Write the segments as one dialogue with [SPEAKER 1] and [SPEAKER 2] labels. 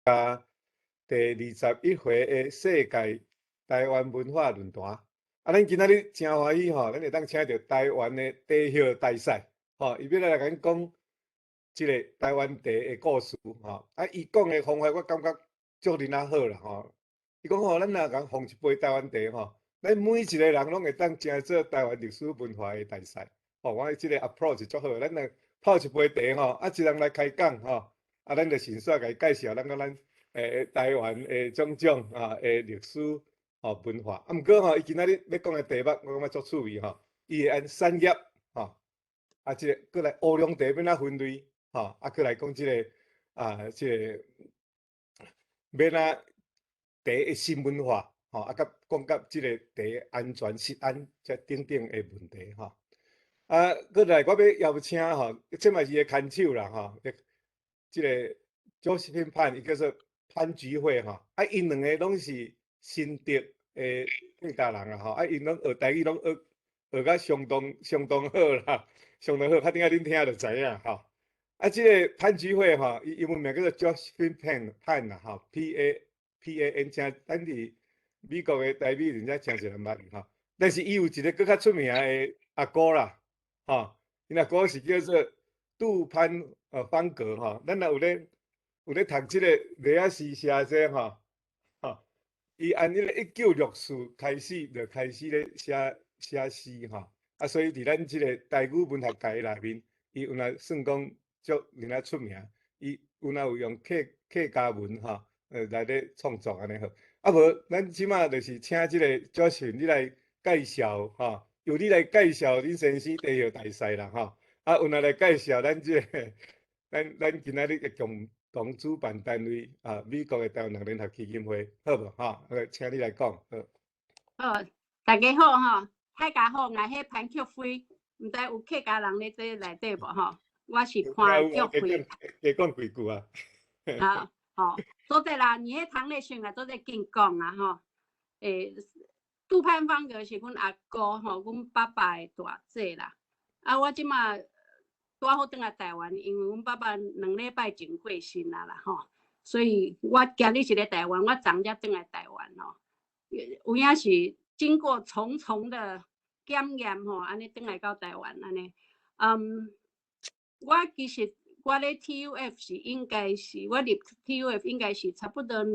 [SPEAKER 1] 加第21回的世界台灣文化論壇。啊，咱今仔日誠歡喜吼，咱會當請著台灣的茶葉大使，吼，伊欲來共咱講這个台灣茶的故事，吼。啊，伊講的方法我感覺足恁仔好啦，吼。伊講吼，咱若共奉一杯台灣茶吼，咱每一个人攏會當成做台灣歷史文化的大使。吼，我這个 approach 足好，咱來泡一杯茶吼，啊，一人來開講吼，啊，咱就順紲共伊介紹咱講咱台灣的種種啊的歷史吼文化。啊，毋過吼，伊今仔日欲講的題目，我感覺足趣味吼。伊會按產業吼，啊，這个閣來烏龍茶欲按怎分類吼，啊，閣來講這个啊，這个欲按怎茶的新文化吼，啊，佮講佮這个茶安全、食安這等等的問題吼。啊，閣來我欲邀請吼，這嘛是伊的牽手啦吼，這个 Josephine 潘，伊叫做潘菊慧吼，啊，𪜶兩个攏是新竹的客家人啊吼，啊，𪜶攏學台語攏學學甲相當相當好啦，相當好，較等下恁聽就知影吼。啊，這个潘菊慧吼，伊英文名叫做 Josephine Pan 潘啦吼，P A P A N，請咱佇美國的台美人才誠濟人捌吼。但是伊有一个閣較出名的阿哥啦，吼，𪜶阿哥是叫做杜潘方格吼。咱若有咧讀這个麗仔詩社這吼，吼，伊按彼个1964開始就開始咧寫寫詩吼，啊，所以佇咱這个台語文學界內面，伊有若算講足爾仔出名，伊有若有用客家文吼，來咧創作按呢好。啊無，咱這馬就是請這个 Josephine 你來介紹吼，由你來介紹恁先生茶葉大使啦吼，啊，有若來介紹咱這个咱今仔日的共同主辦單位啊，美國的台灣人聯合基金會，好無吼？請你來講，好。
[SPEAKER 2] 好，大家好吼，大家好，𠊎係潘菊輝，毋知有客家人咧這內底無吼？我是潘菊輝。
[SPEAKER 1] 加講幾句啊。
[SPEAKER 2] 好，吼，多謝啦，你彼唐立訊啊，多謝緊講啊吼。杜潘方格是阮阿哥吼，阮爸爸的大姐啦。啊，我這馬拄好轉來台灣，因為阮爸爸2禮拜前過身啊啦吼，所以我今日是咧台灣，我昨才轉來台灣吼。有影是經過重重的檢驗吼，按呢轉來到台灣按呢。我其實我咧 TUF 是應該是我入 TUF 應該是差不多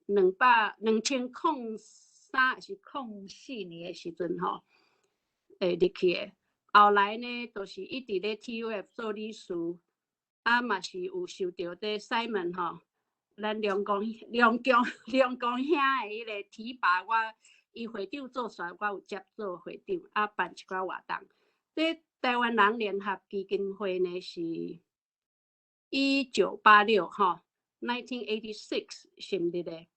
[SPEAKER 2] 2003還是04年的時陣吼，會入去的。後來呢，就是一直咧 TUF 做理事，啊嘛是有受著這 Simon 吼，咱梁公梁公梁公兄的彼个提拔我，伊會長做煞，我有接做會長，啊辦一寡活動。這台灣人聯合基金會呢是1986吼，1986成立的，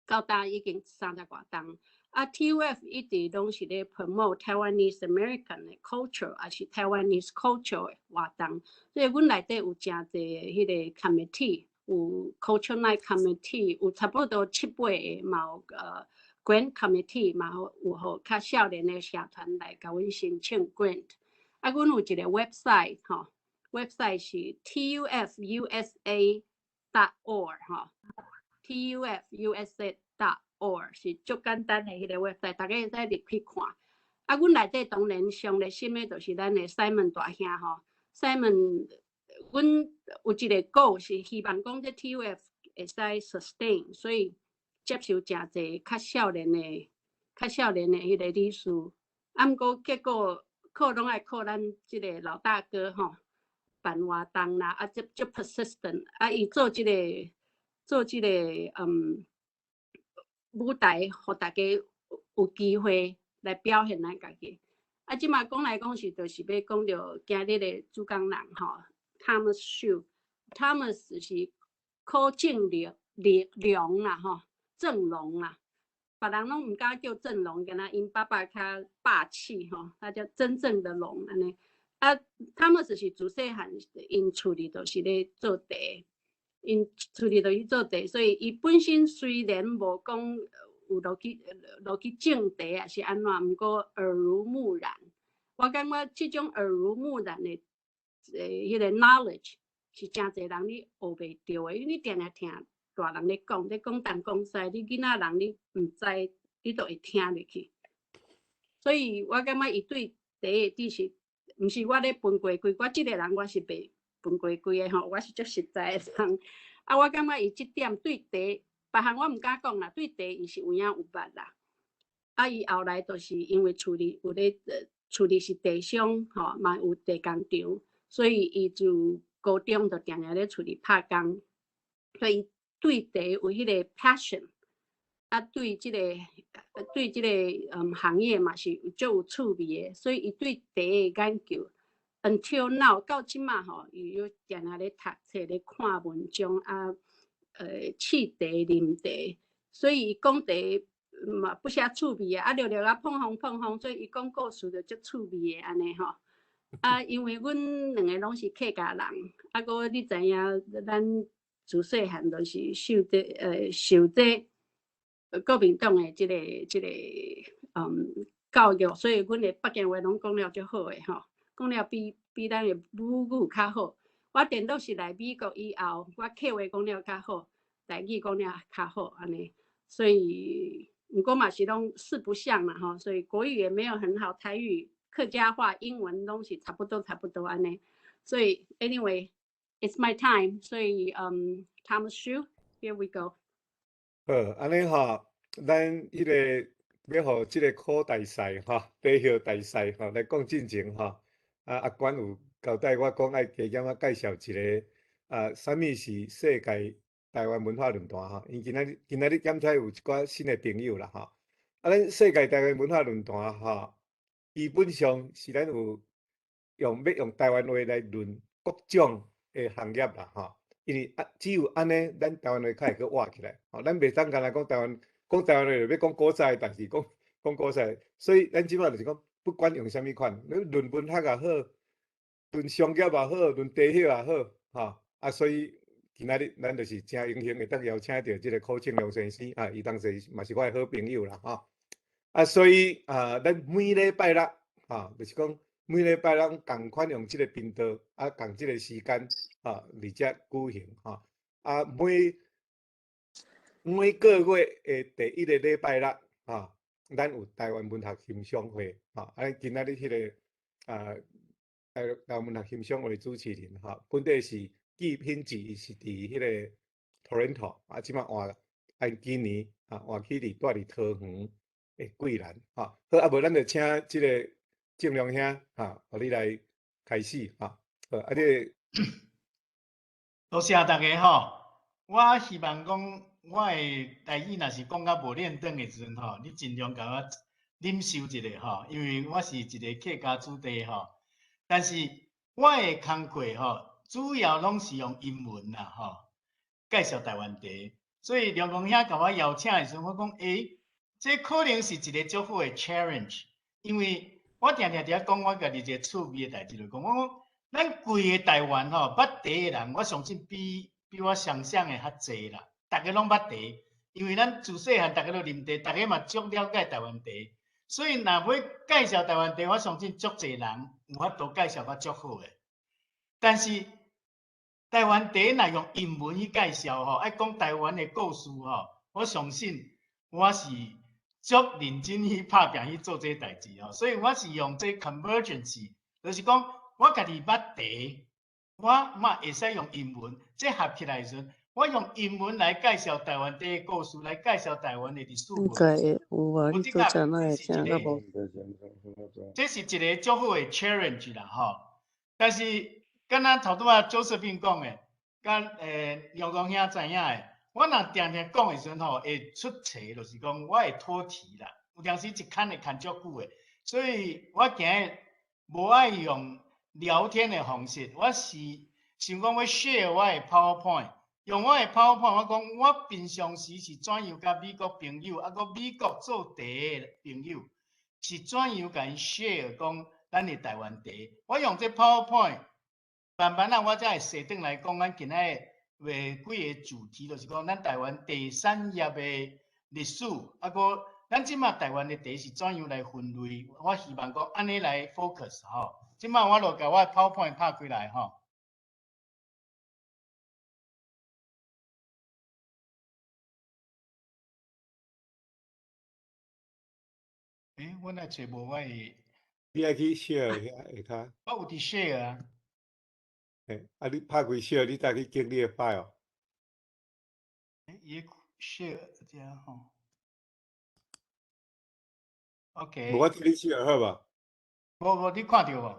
[SPEAKER 2] 到今已經三十外冬。啊，TUF 一直攏是咧 promote Taiwanese American 的 culture，抑是 Taiwanese culture 的活動。所以阮內底有誠濟彼个 committee，有 culture night committee，有差不多七八个，嘛有grant committee，嘛有予較少年的社團來共阮申請 grant。啊，阮有一个 website 吼，website 是 TUFUSA.org 吼，TUFUSA.org 是足簡單的彼个 website，大家會使入去看。啊，阮內底當然上熱心的就是咱的 Simon 大兄吼，Simon，阮有一个 goal 是希望講這 TUF 會使 sustain，所以接受誠濟較少年的、較少年的彼个理事。啊，毋過結果靠攏愛靠咱這个老大哥吼辦活動啦，啊，足足 persistent，啊，伊做這个做這个舞台，予大家有機會來表現咱家己。啊，這馬講來講去，就是欲講著今日的主講人吼，Thomas Hsu，Thomas 是柯正龍龍啦吼，正龍啦，別人攏毋敢叫正龍，敢若𪜶爸爸較霸氣吼，他叫真正的龍按呢。啊，Thomas 是自細漢𪜶厝裡都是咧做茶，𪜶厝裡都去做茶，所以伊本身雖然無講有落去種茶抑是按怎，毋過耳濡目染。我感覺這種耳濡目染的彼个 knowledge 是誠濟人你學袂著的，因為你定定聽大人咧講，咧講東講西，你囡仔人你毋知，你都會聽入去。所以我感覺伊對茶的知識，毋是我咧分過開，我這個人我是袂分過開的吼，我是足實在的人。啊，我感覺伊這點對茶，別項我毋敢講啦，對茶伊是有影有捌啦。啊，伊後來就是因為厝裡有咧，厝裡是茶商吼，嘛有茶工場，所以伊就高中就定定咧厝裡拍工，所以對茶有彼個 passion，啊，對這個行業嘛是足有趣味的，所以伊對茶的研究，until now 到這馬吼，伊有定定咧讀冊咧看文章啊，試茶啉茶，所以伊講茶嘛不少趣味的，啊，聊聊啊碰風碰風，所以伊講故事就足趣味的按呢吼。啊，因為阮兩个攏是客家人，啊，閣你知影，咱自細漢就是受這國民黨的這個教育，所以阮的北京話攏講了足好的吼，講了比咱的母語較好。我顛倒是來美國以後，我客話講了較好，台語講了較好按呢，所以毋過嘛是攏四不像啦吼，所以國語也沒有很好，台語、客家話、英文攏是差不多差不多按呢。所以 anyway，it's my time，所以Thomas Hsu，here we go。
[SPEAKER 1] 好，按呢吼，咱彼个欲予這个柯大使吼，茶葉大使吼來講進前吼，啊阿關有交代我講愛加減仔介紹一个啊，啥物是世界台灣文化論壇吼，因今仔日檢出有一寡新的朋友啦吼。啊，咱世界台灣文化論壇吼，基本上是咱有用欲用台灣話來論各種的行業啦吼。因為啊，只有按呢，咱台灣話較會閣活起來。吼，咱袂當干焦講台灣，講台灣話就欲講古早的代誌，講講古早的。所以咱這擺就是講，不管用啥物款，你論文學也好，論商業也好，論茶葉也好，吼啊，所以今仔日咱就是誠榮幸會當邀請著這个柯慶良先生啊，伊當時嘛是我的好朋友啦，吼。啊，所以啊，咱每禮拜六，吼，就是講每禮拜六仝款用這个頻道，啊，仝這个時間，啊，佇遮舉行，吼。啊，每個月的第一个禮拜六，吼，咱有台灣文學欣賞會，吼。啊，今仔日彼个啊，台灣文學欣賞會主持人，吼，本底是紀品志，伊是佇彼个 Toronto，啊，這擺換按今年啊，換去佇住佇桃園的桂蘭，吼。好，啊無咱就請這个正良兄，吼，予你來開始，吼。好，啊，你
[SPEAKER 3] 多謝大家吼，我希望講我的台語若是講甲無輪轉的時陣吼，你盡量共我忍受一下吼，因為我是一个客家子弟吼。但是我的工課吼，主要攏是用英文啦吼，介紹台灣茶。所以梁公兄共我邀請的時陣，我講欸，這可能是一个足好的 challenge，因為我定定佇遐講我家己一个趣味的代誌，就講我講咱規个台灣吼，捌茶的人，我相信比我想像的較濟啦。逐家攏捌茶，因為咱自細漢逐家都啉茶，逐家嘛足了解台灣茶。所以若欲介紹台灣茶，我相信足濟人有法度介紹甲足好的。但是台灣茶若用英文去介紹吼，愛講台灣的故事吼，我相信我是足認真去拍拚去做這个代誌吼。所以我是用這 convergence，就是講我家己捌茶，我嘛會使用英文，這合起來的時陣，我用英文來介紹台灣茶的故事，來介紹台灣的歷史。
[SPEAKER 4] 應該會有啊，你拄則哪會聽較無？
[SPEAKER 3] 這是一个足好的 challenge 啦，吼。但是，敢若頭拄仔 Josephine 講的，佮梁公兄知影的，我若定定講的時陣吼，會出錯，就是講我會脫題啦。有當時一牽會牽足久的，所以我今日無愛用聊天的方式，我是想講欲 share 我的 PowerPoint，用我的 PowerPoint，我講我平常時是怎樣佮美國朋友，啊閣美國做茶的朋友，是怎樣共𪜶 share 講咱的台灣茶。我用這 PowerPoint，慢慢仔我才會踅轉來講，咱今仔日的幾個主題，就是講咱台灣茶產業的歷史，啊閣咱這馬台灣的茶是怎樣來分類。我希望講按呢來 focus 吼。這馬我就共我的 PowerPoint 拍開來吼。欸，我若揣無我的，
[SPEAKER 1] 你愛去 share 遐下跤。
[SPEAKER 3] 我有佇 share 啊。
[SPEAKER 1] 嘿，啊，你拍開 share，你再去揀你的 file。
[SPEAKER 3] 欸，伊 share 這吼。OK。
[SPEAKER 1] 無，我替你 share 好無？
[SPEAKER 3] 無無，你看著無？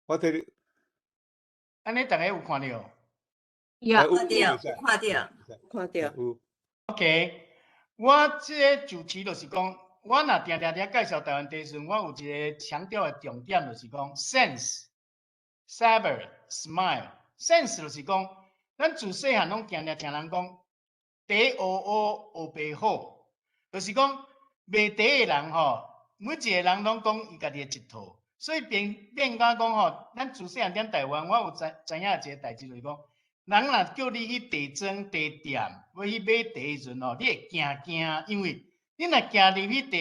[SPEAKER 1] 我替你。
[SPEAKER 3] 按呢，逐家有看著？
[SPEAKER 2] 有。
[SPEAKER 4] 看著，看著，看著。
[SPEAKER 1] 有。
[SPEAKER 3] OK，我這個主題就是講，我若定定佇遐介紹台灣茶時，我有一個強調的重點，就是講 sense、savor、smile。sense 就是講，咱自細漢攏定定聽人講，茶烏烏烏白好，就是講賣茶的人吼，每一個人攏講伊家己的一套，所以變變甲講吼，咱自細漢踮台灣，我有知知影一個代誌，就是講，人若叫你去茶莊、茶店，欲去買茶的時陣吼，你會驚驚，因為你若行入去茶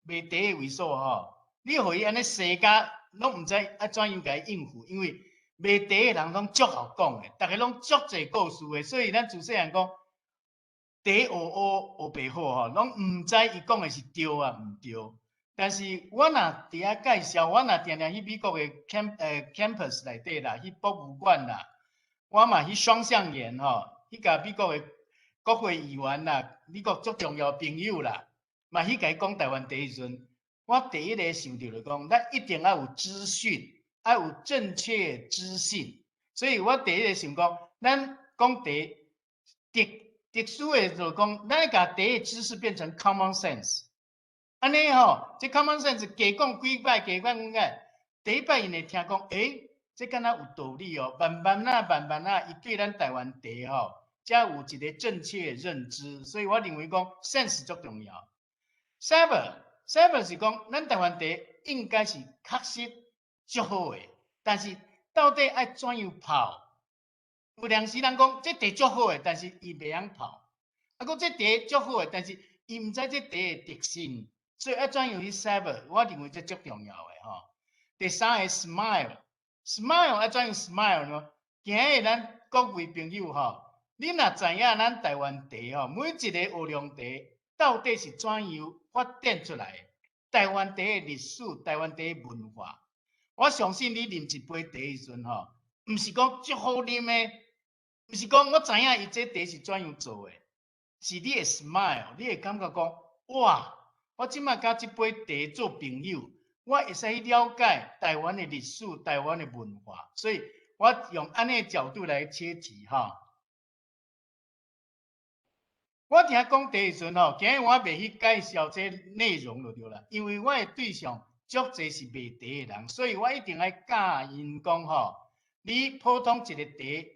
[SPEAKER 3] 賣茶的位所吼，你予伊按呢踅甲攏毋知愛怎樣共伊應付，因為賣茶的人攏足姣講的，逐家攏足濟故事的，所以咱自細漢講茶烏烏烏白好吼，攏毋知伊講的是對抑毋對。但是我若佇遐介紹，我若定定去美國的 campus 內底啦，去博物館啦，我嘛去雙橡園吼，去共美國的國會議員啦，美國足重要朋友啦，嘛去共伊講台灣茶的時陣，我第一個想著就講，咱一定愛有資訊，愛有正確資訊。所以我第一個想講，咱講茶特特殊的就講，咱共茶的知識變成 common sense。按呢吼，這 common sense 加講幾擺，加講幾擺，第一擺𪜶會聽講，欸，這敢若有道理哦。慢慢仔，慢慢仔，伊對咱台灣茶吼，才有一個正確的認知。所以我認為講 sense 足重要。Savor，savor 是講咱台灣茶應該是確實足好的，但是到底愛怎樣泡？有當時人講這茶足好的，但是伊袂曉泡。啊，閣這茶足好的，但是伊毋知這茶的特性。所以愛怎樣去 savor，我認為這足重要的吼。第三个 smile，smile 愛怎樣 smile 呢？今日咱各位朋友吼，你若知影咱台灣茶吼，每一个烏龍茶到底是怎樣發展出來的？台灣茶的歷史，台灣茶的文化，我相信你啉一杯茶的時陣吼，毋是講足好啉的，毋是講我知影伊這茶是怎樣做的，是你會 smile，你會感覺講哇！我這擺佮這杯茶做朋友，我會使去了解台灣的歷史、台灣的文化，所以我用按呢角度來切題吼。我佇遐講茶的時陣吼，今日我袂去介紹這內容就對啦，因為我的對象足濟是賣茶的人，所以我一定愛教𪜶講吼，你普通一个茶，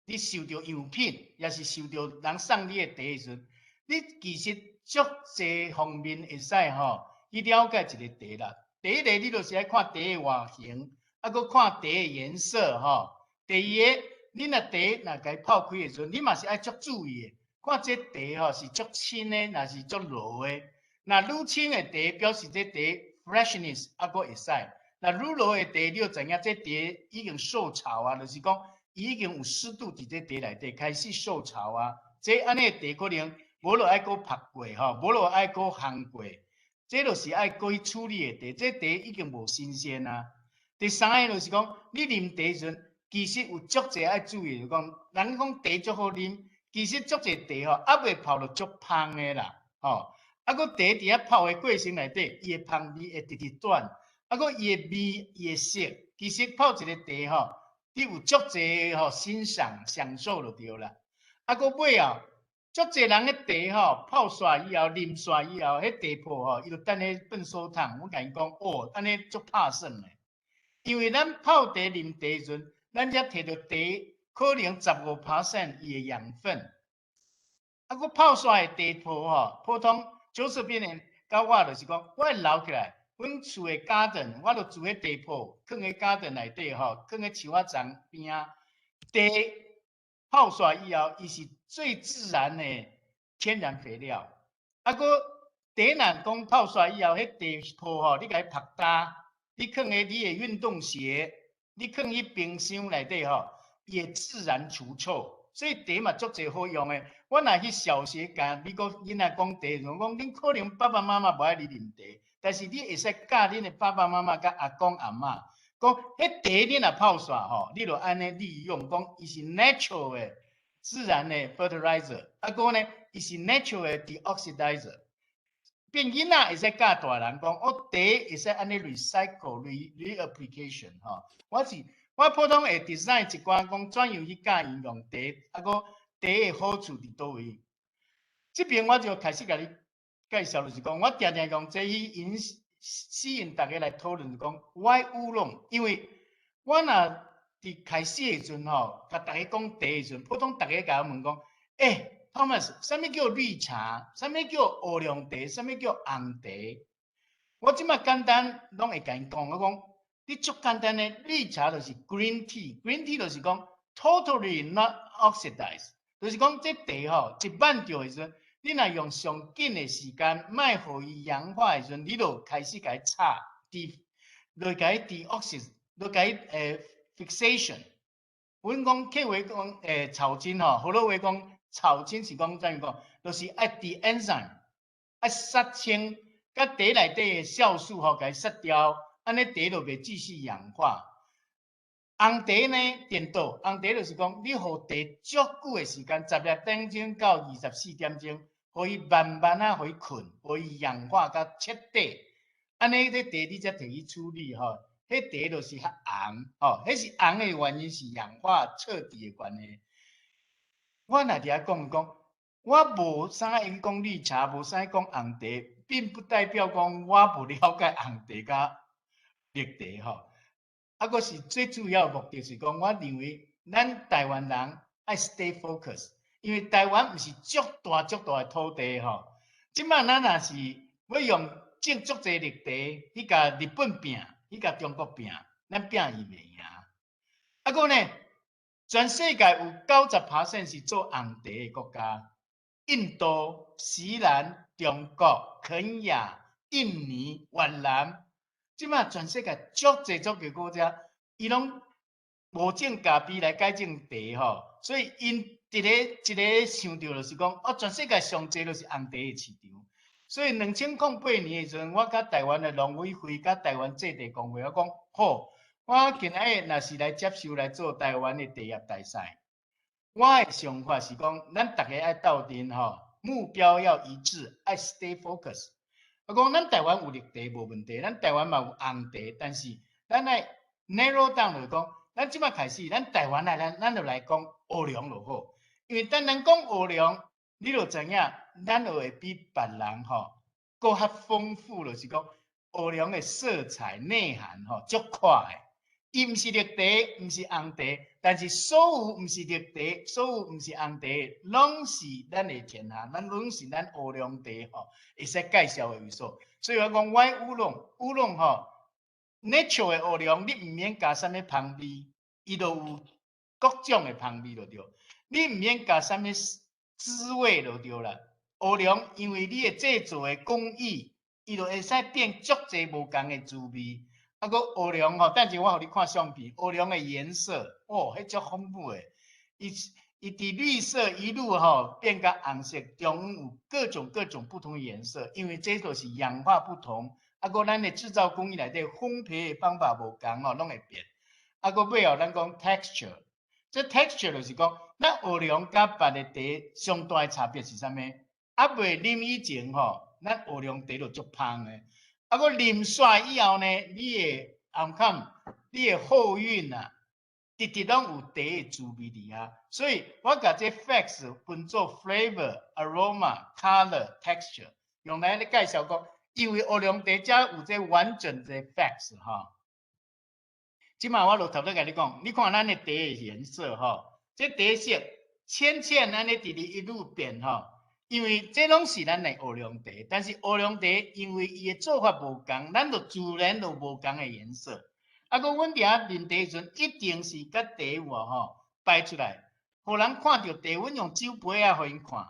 [SPEAKER 3] 你受著樣品，抑是受著人送你的茶的時陣，你其實足濟方面會使吼去了解一个茶啦。第一个，你就是愛看茶的外形，啊，閣看茶的顏色吼。第二个，你若茶若共伊泡開的時陣，你嘛是愛足注意的，看這茶吼是足清的，抑是足濁的。若愈清的茶，表示這茶 freshness 猶閣會使；若愈濁的茶，你就知影這茶已經受潮啊，就是講伊已經有濕度佇這茶內底開始受潮啊。這按呢茶可能無論愛閣曝過吼，無論愛閣烘過，這就是愛閣去處理的茶。這茶已經無新鮮啊。第三个就是講，你啉茶時陣，其實有足濟愛注意，就講人講茶足好啉，其實足濟茶吼，猶未泡就足芳的啦，吼。啊，閣茶佇遐泡的過程內底，伊的芳味會直直轉，啊，閣伊的味、伊的色，其實泡一個茶吼，你有足濟吼欣賞、享受就對啦。啊，閣尾後，足濟人的茶吼泡煞以後、啉煞以後，彼茶泡吼，伊就擲佇糞埽桶。我共𪜶講，哦，按呢足拍算的，因為咱泡茶、啉茶時陣，咱才摕著茶可能15% 伊的養分。啊，閣泡煞的茶泡吼，普通九十邊人佮我就是講，我會留起來，阮厝的 garden，我就贮彼茶泡，囥佇 garden 內底吼，囥佇樹仔叢邊仔。茶泡煞以後，伊是最自然的天然肥料。啊，閣茶若講泡煞以後，彼茶泡吼，你共伊曝焦，你囥佇你的運動鞋，你囥佇冰箱內底吼，伊會自然除臭。所以茶嘛足濟好用的。我若去小學共美國囡仔講茶，我講恁可能爸爸媽媽無愛你啉茶，但是你會使教恁的爸爸媽媽佮阿公阿嬤，講彼茶你若泡煞吼，你就按呢利用，講伊是 natural 的自然的 fertilizer，啊閣呢，伊是 natural 的 deoxidizer。變囡仔會使教大人講，哦，茶會使按呢 recycle、re reapplication 吼。我是我普通會 design 一寡講怎樣去教𪜶用茶，啊閣茶的好處佇佗位。這邊我就開始共你介紹，就是講我定定用這去引吸引大家來討論，講 why 烏龍，因為我若佇開始的時陣吼，共大家講茶的時陣，普通大家共我問講，欸，Thomas，啥物叫綠茶？啥物叫烏龍茶？啥物叫紅茶？我這擺簡單攏會共𪜶講，我講你足簡單的綠茶就是 green tea，green tea 就是講 totally not oxidized，就是講這茶吼一挽著的時陣，你若用上緊的時間，莫予伊氧化的時陣，你就開始共伊炒，de，就共伊 deoxid，就共伊fixation。阮講客話講草菁吼，河洛話講草菁是講怎樣講？就是愛 de-enzyme，愛殺青，共茶內底的酵素吼，共伊殺掉，按呢茶就袂繼續氧化。紅茶呢，顛倒，紅茶就是講，你予茶足久的時間，10粒點鐘到24點鐘，予伊慢慢仔予伊睏，予伊氧化甲徹底，按呢這茶你才提去處理吼。彼茶就是較紅，吼，彼是紅的原因是氧化徹底的關係。我若佇遐講講，我無啥會講綠茶，無啥會講紅茶，並不代表講我無了解紅茶佮綠茶吼。啊，閣是最主要的目的是講，我認為咱台灣人愛 stay focus，因為台灣毋是足大足大的土地吼。這擺咱若是欲用種足濟綠茶去共日本拚，去共中國拚，咱拚伊袂贏。啊，閣呢，全世界有90% 是做紅茶的國家，印度、錫蘭、中國、肯亞、印尼、越南，這擺全世界足濟足濟國家，伊攏無種咖啡來改種茶吼，所以𪜶一个一个想著就是講，哦，全世界上濟就是紅茶的市場。所以2008年的時陣，我佮台灣的農委會、佮台灣製茶公會，我講好，我今仔日若是來接受來做台灣的茶葉大使，我的想法是講，咱逐家愛鬥陣吼，目標要一致，愛 stay focus。我講咱台灣有綠茶無問題，咱台灣嘛有紅茶，但是咱愛 narrow down 就是講，咱這擺開始，咱台灣來，咱就來講烏龍就好，因為當咱講烏龍，你就知影，咱就會比別人吼閣較豐富，就是講烏龍的色彩內涵吼足闊的。伊毋是綠茶，毋是紅茶，但是所有毋是綠茶，所有毋是紅茶，攏是咱的天下，咱攏是咱烏龍茶吼，會使介紹的元素。所以我講，why 烏龍，烏龍吼，natural 的烏龍，你毋免加啥物香味，伊就有各種的香味就對。你毋免加啥物滋味就對啦。烏龍因為你的製作的工藝，伊就會使變足濟無仝的滋味。啊，閣烏龍吼，等陣我予你看相片，烏龍的顏色，哦，彼足豐富的。伊伊佇綠色一路吼變甲紅色，中間有各種各種不同的顏色，因為這就是氧化不同。啊，閣咱的製造工藝內底烘焙的方法無仝吼，攏會變。啊，閣尾後咱講 texture，這 texture 就是講，咱烏龍佮別的茶上大的差別是啥物？猶未啉以前吼，咱烏龍茶就足芳的。啊，閣啉煞以後呢，你的喉坎，你的後韻啊，直直攏有茶的滋味佇遐。所以我共這 facts 分做 flavor、aroma、color、texture，用來咧介紹講，因為烏龍茶才有這完整的 facts 吼。這擺我就頭拄共你講，你看咱的茶的顏色吼，這茶色淺淺按呢直直一路變吼。因為這攏是咱的烏龍茶，但是烏龍茶因為伊的做法無仝，咱就自然就無仝的顏色。啊，閣阮佇遐啉茶的時陣，一定是共茶有無吼擺出來，予人看著茶，阮用酒杯仔予𪜶看。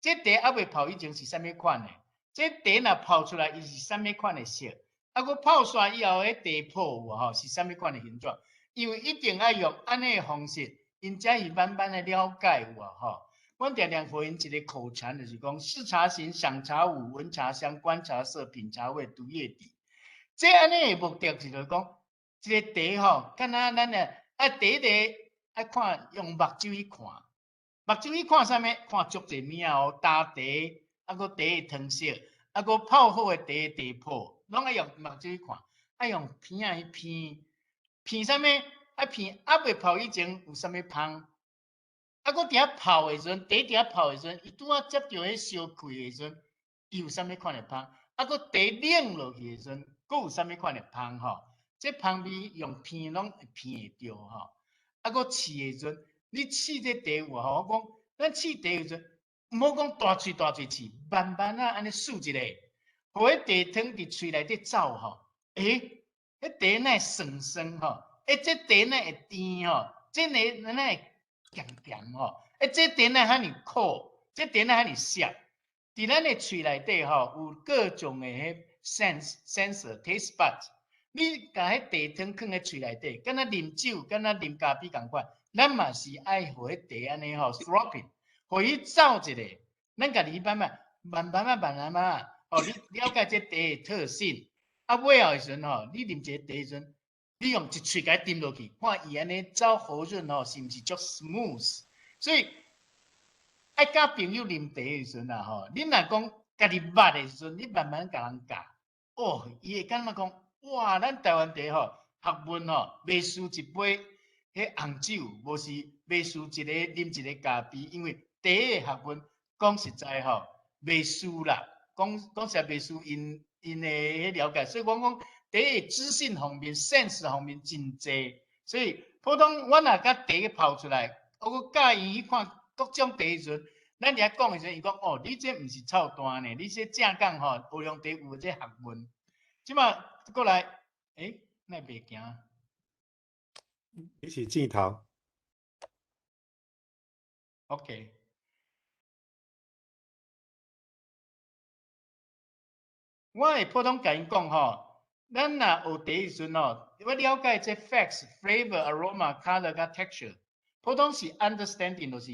[SPEAKER 3] 這茶猶未泡以前是啥物款的？這茶若泡出來，伊是啥物款的色？啊，閣泡煞以後，彼茶泡有無吼是啥物款的形狀？因為一定愛用按呢的方式，𪜶才會慢慢的了解有無吼。阮定定予𪜶一個口禪，就是講視茶形、賞茶舞、聞茶香、觀茶色、品茶味、讀葉底。這按呢的目的是就講，這個茶吼，敢若咱的啊第一個愛看用目睭去看，目睭去看啥物？看足濟物仔哦，焦茶，啊閣茶的湯色，啊閣泡好的茶的茶泡，攏愛用目睭去看，愛用鼻仔去鼻，鼻啥物？愛鼻猶未泡以前有啥物芳？啊，閣佇遐泡的時陣，茶佇遐泡的時陣，伊拄仔接著彼燒氣的時陣，伊有啥物款的芳？啊，閣茶冷落去的時陣，閣有啥物款的芳吼？這芳味用鼻攏會鼻會著吼。啊，閣試的時陣，你試這茶有吼？我講，咱試茶的時陣，毋好講大喙大喙試，慢慢仔按呢欶一下，予彼茶湯佇喙內底走吼。欸，彼茶哪會酸酸吼？欸，這茶哪會甜吼？這茶哪會鹹鹹吼？欸，這茶哪會遐爾苦？這茶哪會遐爾澀？佇咱的喙內底吼，有各種的彼 sense sensor taste bud。你共彼茶湯囥佇喙內底，敢若啉酒，敢若啉咖啡仝款，咱嘛是愛予彼茶按呢吼 slurping，予伊走一下。咱家己慢慢、慢慢仔、慢慢仔，吼，你了解這茶的特性。啊，尾後的時陣吼，你啉一个茶的時陣，你用一喙共伊啉落去，看伊按呢走喉潤吼，是毋是足 smooth？所以愛佮朋友啉茶的時陣啊吼，你若講家己捌的時陣，你慢慢共人教，哦，伊會感覺講，哇，咱台灣茶吼，學問吼，袂輸一杯彼紅酒，無是袂輸一个啉一個咖啡，因為茶的學問講實在吼，袂輸啦，講講實在袂輸𪜶𪜶的彼了解，所以我講茶的資訊方面、sense 方面真濟，所以普通我若共茶泡出來，我閣教𪜶去看各種茶的時陣，咱佇遐講的時陣，伊講哦，你這毋是臭單呢，你這正港吼烏龍茶有這學問。這馬過來，欸，哪會袂行？
[SPEAKER 1] 你是箭頭。
[SPEAKER 3] OK。我會普通共𪜶講吼，咱若學茶的時陣吼，我了解這 facts、flavor、aroma、color 佮 texture，普通是 understanding 就是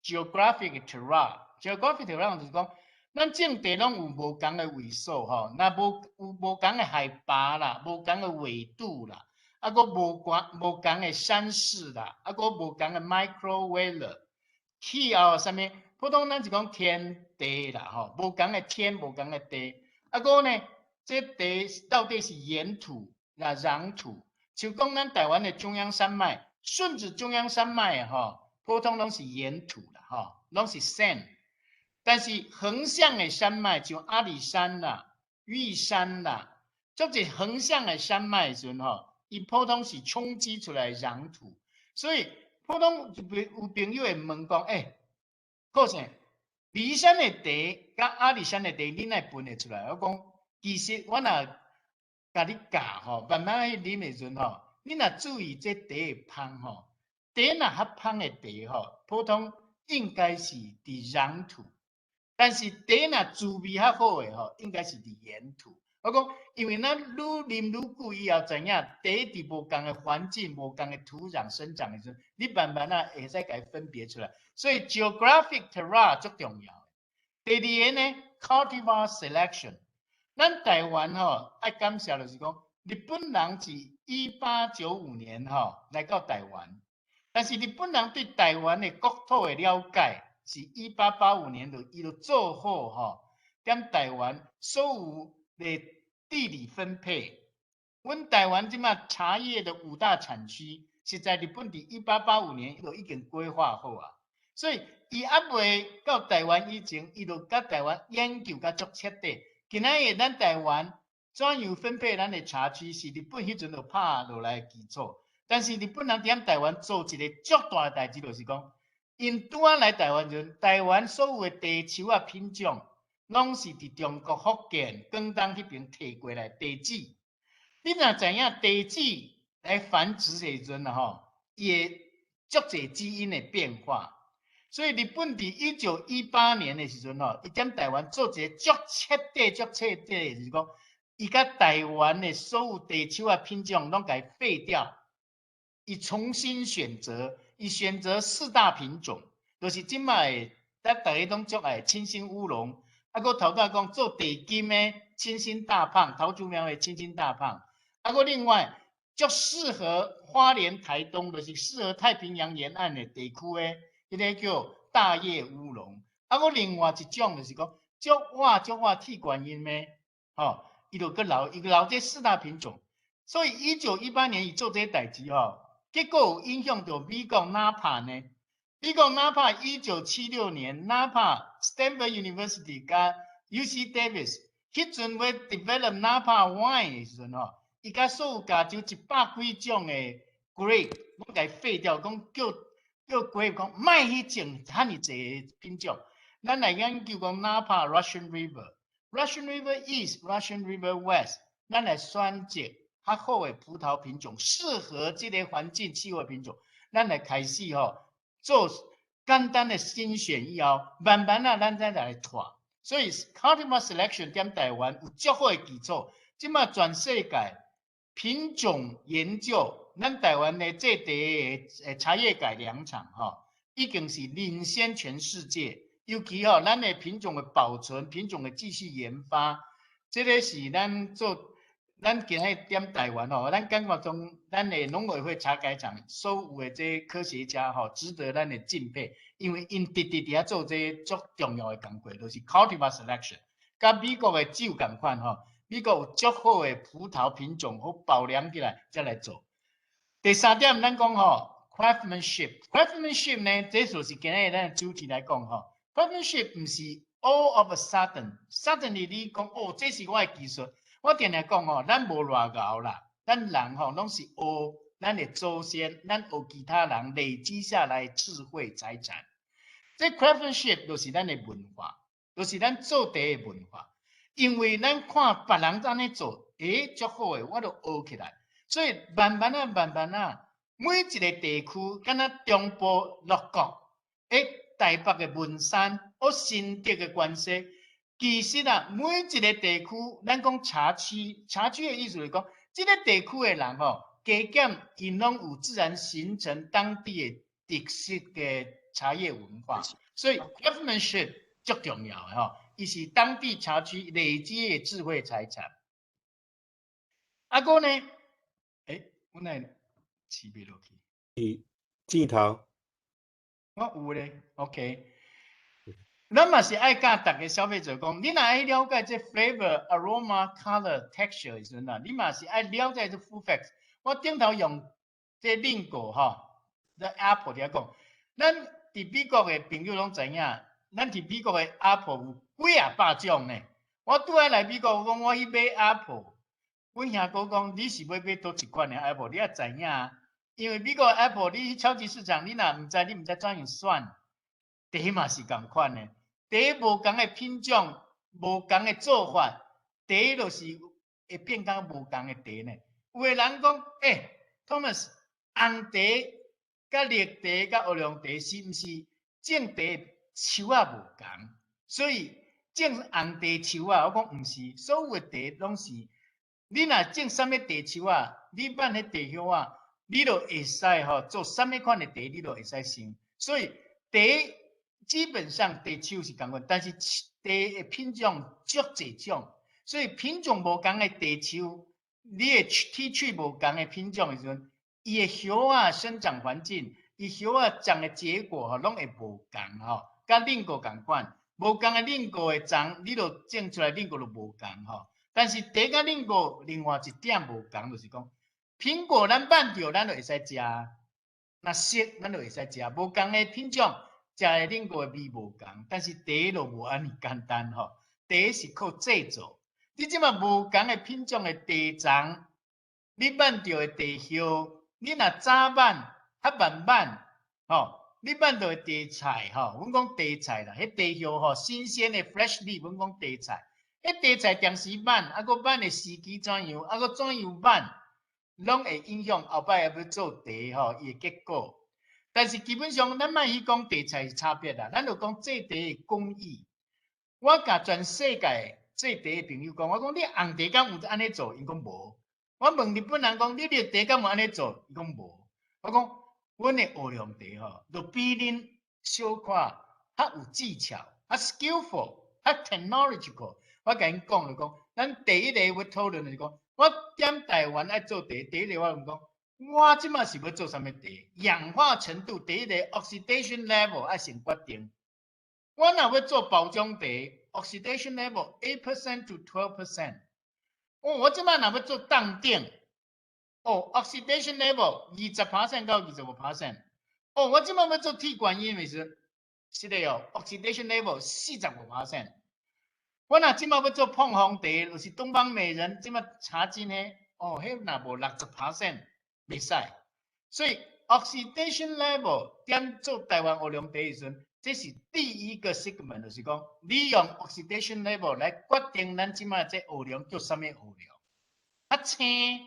[SPEAKER 3] geographic terroir。geographic terroir 就是講，咱種茶攏有無仝的位所吼，若無有無仝的海拔啦，無仝的緯度啦，啊，閣無關無仝的山勢啦，啊，閣無仝的 micro weather 氣候啥物，普通咱是講天地啦吼，無仝的天，無仝的地。啊，閣呢，這地到底是岩土抑壤土？像講咱台灣的中央山脈，順著中央山脈吼，普通攏是岩土啦吼，攏是 sand。但是橫向的山脈，像阿里山啦、玉山啦，足濟橫向的山脈的時陣吼，伊普通是沖積出來的壤土。所以普通有朋友會問講，欸，顧生，梨山的茶佮阿里山的茶，你哪會分會出來？我講，其實我若共你教吼，慢慢去啉的時陣吼，你若注意這茶的芳吼，茶若較芳的茶吼，普通應該是佇壤土，但是茶若滋味較好的吼，應該是佇岩土。我講，因為咱愈啉愈久以後，知影茶佇無仝的環境、無仝的土壤生長的時陣，你慢慢仔會使共伊分別出來。所以 geographic terroir 足重要。第二個呢，cultivar selection。咱台灣吼愛感謝就是講，日本人自1895年吼來到台灣，但是日本人對台灣的國土的了解，是1885年就伊就做好吼，踮台灣所有的地理分配。阮台灣這馬茶葉的五大產區，實在日本佇1885年伊就已經規劃好啊。所以伊猶未到台灣以前，伊就共台灣研究甲足徹底。今仔日咱台灣怎樣分配咱的茶區，是日本彼陣就拍落來的基礎。但是日本人佇台灣做一个足大的代誌，就是講，𪜶拄仔來台灣時陣，台灣所有的茶樹仔品種，攏是佇中國福建、廣東彼爿提過來茶籽。你若知影茶籽來繁殖的時陣啊吼，伊會足濟基因的變化。所以日本佇1918年的時陣吼，伊踮台灣做一个足徹底、足徹底的，就是講，伊共台灣的所有茶樹仔品種攏共伊廢掉，伊重新選擇，伊選擇四大品種，就是這馬的咱逐家攏足愛清新烏龍。啊，閣頭拄仔講做茶金的清新大胖，桃竹苗的清新大胖。啊，閣另外足適合花蓮台東，就是適合太平洋沿岸的地區的，彼个叫大葉烏龍。啊，閣另外一種就是講足活足活鐵觀音的，吼，伊就閣留，伊留這四大品種。所以1918年伊做這个代誌吼，結果有影響著美國 Napa 呢？美國 Napa 1976年 Napa Stanford University 佮 UC Davis，彼陣欲 develop Napa wine 的時陣吼，伊共所有加州100幾種的 grape 攏共廢掉，講叫叫 grape 講莫去種遐爾濟品種。咱來研究講 Napa Russian River、Russian River East、Russian River West，咱來選擇較好的葡萄品種，適合這個環境氣候品種，咱來開始吼做簡單的甄選以後，慢慢啊，咱再來拓。所以 cultivar selection 佇台灣有足好的基礎。這馬全世界品種研究，咱台灣的這茶的茶葉改良場吼，已經是領先全世界。尤其吼，咱的品種的保存、品種的繼續研發，這個是咱做。咱今日踮台灣吼，咱感覺中，咱的農委會茶改場所有的這科學家吼，值得咱的敬佩，因為𪜶直直佇遐做這足重要的工作，就是 cultivar selection。佮美國的酒仝款吼，美國有足好的葡萄品種好保留起來，才來做。第三點，咱講吼，craftsmanship，craftsmanship 呢，這就是今日咱的主題來講吼，craftsmanship 毋是 all of a sudden，suddenly 你講哦，這是我的技術。我定定講吼，咱無偌𠢕啦，咱人吼攏是學咱的祖先，咱學其他人累積下來智慧財產。這 craftsmanship 就是咱的文化，就是咱做茶的文化。因為咱看別人按呢做，欸，足好的，我就學起來。所以慢慢啊，慢慢啊，每一個地區，敢若中部鹿谷，欸，台北的文山，或新竹的關西。其實啊，每一個地區，咱講茶區，茶區的意思是講，這個地區的人吼，加減𪜶攏有自然形成當地的特色的茶葉文化，所以 craftsmanship 足重要的吼，伊是當地茶區累積的智慧財產。啊，閣呢？欸，我哪起袂落去？
[SPEAKER 1] 是鏡頭。
[SPEAKER 3] 我有咧，OK。咱嘛是愛教逐个消費者講，你若愛了解這 flavor、aroma、color、texture 的時陣啊，你嘛是愛了解這 food facts。我頂頭用這蘋果吼，這 apple 來講，咱佇美國的朋友攏知影，咱佇美國的 apple 有幾仔百種呢。我拄仔來美國，我講我去買 apple，阮兄哥講你是欲買佗一款的 apple，你也知影，因為美國 apple 你去超級市場，你若毋知，你毋知怎樣選，茶嘛是仝款的。茶無仝的品種，無仝的做法，茶就是會變甲無仝的茶呢。有的人講，欸，Thomas，紅茶、佮綠茶、佮烏龍茶是毋是種茶樹仔無仝？所以種紅茶樹仔，我講毋是，所有的茶攏是，你若種啥物茶樹仔，你挽彼茶葉仔，你就會使吼做啥物款的茶，你就會使生。所以茶基本上茶樹是仝款，但是茶的品種足濟種，所以品種無仝的茶樹，你的提取無仝的品種的時陣，伊的葉仔生長環境，伊葉仔長的結果吼，攏會無仝吼，佮鄰國仝款，無仝的鄰國的種，你就種出來鄰國就無仝吼。但是茶佮鄰國另外一點無仝，就是講蘋果咱挽著，咱就會使食，若熟咱就會使食，無仝的品種。食的鄰國的味無仝，但是茶就無按呢簡單吼。茶是靠製造，你這馬無仝的品種的茶欉，你挽著的茶葉，你若早挽較慢挽，吼，你挽著的茶菜吼，阮講茶菜啦，彼茶葉吼，新鮮的 fresh leaf，阮講茶菜，彼茶菜定時挽，啊閣挽的時機怎樣，啊閣怎樣挽，攏會影響後擺欲做茶吼，伊的結果。但是基本上，咱莫去講茶菜是差別啦，咱就講製茶的工藝。我共全世界製茶的朋友講，我講你紅茶敢有按呢做？𪜶講無。我問日本人講，你綠茶敢有按呢做？伊講無。我講，阮的烏龍茶吼，就比恁小可較有技巧，較 skillful，較 technological。我共𪜶講就講，咱第一個欲討論就是講，我踮台灣愛做茶，第一個我講，我這馬是欲做啥物茶？氧化程度第一個 oxidation level 愛先決定。我若欲做包裝茶，oxidation level 8% to 12%。哦，我這馬若欲做凍頂，哦，oxidation level 20% 到25%。哦，我這馬欲做鐵觀音的時，是的哦，oxidation level 45%。我若這馬欲做膨風茶，就是東方美人，這馬茶精的，哦，彼若無60% 袂使。所以 oxidation level 踮做台灣烏龍茶的時陣，這是第一個 segment，就是講，你用 oxidation level 來決定咱這馬這烏龍叫啥物烏龍，較青、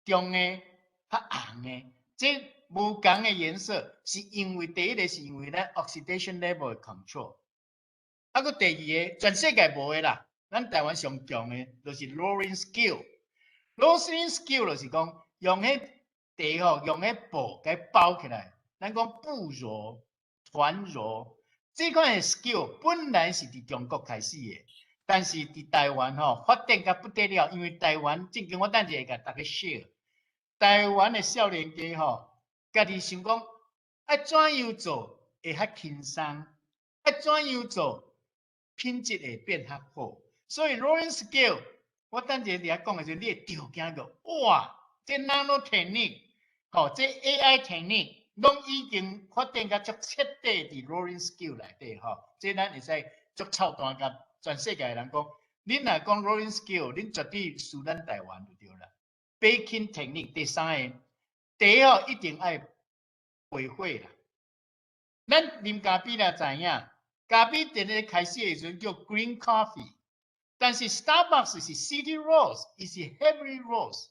[SPEAKER 3] 中的、較紅的，這無仝的顏色，是因為第一個是因為咱 oxidation level 的 control。啊，閣第二個，全世界無的啦，咱台灣上強的，就是 rolling skill。rolling skill 就是講用彼茶吼，用彼布共包起來，咱講布揉、團揉，這款的 skill 本來是佇中國開始的，但是佇台灣吼發展甲不得了，因為台灣正經我等下會共大家 share。台灣的少年家吼，家己想講愛怎樣做會較輕鬆，愛怎樣做品質會變較好。所以 rolling skill，我等下佇遐講的時陣，你會著驚個，哇！這 nano technique，吼，這 AI technique，攏已經發展甲足徹底佇 rolling skill 內底吼。這咱會使足臭彈共全世界的人講，恁若講 rolling skill，恁絕對輸咱台灣就對啦。Baking technique 第三個，茶吼一定愛焙火啦。咱啉咖啡啦，知影，咖啡佇咧開始的時陣叫 green coffee，但是 Starbucks 是 city roast，伊是 heavy roast。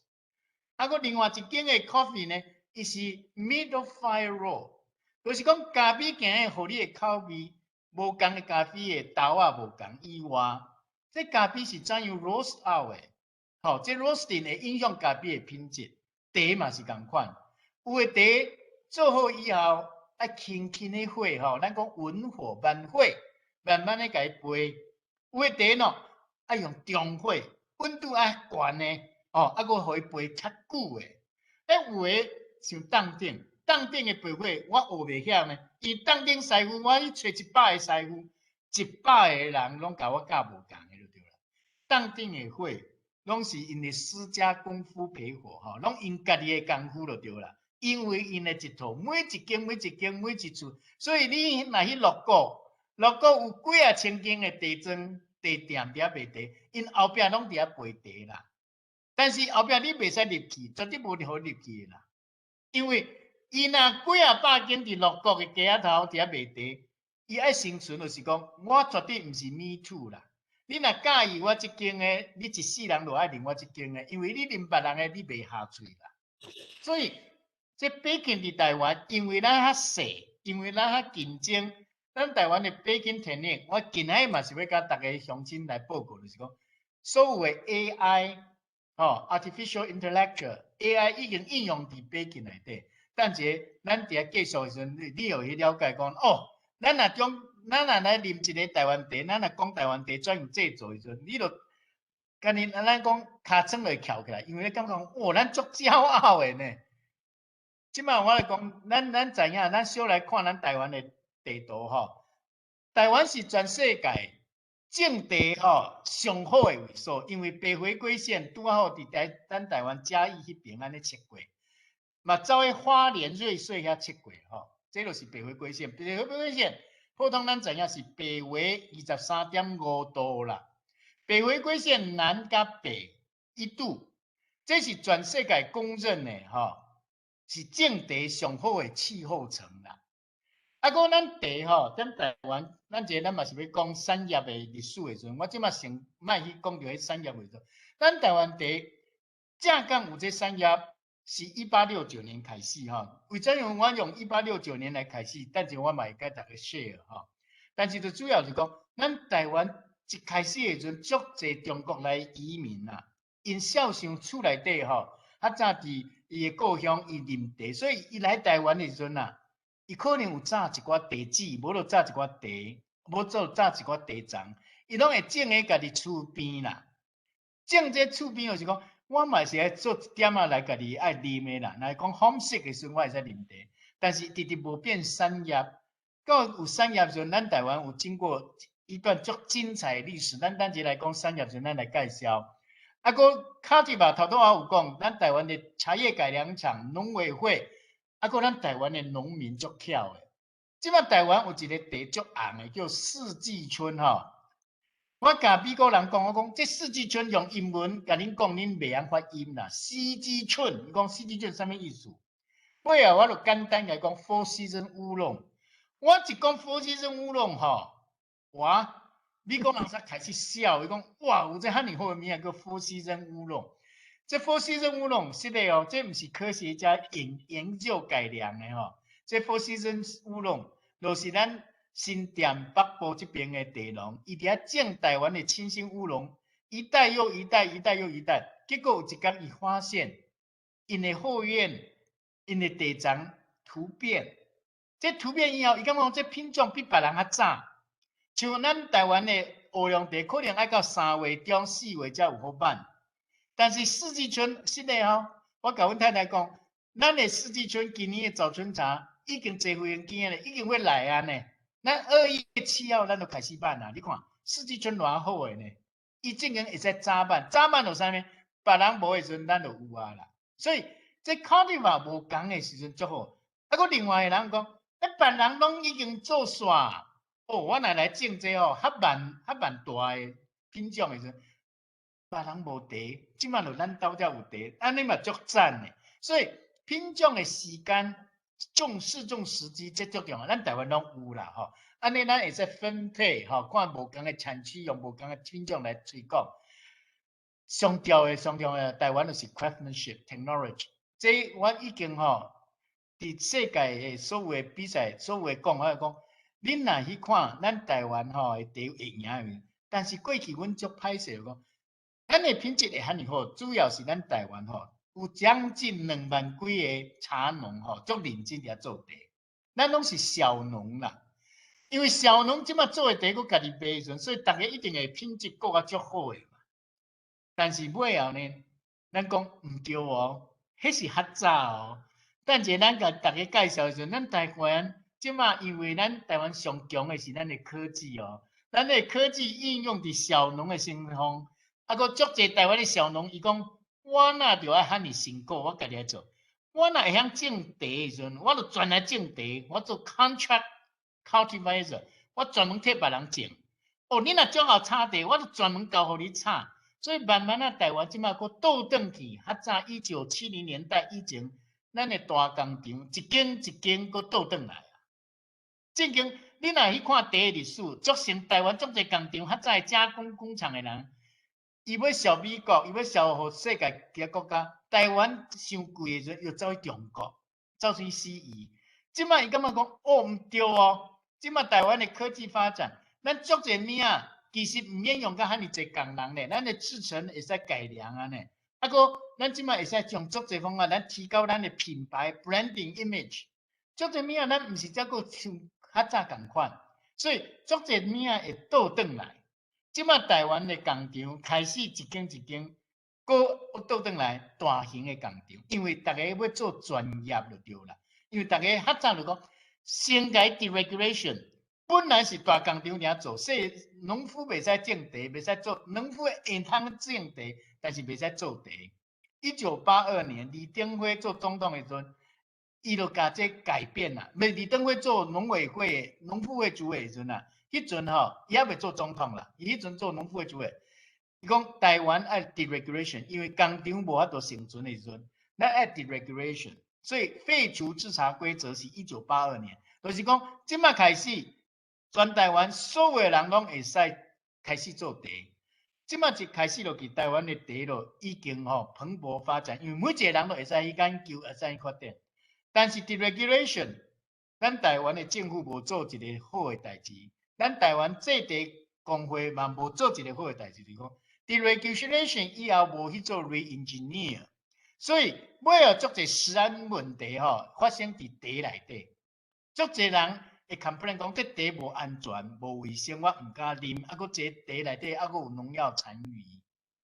[SPEAKER 3] 啊，閣另外一間的 coffee 呢，伊是 middle fire roast，就是講咖啡今日予你的口味無仝的咖啡的豆仔無仝以外，這咖啡是怎樣 roast out 的？吼，這 roasting 會影響咖啡的品質。茶嘛是仝款，有的茶做好以後，愛輕輕的火吼，咱講文火慢火，慢慢的共伊焙。有的茶喏，愛用中火，溫度愛懸的，哦，啊，閣予伊焙較久的。欸，有的像凍頂，凍頂的焙火我學袂曉呢。伊凍頂師傅，我去揣100個師傅，100個人攏共我教無仝的就對啦。凍頂的火，攏是𪜶的私家功夫焙火吼，攏𪜶家己的功夫就對啦。因為𪜶的一套，每一間每一間每一處，所以你若去鹿谷，鹿谷有幾仔千間的茶莊、茶店佇遐賣茶，𪜶後壁攏佇遐焙茶啦。但是後壁你袂使入去，絕對無予入去的啦。因為伊若幾仔百間佇鹿谷的街仔頭佇遐賣茶，伊愛生存就是講，我絕對毋是 me too 啦。你若佮意我這間的，你一世人就愛啉我這間的，因為你啉別人的，你袂下喙啦。所以這 baking 佇台灣，因為咱較細，因為咱較競爭，咱台灣的 baking technique，我今仔日嘛是欲共大家鄉親來報告，就是講所有的 AI，吼，artificial intellectual，AI 已經應用佇 baking 內底。等一下，咱佇遐繼續的時陣，你會去了解講，哦，咱若將咱若來啉一个台灣茶，咱若講台灣茶怎樣製作的時陣，你就敢若咱講尻川就會翹起來，因為你感覺講，哦，咱足驕傲的呢。這馬我來講，咱知影，咱小來看咱台灣的地圖吼，台灣是全世界種茶吼上好的位所，因為北回歸線拄好佇咱台灣嘉義彼邊按呢切過，嘛走去花蓮瑞穗遐切過吼，這就是北回歸線。北回歸線普通咱知影是北緯23.5度啦。北回歸線南佮北1度，這是全世界公認的吼，是種茶上好的氣候層啦。啊，閣咱茶吼，踮台灣，咱這咱嘛是欲講產業的歷史的時陣，我這馬先莫去講著彼產業的時陣。咱台灣茶正講有這產業，是一八六九年開始吼。為怎樣我用一八六九年來開始？等陣我嘛會共大家 share 吼。但是最主要是講，咱台灣一開始的時陣，足濟中國來移民啦，𪜶孝想厝內底吼，較早佇伊的故鄉伊啉茶，所以伊來台灣的時陣啊。伊可能有紮一寡茶籽，無就紮一寡茶，無就紮一寡茶欉，伊攏會種佇家己厝邊啦。種這厝邊就是講，我嘛是愛做一點仔來家己愛啉的啦。若講 homesick 的時陣，我會使啉茶，但是直直無變產業。到有產業時陣，咱台灣有經過一段足精彩的歷史。咱等下來講產業時陣，咱來介紹。啊，閣 cultivar 頭拄仔有講，咱台灣的茶葉改良場、農委會，啊，閣咱台灣的農民足巧的。這擺台灣有一个茶足紅的，叫四季春吼。我共美國人講，我講這四季春用英文共恁講，恁袂曉發音啦。四季春，伊講四季春啥物意思？尾後我就簡單來講，Four Season 烏龍。我一講 Four Season 烏龍吼，哇！美國人才開始笑，伊講哇，有這遐爾好的名叫 Four Season 烏龍。這 Four Season 烏龍實的哦，這毋是科學家研究改良的吼。這 Four Season 烏龍就是咱新店北部這邊的茶農，伊佇遐種台灣的青心烏龍，一代又一代，一代又一代，結果有一工伊發現，𪜶的後院，𪜶的茶欉突變，這突變以後，伊感覺講這品種比別人較早。像咱台灣的烏龍茶，可能愛到3月中、4月才有好挽。但是四季春實的吼，我共阮太太講，咱的四季春今年的早春茶已經坐飛機咧，已經欲來啊呢。咱2月7號咱就開始挽啊！你看四季春偌好的呢，伊正經會使早挽，早挽就啥物？別人無的時陣，咱就有啊啦。所以這 cultivar 無仝的時陣足好。啊，閣另外的人講，欸，別人攏已經做煞，哦，我若來種這吼，較慢較慢大的品種的時陣，別人無茶，這馬就咱兜才有茶，按呢嘛足讚的。所以品種的時間、種試種時機，這足重要。咱台灣攏有啦，吼。按呢咱會使分配，吼，看無仝的產區用無仝的品種來推廣。上重要的、上重要的，台灣就是 craftsmanship technology。這我已經吼，佇世界的所有的比賽、所有的講，我講，恁若去看咱台灣吼的茶會贏，但是過去阮足歹勢講，咱的品質會遐爾好，主要是咱台灣吼有將近2萬幾个茶農吼，足認真佇遐做茶。咱攏是小農啦，因為小農這馬做的茶，閣家己賣的時陣，所以逐家一定會品質閣較足好的嘛。但是尾後呢，咱講毋對哦，彼是較早哦。等下咱共逐家介紹的時陣，咱台灣這馬因為咱台灣上強的是咱的科技哦，咱的科技應用佇小農的身上，啊，閣足濟台灣的小農，伊講我若著愛遐爾辛苦，我家己來做。我若會曉種茶的時陣，我就專來種茶，我做 contract cultivator，我專門替別人種。哦，你若種好炒茶，我就專門交予你炒。所以慢慢啊，台灣這馬閣倒轉去，較早1970年代以前，咱的大工廠一間一間閣倒轉來啊。正經，你若去看茶的歷史，足成台灣足濟工廠，較早加工工廠的人，伊欲銷美國，伊欲銷予世界其他國家。台灣傷貴的時陣，又走去中國，走去死伊。這馬伊感覺講，哦，毋對哦，這馬台灣的科技發展，咱足濟物仔，其實毋免用到遐爾濟工人咧，咱的製程會使改良啊呢。啊，閣咱這馬會使用足濟方法，咱提高咱的品牌 branding image。足濟物仔，咱毋是才閣像較早仝款，所以足濟物仔會倒轉來。這馬台灣的工廠開始一間一間，閣倒轉來大型的工廠，因為逐家欲做專業就對啦。因為逐家較早就講，先改 deregulation，本來是大工廠爾做，所以農夫袂使種茶，袂使做，農夫會通種茶，但是袂使做茶。1982年，李登輝做總統的時陣，伊就共這改變啦。袂李登輝做農委會、農復會主委的時陣啊，彼陣吼，伊猶未做總統啦，伊彼陣做農復會主委。伊講台灣愛 deregulation，因為工廠無法度生存的時陣，咱愛 deregulation，所以廢除製茶規則是1982年，就是講這馬開始，全台灣所有的人攏會使開始做茶。這馬一開始落去，台灣的茶就已經吼蓬勃發展，因為每一個人都會使去研究，會使去發展。但是 deregulation，咱台灣的政府無做一个好的代誌，咱台灣製茶公會嘛無做一个好的代誌，就是講 deregulation 以後無去做 re-engineer，所以尾後足濟食安問題吼發生佇茶內底。足濟人會 complain 講這茶無安全、無衛生，我毋敢啉。啊，閣這茶內底啊，閣有農藥殘餘。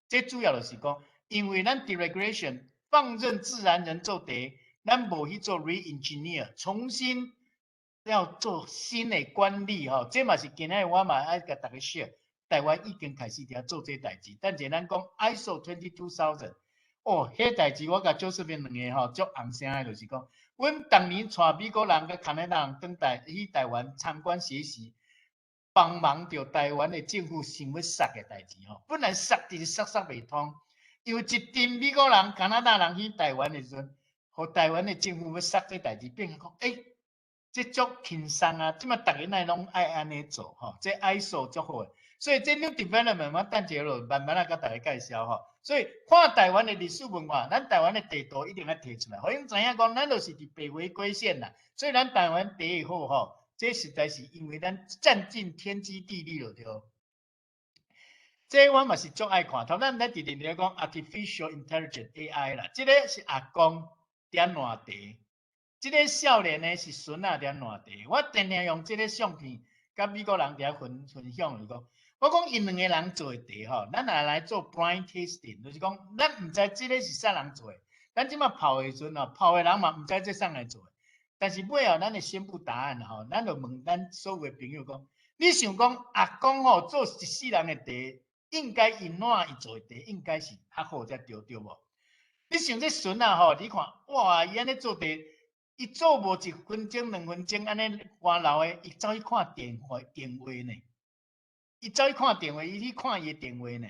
[SPEAKER 3] 這主要就是講，因為咱 deregulation 放任自然人做茶，咱無去做 re-engineer，重新要做新的管理吼。這嘛是今仔日我嘛愛共大家 share。台灣已經開始佇遐做這代誌。等者咱講 ISO 22,000，哦，彼代誌我共 Josephine 兩个吼足紅聲的，就是講，阮當年帶美國人佮加拿大人轉台去台灣參觀學習，幫忙著台灣的政府想欲殺的代誌吼。本來殺就是殺殺袂通，因為一陣美國人、加拿大人去台灣的時陣，予台灣的政府欲殺這代誌，變成講，欸，這足輕鬆啊！這馬逐家若攏愛按呢做吼，這 ISO 足好的。所以這 new development 我等下就慢慢仔共大家介紹吼。所以看台灣的歷史文化，咱台灣的地圖一定愛提出來，予𪜶知影講，咱就是佇北回歸線啦。所以咱台灣茶會好吼，這實在是因為咱佔盡天機地利就對。這我嘛是足愛看，頭咱咧直直咧講 artificial intelligence AI 啦，這个是阿公佇遐挼茶，這个少年呢是孫仔佇遐挼茶。我定定用這个相片佮美國人佇遐分享，就講，我講𪜶兩个人做的茶吼，咱若來做 blind tasting，就是講咱毋知這个是啥人做的。咱這馬泡的時陣吼，泡的人嘛毋知這啥人做的。但是尾後咱會宣布答案吼，咱就問咱所有的朋友講，你想講阿公吼做一世人的茶，應該𪜶怎伊做的茶應該是較好才對，對無？你想這孫仔吼，你看哇，伊按呢做茶，伊做無一分鐘兩分鐘按呢換流的，伊走去看電話呢。伊走去看電話，伊去看伊的電話呢。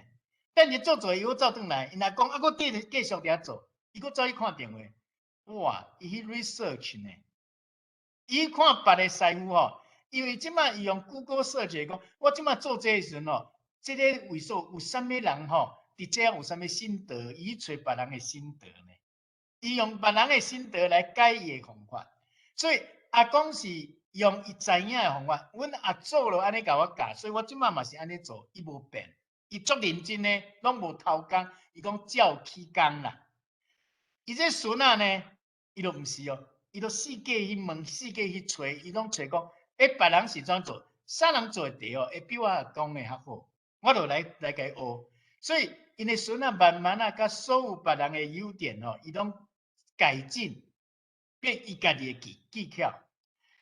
[SPEAKER 3] 等伊做做，伊閣走轉來，𪜶阿公啊，閣繼續佇遐做，伊閣走去看電話。哇，伊去 research 呢。伊看別个師傅吼，因為這馬伊用 Google search 講，我這馬做這个時陣吼，這个位數有啥物人吼，佇這有啥物心得，伊去揣別人的心得呢？伊用別人的心得來改伊的方法，所以阿公是用伊知影的方法，阮阿祖就按呢共我教，所以我這馬嘛是按呢做，伊無變，伊足認真的，攏無偷工，伊講照起工啦。伊這孫仔呢，伊就毋是哦，伊就四界去問，四界去揣，伊攏揣講，欸，別人是怎做，啥人做的茶哦，會比我阿公的較好，我就來共伊學。所以𪜶的孫仔慢慢啊，佮所有別人的優點吼，伊攏改進，變伊家己的技巧。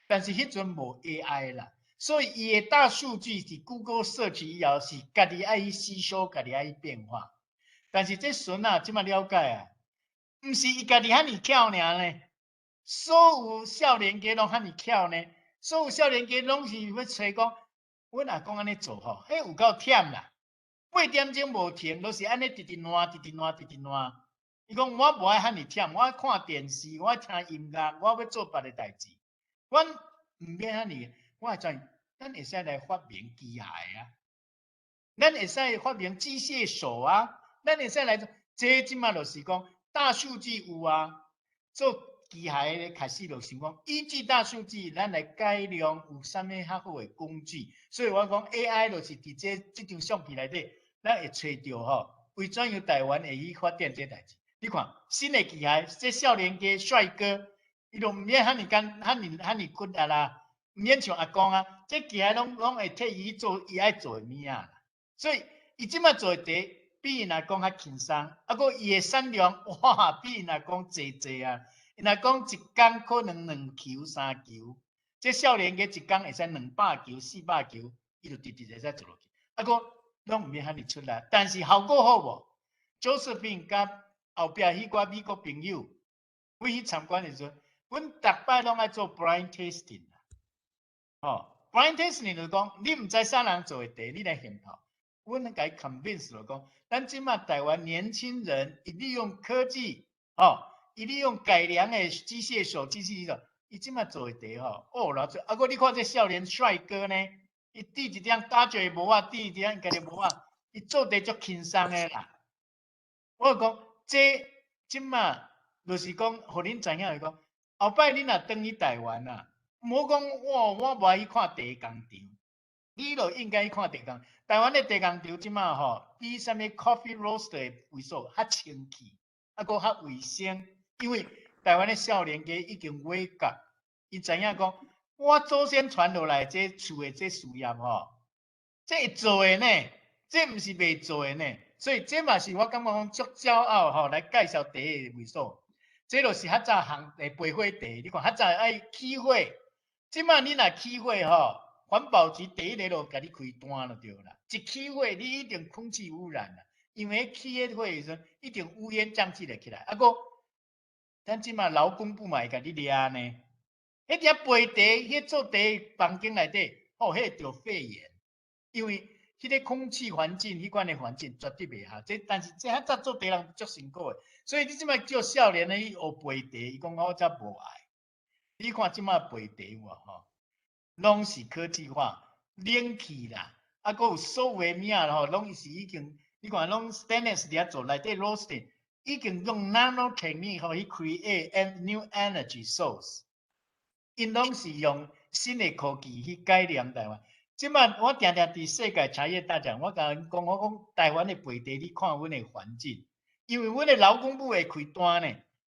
[SPEAKER 3] 但是彼陣無 AI 啦，所以伊的大數據佇 Google search 以後是家己愛去吸收，家己愛去變化。但是這孫仔這馬了解啊，毋是伊家己遐爾巧爾呢，所有少年家攏遐爾巧呢，所有少年家攏是欲揣講，阮阿公按呢做吼，彼有夠忝啦，8點鐘無停，都是按呢直直挼，直直挼，直直挼。伊講我無愛遐爾忝，我愛看電視，我愛聽音樂，我欲做別个代誌，我毋免遐爾，我會知，咱會使來發明機械啊，咱會使發明機械手啊，咱會使來做，這這馬就是講大數據有啊，做機械的開始就想講，依據大數據，咱來改良有啥物較好的工具。所以我講 AI 就是佇這張相片內底，咱會揣著吼，為怎樣台灣會去發展這代誌？你看新的機械，這少年家帥哥，伊就毋免遐爾簡、遐爾遐爾骨力啦，毋免像阿公啊，這機械攏會替伊做伊愛做的物仔。所以伊這馬做的茶比𪜶阿公較輕鬆，啊，閣伊的產量哇，比𪜶阿公濟濟啊！𪜶阿公一工可能兩球三球，這少年家一工會使200球、400球，伊就直直會使做落去。啊，閣攏毋免遐爾出力，但是效果好無？Josephine 佮後壁彼寡美國朋友，阮去參觀的時陣，阮逐擺攏愛做 blind tasting 啦。吼，blind tasting 就是講，你毋知啥人做的茶，你來現泡。阮共伊 convince 就講，咱這馬台灣年輕人，伊利用科技，吼，伊利用改良的機械手、機器手，伊這馬做的茶吼，哦，老濟。啊，閣你看這少年帥哥呢，伊戴一頂打石帽仔，戴一頂家己帽仔，伊做茶足輕鬆的啦。我講，這這馬就是講，予恁知影就講，後擺恁若轉去台灣啊，毋好講哇，我無愛去看茶工廠。你就應該去看茶工。台灣的茶工廠這馬吼，比啥物 coffee roaster 的位數較清氣，啊，閣較衛生。因為台灣的少年家已經 wake up，伊知影講，我祖先傳落來這厝的這事業吼，這會做的呢，這毋是袂做的呢，所以這嘛是我感覺講足驕傲吼，來介紹茶的位所。這就是較早烘的焙火茶，你看較早愛起火，這擺你若起火吼，環保局第一个就共你開單就對啦。一起火，你一定空氣污染啦，因為起彼火的時陣，一定烏煙瘴氣會起來。啊，閣咱這擺勞工部嘛會共你掠呢。彼伫遐焙茶，彼做茶房間內底，哦，彼會著肺炎，因為彼个空氣環境，彼款的環境絕對袂好。這但是這較早做茶人足辛苦的，所以你這擺叫少年的去學焙茶，伊講我才無愛。你看這擺焙茶有無吼，攏是科技化，冷氣啦，啊，閣有所有的物仔吼，攏是已經，你看攏 stainless 佇遐做，內底 roasting，已經用 nano technique 吼去 create a new energy source。𪜶攏是用新的科技去改良台灣。這擺我定定佇世界茶葉大獎，我共𪜶講，我講台灣的焙茶，你看阮的環境，因為阮的勞工部會開單呢，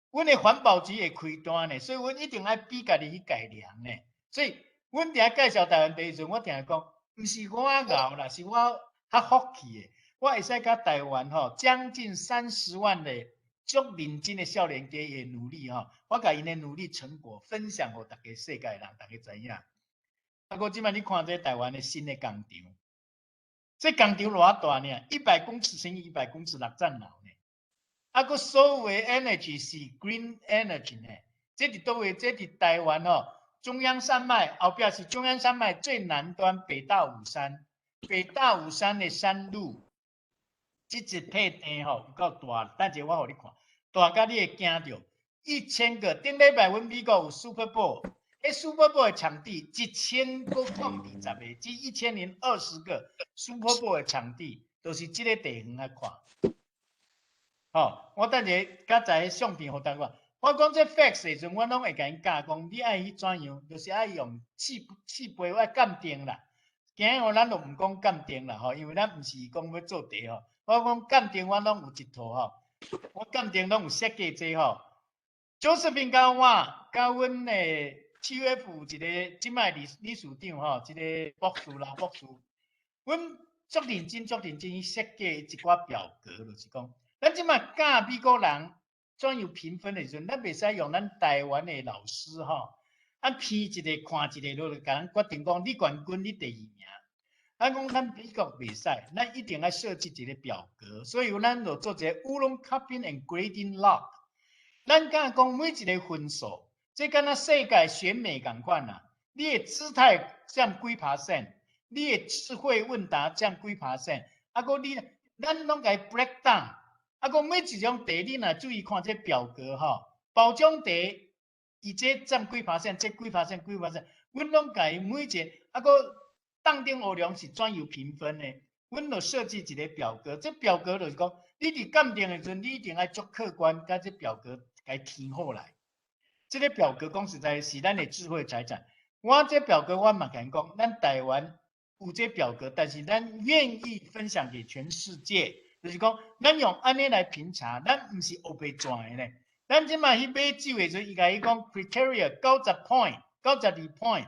[SPEAKER 3] 阮的環保局會開單呢，所以阮一定愛比家己去改良呢。所以，阮佇遐介紹台灣茶的時陣，我定定講，毋是我𠢕啦，是我較福氣的，我會使佮台灣吼將近30萬的足認真的少年家的努力吼，我共𪜶的努力成果分享予逐个世界人，逐家知影。啊，閣這擺你看這台灣的新的工廠，這工廠偌大呢？100公尺乘以100公尺，六層樓呢。啊，閣所有的 energy 是 green energy 呢？這佇佗位？這佇台灣吼，中央山脈後壁是中央山脈最南端北大武山，北大武山的山路，這一塊地吼有夠大，等下我予你看，大甲你會驚著。1000個，頂禮拜阮美國有 Super Bowl，彼 Super Bowl 的場地1020個，這1020個 Super Bowl 的場地，都是這個地方來看。吼，我等下較在相片予大家看。我講這 facts 的時陣，我攏會共𪜶教講，你愛去怎樣，就是愛用試試杯，愛鑑定啦。今日我咱就毋講鑑定啦，吼，因為咱毋是講欲做茶吼。我講鑑定，我攏有一套吼。我鑑定攏有設計這吼。Josephine 佮我，佮阮的 TUF 一個這擺理理事長吼，一個博士啦博士，阮足認真足認真去設計一寡表格，就是講，咱這擺教美國人怎樣評分的時陣，咱袂使用咱台灣的老師吼，啊評一個看一個，就共咱決定講你冠軍，你第二名。咱講咱美國袂使，咱一定愛設計一個表格，所以咱就做一個烏龍 cupping and grading log。咱敢講每一個分數，這敢若世界選美仝款啊！你的姿態佔幾 percent，你的智慧問答佔幾 percent，啊，閣你，咱攏共伊 break down，啊，閣每一種茶，你若注意看這表格吼，包裝茶，伊這佔幾 percent，這幾 percent，幾 percent，阮攏共伊每一個，啊，閣凍頂烏龍是怎樣評分的？阮就設計一個表格，這表格就是講，你佇鑑定的時陣，你一定愛足客觀，共這表格共填好來。這個表格講實在是咱的智慧財產。我這表格我嘛共𪜶講，咱台灣有這表格，但是咱願意分享給全世界，就是講，咱用按呢來評茶，咱毋是烏白轉的呢。咱這擺去買酒的時陣，伊共你講 criteria 90 point、92 point，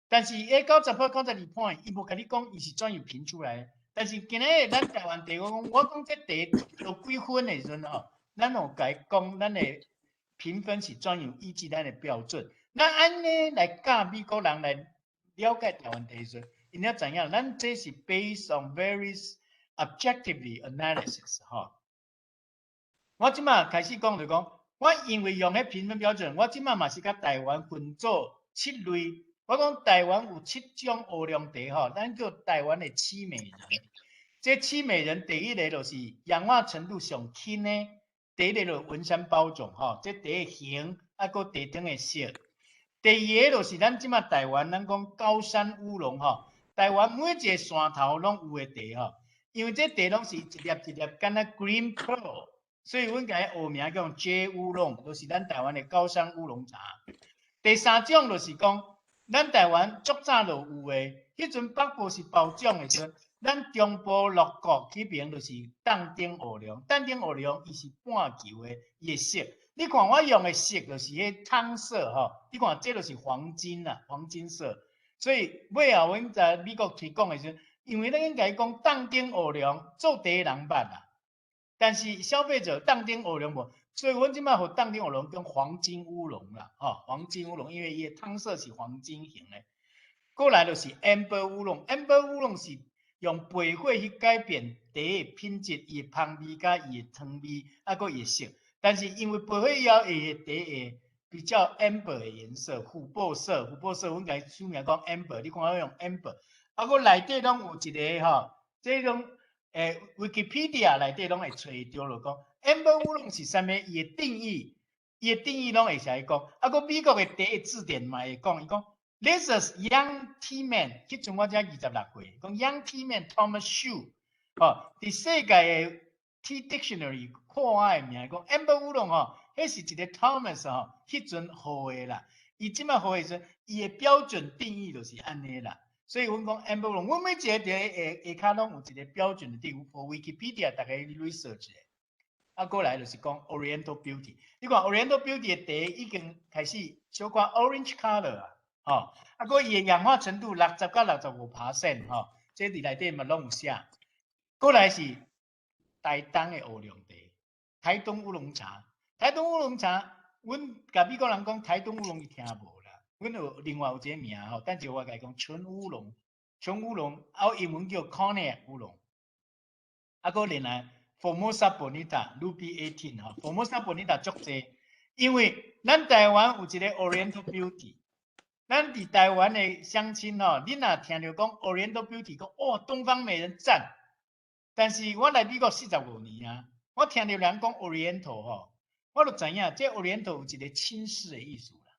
[SPEAKER 3] 但是彼90 point、九十二 point，伊無共你講伊是怎樣評出來的。但是今仔日咱台灣茶，我講我講這茶有幾分的時陣吼，咱有共伊講咱的評分是怎樣依據咱的標準。咱按呢來教美國人來了解台灣茶的時陣，𪜶才知影，咱這是 based on very objectively analysis 吼。我這擺開始講就講，我因為用彼評分標準，我這擺嘛是共台灣分做七類。我講台灣有七種烏龍茶吼，咱叫台灣的七美人。這七美人第一个就是氧化程度上輕的，第一个就是文山包種吼，這茶的形啊，閣茶湯的色。第二个就是咱這擺台灣，咱講高山烏龍吼，台灣每一個山頭攏有的茶吼，因為這茶攏是一粒一粒，敢若 green pearl，所以阮共伊學名叫 J 烏龍，就是咱台灣的高山烏龍茶。第三種就是講，咱台灣足早就有的，彼陣北部是包種的時陣，咱中部鹿谷彼爿就是凍頂烏龍，凍頂烏龍伊是半球的，伊的色。你看我用的色就是彼湯色吼，你看這就是黃金啊，黃金色。所以尾後阮在美國推廣的時陣，因為咱應該講凍頂烏龍做茶的人捌啦，但是消費者凍頂烏龍無，所以阮這擺予凍頂烏龍叫黃金烏龍啦，吼，黃金烏龍，因為伊的湯色是黃金型的。過來就是 amber 烏龍，amber 烏龍是用焙火去改變茶的品質，伊的香味佮伊的糖味，啊，閣伊的色。但是因為焙火以後，伊的茶會比較 amber 的顏色，琥珀色，琥珀色，阮共取名講 amber，你看我用 amber，啊，閣內底攏有一個吼，這種Wikipedia 內底攏會揣著就講 amber 烏龍是啥物？伊的定義，伊的定義攏會使講。啊，閣美國的茶的字典嘛會講，伊講 This is young tea man，彼陣我才26歲，講 young tea man Thomas Shu，吼，佇世界的 Tea Dictionary 看我的名講 amber 烏龍吼，彼是一個 Thomas 吼，彼陣予的啦。伊這擺予的時陣，伊的標準定義就是按呢啦。所以阮講 amber 烏龍，阮每一個佇下下跤攏有一個標準的定義，for Wikipedia 逐家 research 的。啊，過來就是講 Oriental Beauty，你看 Oriental Beauty 的茶已經開始小可 orange color 啊，吼，啊，閣伊的氧化程度60到65%吼，這佇內底嘛攏有寫。過來是台東的烏龍茶，台東烏龍茶，台東烏龍茶，阮共美國人講台東烏龍伊聽無啦，阮有另外有一個名吼，等陣我共伊講純烏龍，純烏龍，啊，英文叫 Cognac 烏龍，啊，閣另外 Formosa Bonita Ruby 18 吼，Formosa Bonita 足濟，因為咱台灣有一個 Oriental Beauty，咱佇台灣的鄉親吼，你若聽著講 Oriental Beauty，講哦，東方美人讚，但是我來美國45年啊，我聽著人講 Oriental 吼，我就知影這 Oriental 有一個輕視的意思啦。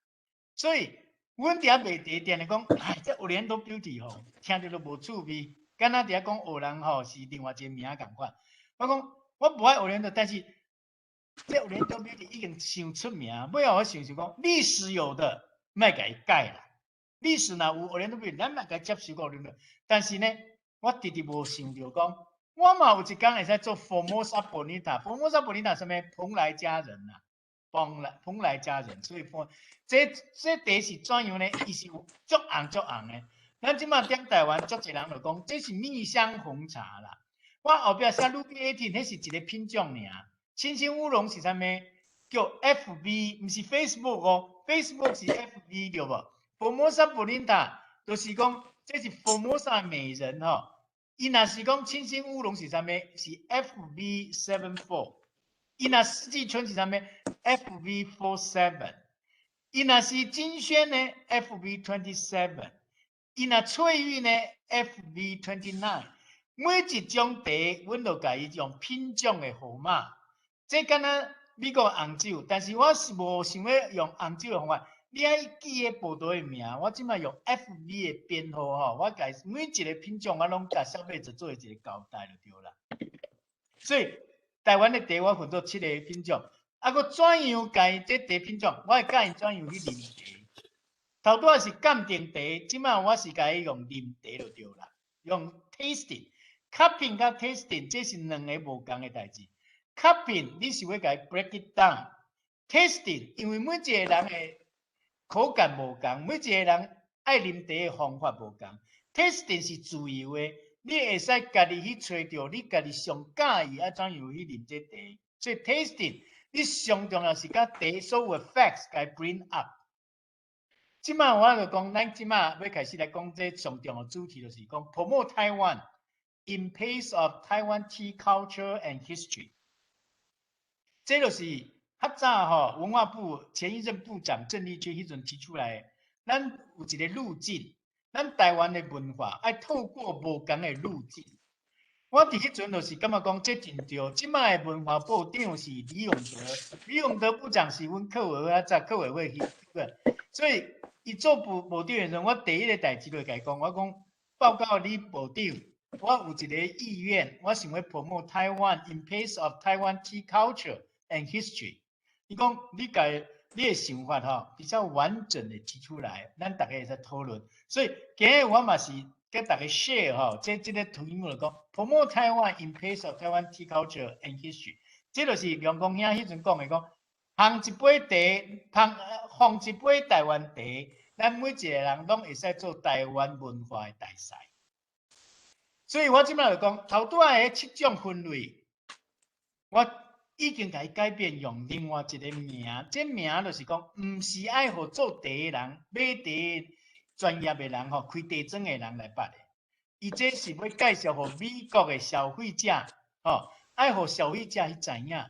[SPEAKER 3] 所以，阮佇遐賣茶定定講，哎，這 Oriental Beauty 吼，聽著就無趣味，敢若佇遐講烏人吼是另外一個名仝款。我講我無愛 Oriental，但是這 Oriental Beauty 已經傷出名，尾後我想想講，歷史有的，莫共伊改啦。歷史若有 Oriental Beauty，咱嘛共接受過 Oriental。但是呢，我直直無想著講，我嘛有一工會使做 Formosa Bonita，Formosa Bonita 啥物？蓬萊佳人啊，蓬萊佳人，所以講這茶是怎樣呢？伊是有足紅足紅的。咱這擺踮台灣足濟人就講，這是蜜香紅茶啦。我後壁寫 Ruby 18，彼是一個品種爾。青心烏龍是啥物？叫 FV，毋是 Facebook 哦，Facebook 是 FV 對無？Formosa Bonita 就是講這是 Formosa 美人吼。伊若是講青心烏龍是啥物？是 FV 74。伊若四季春是啥物？FV 47。伊若是金萱呢？FV 27。伊若翠玉呢？FV 29。每一種茶，阮就共伊用品種的號碼。這敢若美國紅酒，但是我是無想欲用紅酒的方法。你愛記彼葡萄的名，我這擺用 FV 的編號吼，我共每一個品種我攏共消費者做一個交代就對啦。所以台灣的茶我分做七個品種，啊，閣怎樣共這茶品種，我會教𪜶怎樣去啉茶。頭拄仔是鑑定茶，這擺我是共伊用啉茶就對啦，用 tasting。Cupping 佮 tasting 這是兩个無仝的代誌。Cupping 你是欲共伊 break it down，tasting 因為每一個人的口感無仝，每一個人愛啉茶的方法無仝。Tasting 是自由的，你會使家己去揣著你家己上喜歡愛怎樣去啉這茶。所以 tasting 你上重要是共茶所有的 facts 共伊 bring up。這擺我就講，咱這擺欲開始來講這上重要主題，就是講 promote Taiwan in place of Taiwan tea culture and history。這就是較早吼文化部前一任部長鄭麗君彼陣提出來，咱有一個路徑，咱台灣的文化愛透過無仝的路徑。我佇彼陣就是感覺講這真對。這擺的文化部長是李永得，李永得部長是阮客委會較早客委會去的，所以伊做部長的時陣，我第一个代誌就共伊講，我講報告李部長，我有一個意願，我想欲 promote Taiwan in place of Taiwan tea culture and history。伊講你共你的想法吼比較完整的提出來，咱逐家會使討論。所以今日我嘛是共大家 share 吼，這個題目來講，promote Taiwan in place of Taiwan tea culture and history。這就是梁公兄彼陣講的講，烘一杯茶，烘放一杯台灣茶，咱每一個人攏會使做台灣文化的大使。所以我這擺就講，頭拄仔彼七種分類，我已經共伊改變，用另外一個名。這名就是講，毋是愛予做茶的人、買茶專業的人吼，開茶莊的人來捌的。伊這是欲介紹予美國的消費者，吼，愛予消費者去知影。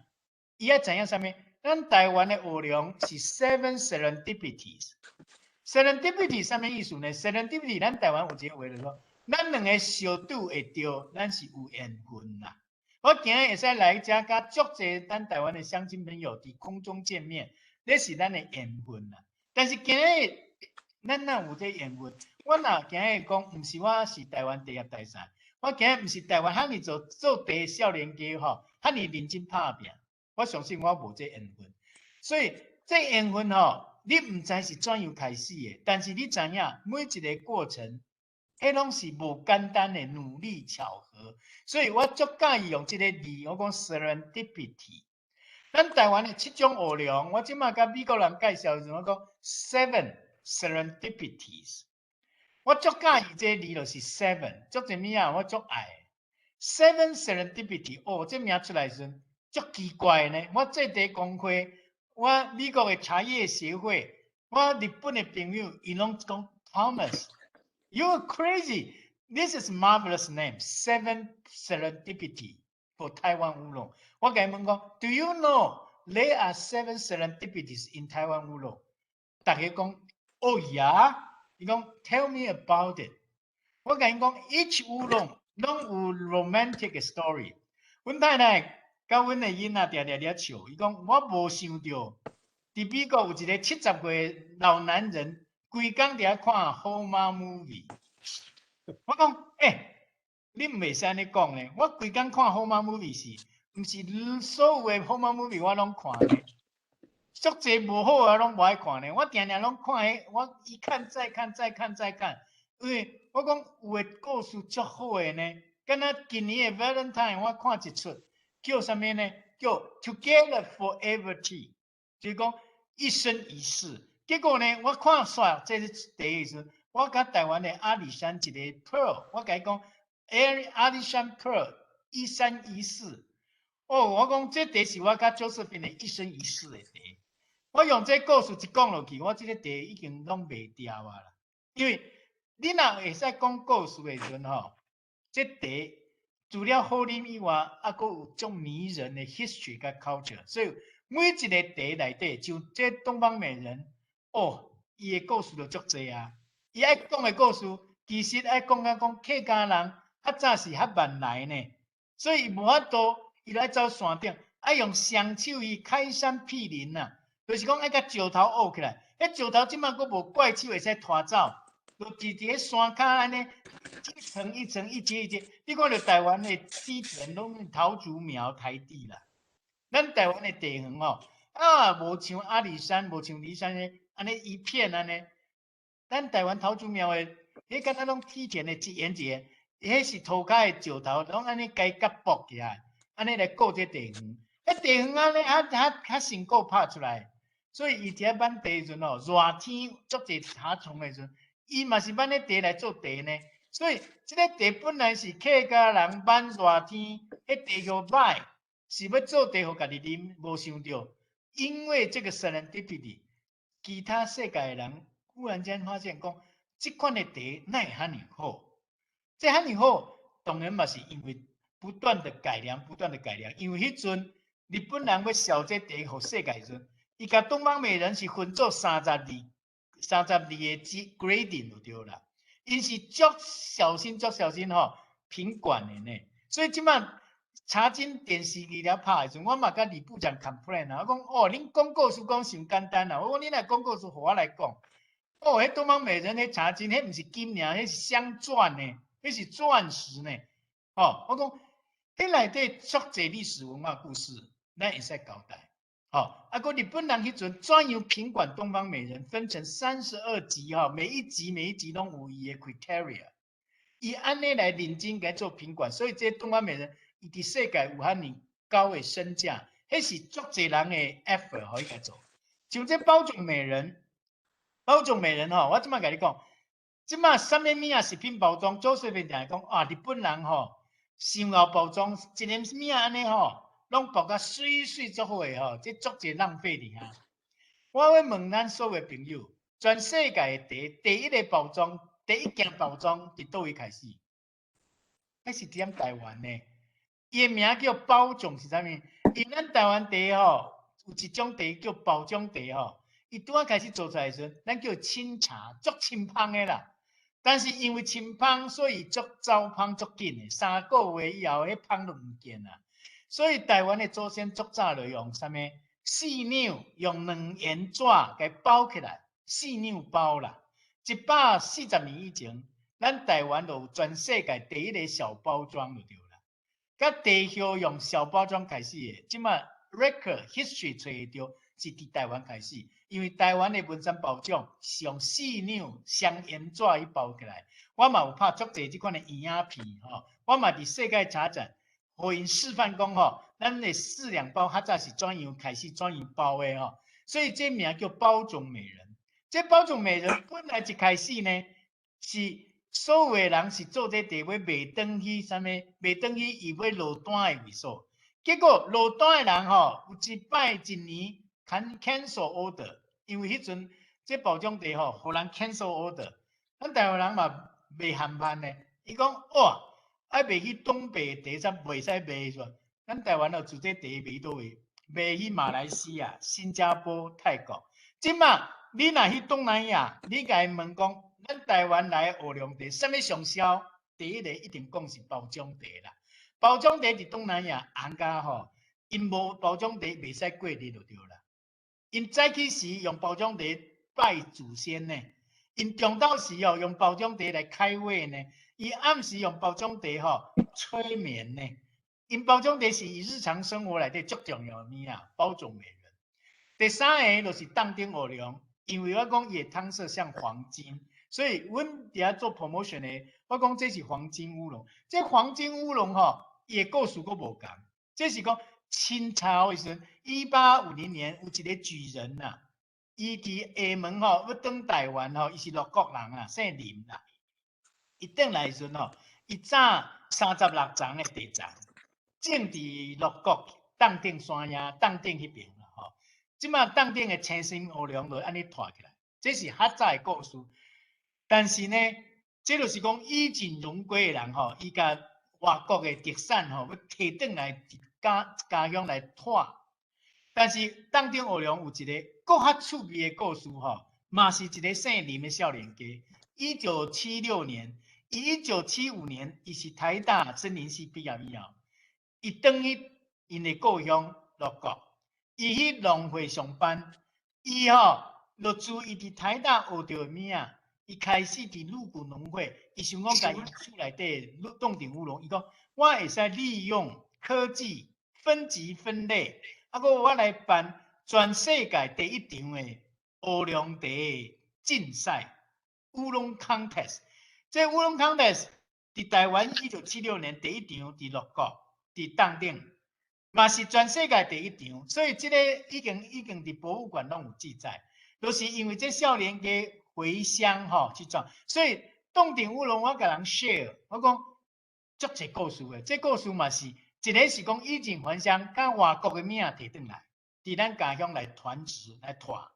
[SPEAKER 3] 伊愛知影啥物？咱台灣的烏龍是 Seven Serendipities。Serendipity 啥物意思呢？Serendipity 咱台灣有一個話就是講，咱兩个相拄會著，咱是有緣分啦。我今日會使來遮佮足濟咱台灣的鄉親朋友佇空中見面，這是咱的緣分啦。但是今日咱哪有這緣分？我若今日講，毋是我是台灣茶葉大使，我今日毋是台灣遐爾做做茶少年家吼，遐爾認真拍拚，我相信我無這緣分。所以這緣分吼，你毋知是怎樣開始的，但是你知影每一個過程，彼攏是無簡單的努力巧合。所以我足佮意用這个字，我講 serendipity。咱台灣的七種烏龍，我這擺共美國人介紹的時陣，我講 seven serendipities。我足佮意這个字，就是 seven，足濟物仔我足愛。Seven serendipity，哦，這名出來時陣足奇怪呢。我做茶公會，我美國的茶葉協會，我日本的朋友，𪜶攏講 Thomas，you are crazy。This is marvelous name, Seven Serendipity for Taiwan Oolong。我共𪜶問講，Do you know there are seven serendipities in Taiwan Oolong？逐家講，Oh yeah。伊講，Tell me about it。我共𪜶講，Each oolong 攏有 romantic story。阮太太佮阮的囡仔定定咧笑，伊講我無想著，佇美國有一個70歲老男人，規工佇遐看 Hallmark movie。我講，欸，你毋會使按呢講呢。我規工看 Hallmark movie 是，毋是所有的 Hallmark movie 我攏看呢。足濟無好的我攏無愛看呢。我定定攏看彼，我一看再看再看再看，因為我講有的故事足好的呢。敢若今年的 Valentine 我看一齣叫啥物呢？叫 Together Forever Tea，就是講一生一世。結果呢，我看煞這是第一次，我共台灣的阿里山一個 Pearl，我共伊講，阿里山 Pearl 一生一世。哦，我講這茶是我佮 Josephine 的一生一世的茶。我用這故事一講落去，我這个茶已經攏賣掉啊啦。因為你若會使講故事的時陣吼，這茶除了好啉以外，猶閣有足迷人的 history 佮 culture。所以每一个茶內底，像這東方美人，哦，伊的故事就足濟啊。伊愛講的故事，其實愛講甲講客家人較早是較慢來呢，所以伊無法度，伊來走山頂，愛用雙手去開山闢林啊，就是講愛共石頭挖起來。彼石頭這擺閣無怪手會使拖走，就佇佇咧山跤按呢，一層一層、一階一階。你看著台灣的梯田攏是桃竹苗台地啦，咱台灣的地方吼，啊，無像阿里山，無像梨山呢，按呢一片按呢。咱台灣桃竹苗的，彼敢若攏梯田的一沿一沿，彼是塗跤的石頭，攏按呢共伊夾駁起來，按呢來顧這地方。彼地方按呢較較較成果拍出來，所以伊佇遐挽茶的時陣吼，熱天足濟茶蟲的時陣，伊嘛是挽彼茶來做茶呢。所以這个茶本來是客家人挽熱天，彼茶叫歹，是欲做茶予家己啉，無想著，因為這个 serendipity，其他世界的人忽然間發現講，這款的茶哪會遐爾好？這遐爾好，當然嘛是因為不斷的改良，不斷的改良。因為彼陣日本人欲銷這茶予世界時陣，伊共東方美人是分做32、32个 grading 就對啦。𪜶是足小心、足小心吼品管的呢。所以這擺茶金電視機咧拍的時陣，我嘛共李部長 complain 啊，我講哦，恁講故事講傷簡單啦，我講恁來講故事，予我來講。哦，彼東方美人彼茶金，彼毋是金爾，彼是鑲鑽呢，彼是鑽石呢。哦，我講彼內底足濟歷史文化故事，咱會使交代。哦，啊，閣日本人彼陣怎樣品管東方美人，分成32級吼，每一級每一級攏有伊的 criteria，伊按呢來認真共做品管，所以這東方美人伊佇世界有遐爾高的身價，彼是足濟人的 effort 予伊共做。像這包種美人，包種美人吼，我這擺共你講，這擺啥物物仔食品包裝，做隨便定會講啊，日本人吼，傷𠢕包裝，一个物仔按呢吼，攏包甲媠媠足好的吼，這足濟浪費佇遐。我欲問咱所有朋友，全世界的茶第一个包裝，第一件包裝佇佗位開始？彼是佇咱台灣呢。伊的名叫包種是啥物？因咱台灣茶吼，有一種茶叫包種茶吼，伊拄仔開始做出來的時陣，咱叫清茶，足清芳的啦。但是因為清芳，所以足走芳足緊的。3個月以後，彼芳就毋見啦。所以台灣的祖先足早就用啥物？4兩用2元紙共包起來，4兩包啦。140年以前，咱台灣就有全世界第一个小包裝就對啦。佮茶葉用小包裝開始的，這馬 record history 揣會著是佇台灣開始，因為台灣的文山包種是用4兩雙緣紙去包起來。我嘛有拍足濟這款的圓仔片吼，我嘛佇世界茶展，予𪜶示範講吼，咱的4兩包較早是怎樣開始怎樣包的吼，所以這名叫包種美人。這包種美人本來一開始呢，是所有的人是做這茶欲賣轉去啥物，賣轉去伊欲落單的位所。結果落單的人吼，有一擺一年 cancel order，因為彼陣這包種茶吼，予人 cancel order，咱台灣人嘛袂含慢呢，伊講哇，愛賣去東北茶才袂使賣是吧？咱台灣哦，做這茶賣佗位？賣去馬來西亞、新加坡、泰國。這馬你若去東南亞，你共𪜶問講，咱台灣來的烏龍茶，啥物上銷？第一个一定講是包種茶啦。包種茶佇東南亞紅甲吼，𪜶無包種茶袂使過日就對啦。𪜶早起時用包種茶拜祖先呢，𪜶中晝時哦用包種茶來開胃呢，伊暗時用包種茶吼催眠呢。𪜶包種茶是伊日常生活內底足重要的物仔，包種美人。第三個就是凍頂烏龍，因為我講伊的湯色像黃金，所以阮佇遐做 promotion 的，我講這是黃金烏龍。這黃金烏龍吼，伊的故事閣無仝。這是講清朝的時陣，1850年有一个舉人呐，伊佇廈門吼欲轉台灣吼，伊是駱國人啊，姓林啦。伊轉來的時陣吼，伊紮36叢的茶叢，種佇鹿谷凍頂山崖凍頂彼爿啦吼。這馬凍頂的青心烏龍就按呢拖起來，這是較早的故事。但是呢，這就是講衣錦榮歸的人吼，伊共外國的特產吼，欲提轉來家家鄉來拖。但是凍頂烏龍有一个閣較趣味的故事吼，嘛是一个姓林的少年家。1976年，1975年，伊是台大森林系畢業以後，伊轉去𪜶的故鄉鹿谷，伊去農會上班，伊吼就自伊佇台大學著的物仔，伊開始佇鹿谷農會，伊想講共伊厝內底凍頂烏龍，伊講我會使利用科技分級分類，啊，閣我來辦全世界第一場的烏龍茶競賽烏龍 contest。這烏龍 contest 佇台灣1976年第一場佇鹿谷佇凍頂，嘛是全世界第一場，所以這个已經佇博物館攏有記載，都是因為這少年家回鄉吼去創，所以凍頂烏龍我共人 share，我講足濟故事的，這故事嘛是一个是講衣錦還鄉，共外國的物仔提轉來，佇咱家鄉來傳植來傳，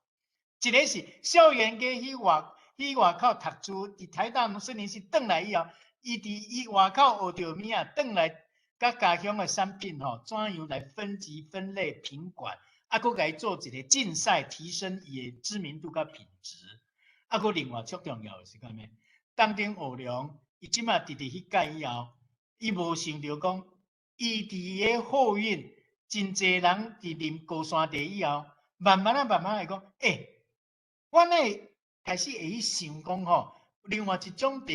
[SPEAKER 3] 一个是少年家去外口讀書，佇台大森林系轉來以後，伊佇伊外口學著物仔，轉來佮家鄉的產品吼，怎樣來分級分類品管，啊，閣共伊做一个競賽，提升伊的知名度佮品質。啊，閣另外足重要的是啥物？凍頂烏龍，伊這馬直直去改以後，伊無想著講，伊佇个貨運真濟人佇啉高山茶以後，慢慢仔慢慢來講，欸，我呢開始會去想講吼，另外一種茶，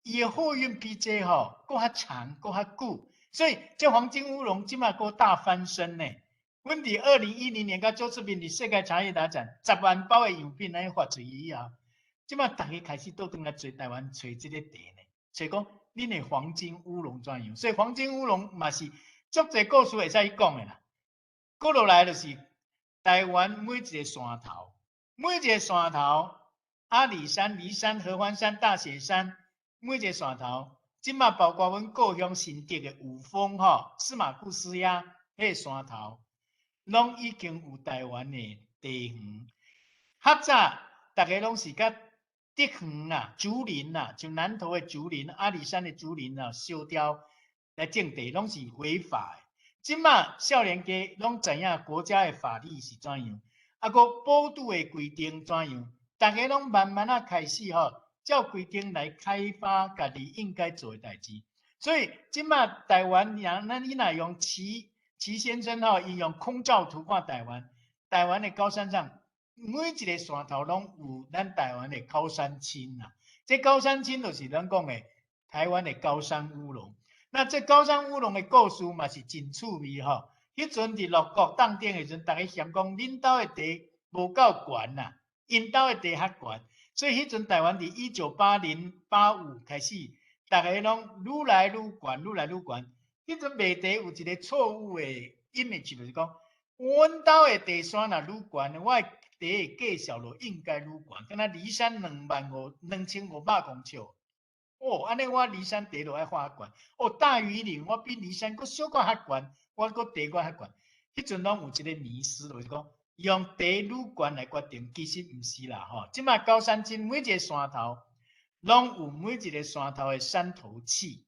[SPEAKER 3] 伊的貨運比這吼閣較長，閣較久，所以這黃金烏龍這馬閣大翻身呢。阮佇2010年佮周志平佇世界茶葉大展10萬包的樣品按呢發出去以後，這馬逐家開始倒轉來揣台灣揣這个茶呢，揣講恁的黃金烏龍怎樣？所以黃金烏龍嘛是足濟故事會使去講的啦。閣落來就是台灣每一个山頭，每一个山頭，阿里山、梨山、合歡山、大雪山，每一个山頭，這馬包括阮故鄉新竹的五峰吼，司馬庫斯遐，彼个山頭，攏已經有台灣的茶園。較早逐家攏是佮竹園啊、竹林啊，像南投的竹林、阿里山的竹林啊，燒掉來種地，攏是違法的。這馬少年家攏知影國家的法律是怎樣，啊，閣保護的規定怎樣，逐家攏慢慢仔開始吼，照規定來開發家己應該做的代誌。所以這馬台灣人，咱你若用齊齊先生吼，伊用空照圖看台灣，台灣的高山上每一个山頭攏有咱台灣的高山青啊。這高山青就是咱講的台灣的高山烏龍。那這高山烏龍的故事嘛是真趣味吼。彼陣佇六國當頂的時陣，逐家嫌講恁兜的茶無夠懸啦，𪜶兜的茶較懸，所以彼陣台灣佇1980、85開始，逐家攏愈來愈懸，愈來愈懸。彼陣賣茶有一個錯誤的 image，就是講，阮兜的茶山若愈懸，我的茶的價數就應該愈懸。敢若梨山2萬5、2500公尺。哦，按呢我梨山茶就愛畫懸。哦，大禹嶺我比梨山閣小可較懸，我閣茶閣較懸。彼陣攏有一個迷思，就是講用茶愈懸來決定，其實毋是啦吼。這馬高山青每一個山頭，攏有每一個山頭的山頭氣。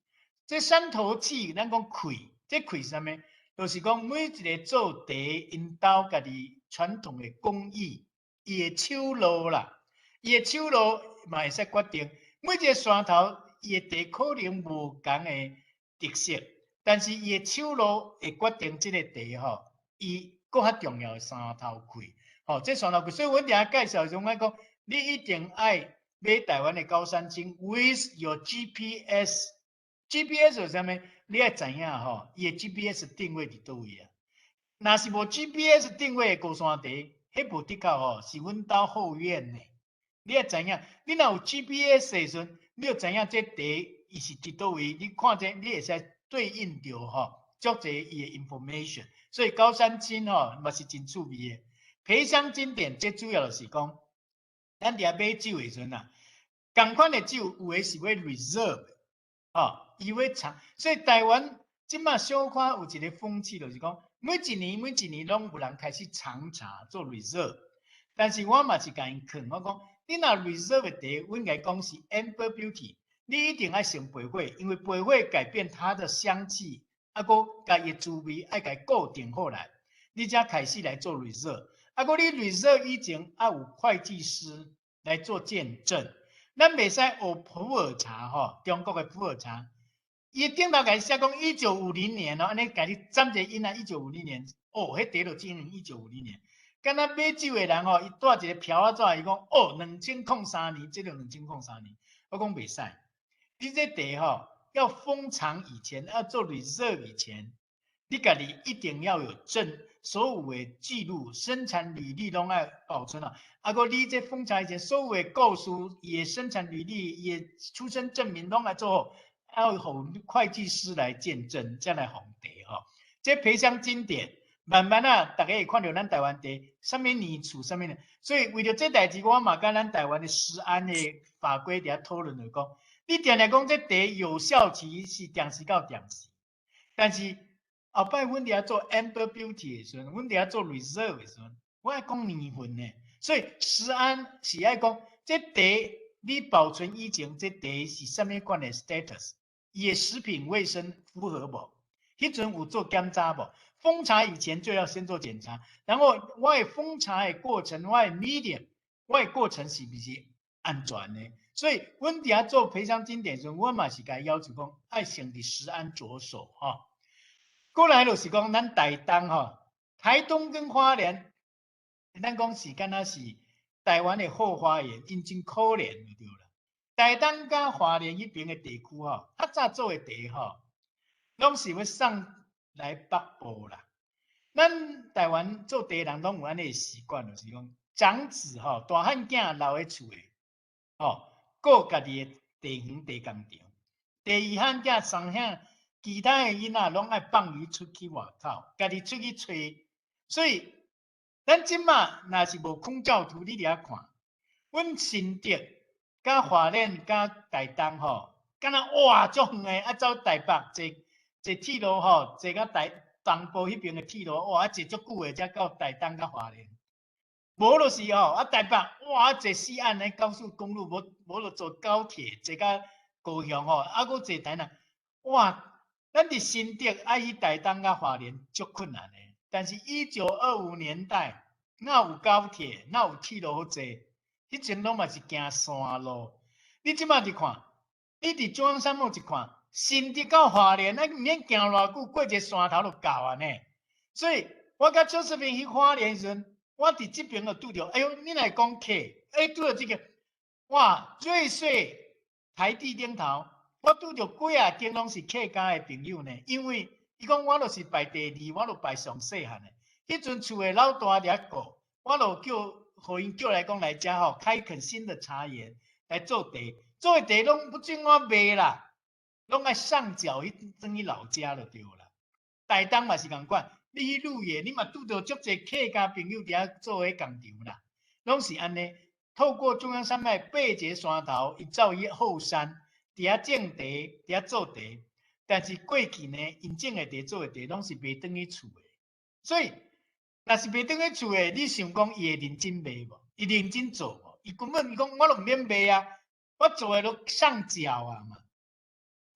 [SPEAKER 3] 這山頭氣，咱講氣，這氣是啥物？就是講每一個做茶，𪜶兜家己傳統的工藝，伊的手路啦，伊的手路嘛會使決定。每一個山頭，伊的茶可能無仝的特色，但是伊的手路會決定這個茶吼，伊閣較重要的山頭氣，吼，這山頭氣。所以阮佇遐介紹的時陣，我講你一定愛買台灣的高山青，with your GPS。GPS 是啥物？你愛知影吼，伊的 GPS 定位佇佗位啊？若是無 GPS 定位的高山茶，彼無的確吼是阮兜後院的。你愛知影，你若有 GPS 的時陣，你就知影這茶伊是佇佗位。你看這，你會使對應著吼，足濟伊的 information。所以高山青吼嘛是真趣味的。培香經典，這主要就是講，咱佇遐買酒的時陣啊，仝款的酒有的是欲 reserve，吼，伊欲藏。所以台灣這馬小可有一個風氣，就是講每一年每一年攏有人開始藏茶做 reserve。但是我嘛是共𪜶勸，我講，你若 reserve 的茶，阮共伊講是 amber beauty，你一定愛先焙火，因為焙火改變它的香氣，啊，閣共伊滋味愛共伊固定好來，你才開始來做 reserve。啊，閣你 reserve 以前愛有會計師來做見證。咱袂使學普洱茶吼，中國的普洱茶，伊頂頭共伊寫講1950年哦，按呢共你佔一個印啊，一九五零年，哦，彼茶就經營一九五零年。敢若買酒的人吼，伊帶一個票仔紙，伊講哦，2003年，這個2003年，我講袂使。你這茶吼要封藏以前，要做 reserve 以前，你家己一定要有證，所有的記錄、生產履歷攏愛保存好。啊，閣你這封藏以前，所有的故事、伊的生產履歷、伊的出生證明攏愛做好，要予會計師來見證，才來封茶吼。這培香經典。慢慢啊，逐家會看著咱台灣茶，啥物年處，啥物年，所以為著這代誌，我嘛佮咱台灣的食安的法規佇遐討論，就講，你定定講這茶有效期是定時到定時，但是後擺阮佇遐做 Amber Beauty 的時陣，阮佇遐做 Reserve 的時陣，我愛講年份呢，所以食安是愛講這茶你保存以前，這茶是啥物款的 status，伊的食品衛生符合無？彼陣有做檢查無？封茶以前就要先做檢查，然後我的封茶的過程，我的 medium，我的過程是毋是安全的？所以，阮佇遐做培香經典時陣，我嘛是共伊要求講，愛先佇食安着手吼。過來就是講，咱台東吼，台東跟花蓮，咱講是敢若是台灣的後花園，𪜶真可憐就對啦。台東佮花蓮彼爿的地區吼，較早做的茶吼，攏是欲送來北部啦。咱台灣做茶人攏有按呢習慣，就是講長子吼，大漢囝留佇厝的，吼，顧家己的地園茶工場。第二漢囝三兄，其他的囡仔攏愛放伊出去外口，家己出去揣。所以咱這馬若是無空照圖，你佇遐看，阮新竹佮花蓮佮台東吼，敢若哇足遠的，啊走台北坐坐鐵路吼，坐到台東部彼爿的鐵路，哇啊坐足久的才到台東佮花蓮。無就是吼，啊台北哇坐四岸的高速公路，無無就坐高鐵坐到高雄吼，啊閣坐台南，哇！咱佇新竹愛去台東佮花蓮足困難的。但是1925年代，哪有高鐵，哪有鐵路好坐？彼陣攏嘛是行山路。你這馬佇看，你佇中央山脈一看，新竹到花蓮，咱毋免行偌久，過一個山頭就到啊呢。所以，我佮周世平去花蓮時陣，我佇這爿就拄著，哎喲，你若講客，欸，拄著這個，哇，瑞穗台地頂頭，我拄著幾仔間攏是客家的朋友呢，因為伊講我就是排第二，我就排上細漢的。彼陣厝的老大佇遐顧，我就叫，予𪜶叫來講來遮吼，開墾新的茶園來做茶，做的茶攏不准我賣啦，攏愛上繳去轉去老家就對啦。台東嘛是仝款，你去鹿野，你嘛拄著足濟客家朋友佇遐做彼工場啦，攏是按呢。透過中央山脈爬一个山頭，伊走去後山，佇遐種茶，佇遐做茶。但是過去呢，𪜶種的茶做的茶攏是賣轉去厝的，所以若是賣轉去厝的，你想講伊會認真賣無？伊認真做無？伊根本伊講我都毋免賣啊，我做的都上繳啊嘛。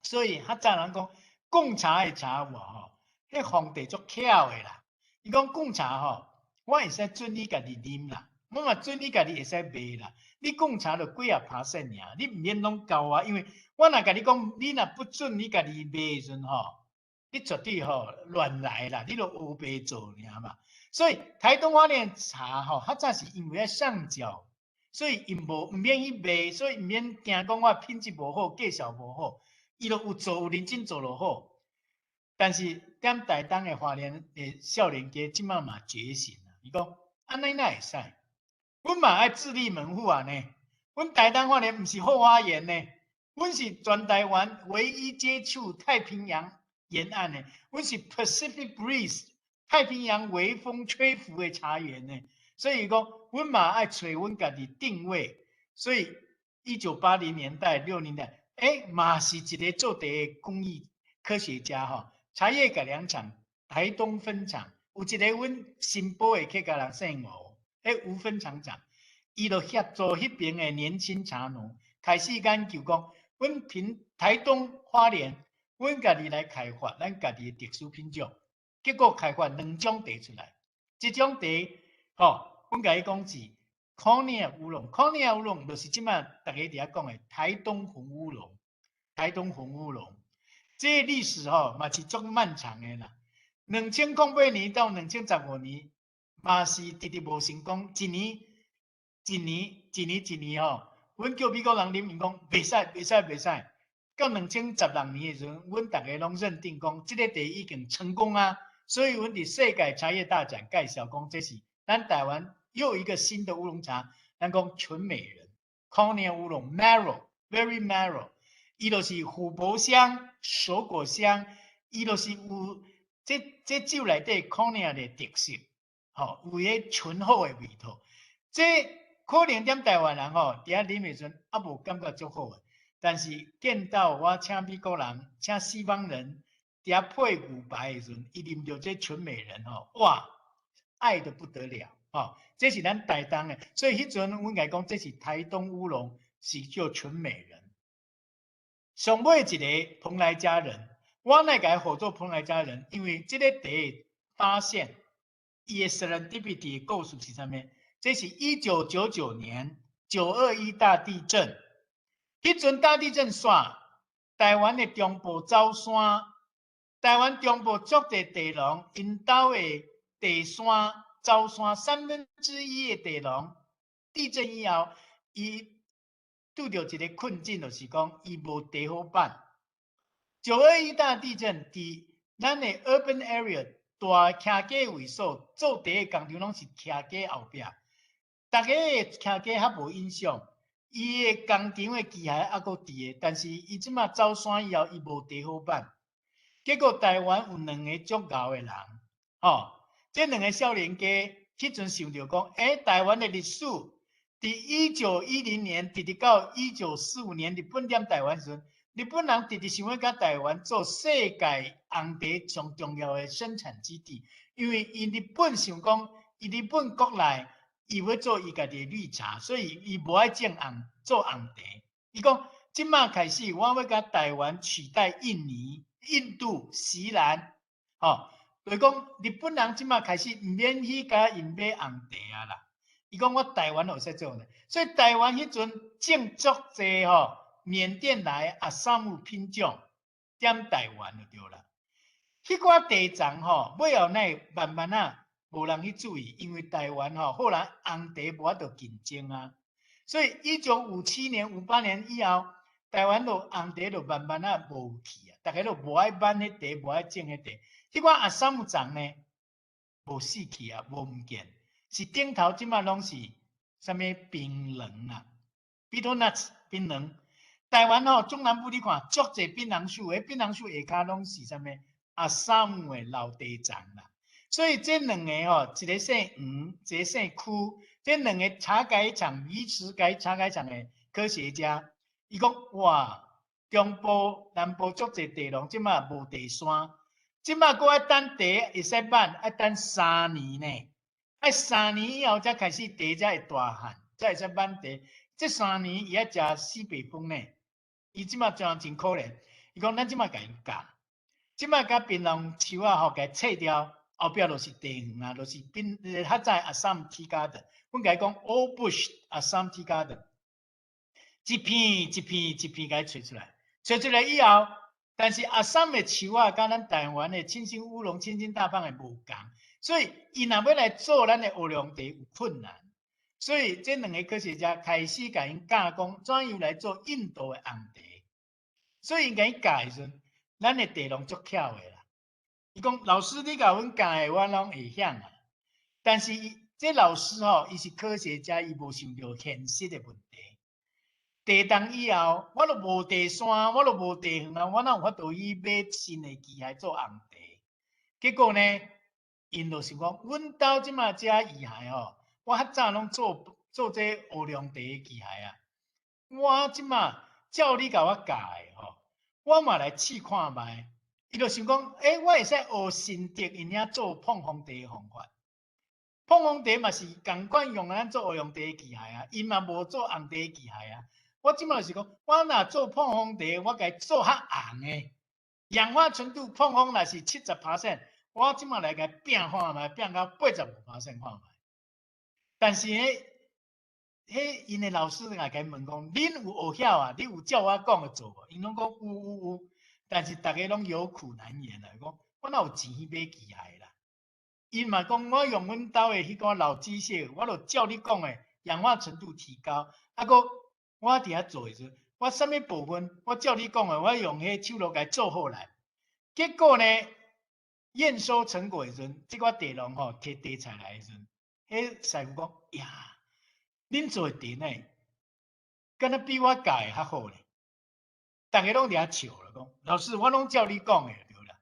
[SPEAKER 3] 所以較早人講貢茶的茶有無吼？彼皇帝足巧的啦。伊講貢茶吼，我會使准你家己啉啦，我嘛准你家己會使賣啦。你貢茶就幾仔 percent 爾，你毋免攏交我，因為我若共你講，你若不准你家己賣的時陣吼，你絕對吼亂來啦，你就烏白做爾嘛。所以台東花蓮茶吼，較早是因為愛上繳，所以𪜶無毋免去賣，所以毋免驚講我品質無好，價數無好，伊就有做有認真做就好。但是踮台東的花蓮的少年家，這馬嘛覺醒啦。伊講按呢哪會使？阮嘛愛自立門戶啊呢。阮台東花蓮毋是後花園呢，阮是全台灣唯一接觸太平洋沿岸的，阮是 Pacific Breeze 太平洋微風吹拂的茶園呢。所以講，阮嘛愛揣阮家己定位。所以1980年代、60年代，欸，嘛是一個做茶的工藝科學家吼。茶葉改良場台東分廠有一個阮新埔的客家人姓吳，彼吳分廠長，伊就協助彼爿的年輕茶農開始研究講，阮平台東花蓮，阮家己來開發咱家己的特殊品種，結果開發兩種茶出來，一種茶吼，阮共伊講是康尼亞烏龍，康尼亞烏龍就是這馬逐家佇遐講的台東紅烏龍，台東紅烏龍。這個歷史吼嘛是足漫長的啦，2008年到2015年，嘛是直直無成功，一年一年一年一年吼，阮叫美國人啉，𪜶講袂使袂使袂使。到2016年的時陣，阮逐家攏認定講，這個茶已經成功啊，所以阮佇世界茶葉大展介紹講，這是咱台灣又一個新的烏龍茶，咱講純美人，康尼烏龍，mellow，very mellow。伊就是琥珀香、熟果香，伊就是有這這酒內底可能的特色，吼，有彼醇厚的味道。這可能踮台灣人吼，佇遐啉的時陣，猶無感覺足好的。但是見到我請美國人、請西方人佇遐配牛排的時陣，伊啉著這純美人吼，哇，愛得不得了，吼！這是咱台東的，所以彼陣阮共伊講，這是台東烏龍，是叫純美人。上尾一個蓬萊佳人，我哪共伊號做蓬萊佳人？因為這個茶發現，伊的 serendipity 的故事是啥物？這是1999年9·21大地震，彼陣大地震煞，台灣的中部走山，台灣中部足濟茶農，𪜶兜的茶山走山1/3的茶農，地震以後，伊拄著一個困境，就是講伊無茶好辦。9·21大地震，佇咱的 urban area 大徛家位所做茶的工廠，攏是徛家後壁，逐家的徛家較無影響，伊的工廠的機械猶閣佇的，但是伊這馬走山以後，伊無茶好辦。結果台灣有兩個足𠢕的人，吼，這兩个少年家彼陣想著講，台灣的歷史，佇1910年直直到1945年，日本佔台灣時陣，日本人直直想欲共台灣做世界紅茶上重要的生產基地，因為𪜶日本想講，伊日本國內伊欲做伊家己的綠茶，所以伊無愛種紅做紅茶。伊講，這馬開始，我欲共台灣取代印尼、印度、錫蘭，吼，就是講日本人這馬開始毋免去共𪜶買紅茶啊啦。伊講我台灣會使做呢，所以台灣彼陣種足濟吼，緬甸來阿薩姆品種踮台灣就對啦。彼寡茶叢吼，尾後呢慢慢仔無人去注意，因為台灣吼後來紅茶無法度競爭啊，所以1957年、58年以後，台灣就紅茶就慢慢仔無去啊，逐家都無愛挽彼茶，無愛種彼茶。彼寡阿薩姆叢呢，無死去啊，無毋見，是頂頭這馬攏是啥物檳榔啊，betel nuts 檳榔。台灣吼中南部你看，足濟檳榔樹，彼檳榔樹下跤攏是啥物阿薩姆的老茶叢啦。所以這兩個吼，一个姓黃，一個姓柯，這兩个茶改場、魚池改茶改場的科學家，伊講哇，中部、南部足濟茶農，這馬無茶山，這馬閣愛等茶會使挽，愛等三年呢，愛三年以後才開始茶才會大漢，才會使挽茶。這三年伊愛食西北風呢，伊這馬真真可憐。伊講咱這馬共伊教，這馬共檳榔樹仔吼，共切掉。後壁就是茶園啊，就是檳較早阿薩姆 tea garden，阮共伊講 Old Bush 阿薩姆 tea garden，一片一片一片共伊揣出來，揣出來以後，但是阿薩姆的樹仔佮咱台灣的青心烏龍、青心大胖的無仝，所以伊若欲來做咱的烏龍茶有困難，所以這兩个科學家開始共𪜶教講，怎樣來做印度的紅茶，所以𪜶共伊教的時陣，咱的茶農足巧的啦。伊講老師，你共阮教的，我攏會曉啊。但是這老師吼，伊是科學家，伊無想著現實的問題。茶冬以後，我都無茶山，我都無茶園啊，我哪有法度去買新的機械做紅茶？結果呢，𪜶就想講，阮兜這馬遮機械吼，我較早攏做做這烏龍茶的機械啊。我這馬照你共我教的吼，我嘛來試看覓。伊就想講，我會使學新竹𪜶遐做膨風茶的方法。膨風茶嘛是仝款用咱做烏龍茶的機械啊，𪜶嘛無做紅茶的機械啊。我這馬就是講，我若做膨風茶，我共伊做較紅的，氧化程度膨風若是70%，我這馬來共伊變看覓，變到85% 看覓。但是呢，彼𪜶的老師來共伊問講，恁有學曉啊？你有照我講的做無？𪜶攏講有有有。但是逐家攏有苦難言啊！講我哪有錢去買機械啦？𪜶嘛講我用阮兜的彼個老機械，我就照你講的氧化程度提高。啊，閣我佇遐做的時陣，我啥物部分我照你講的，我用彼手路共伊做好來。結果呢，驗收成果的時陣，這寡茶農吼提茶菜來的時陣，彼師傅講呀，恁做的茶呢，敢若比我教的較好咧。逐家攏佇遐笑啦，講老師，我攏照你講的對啦。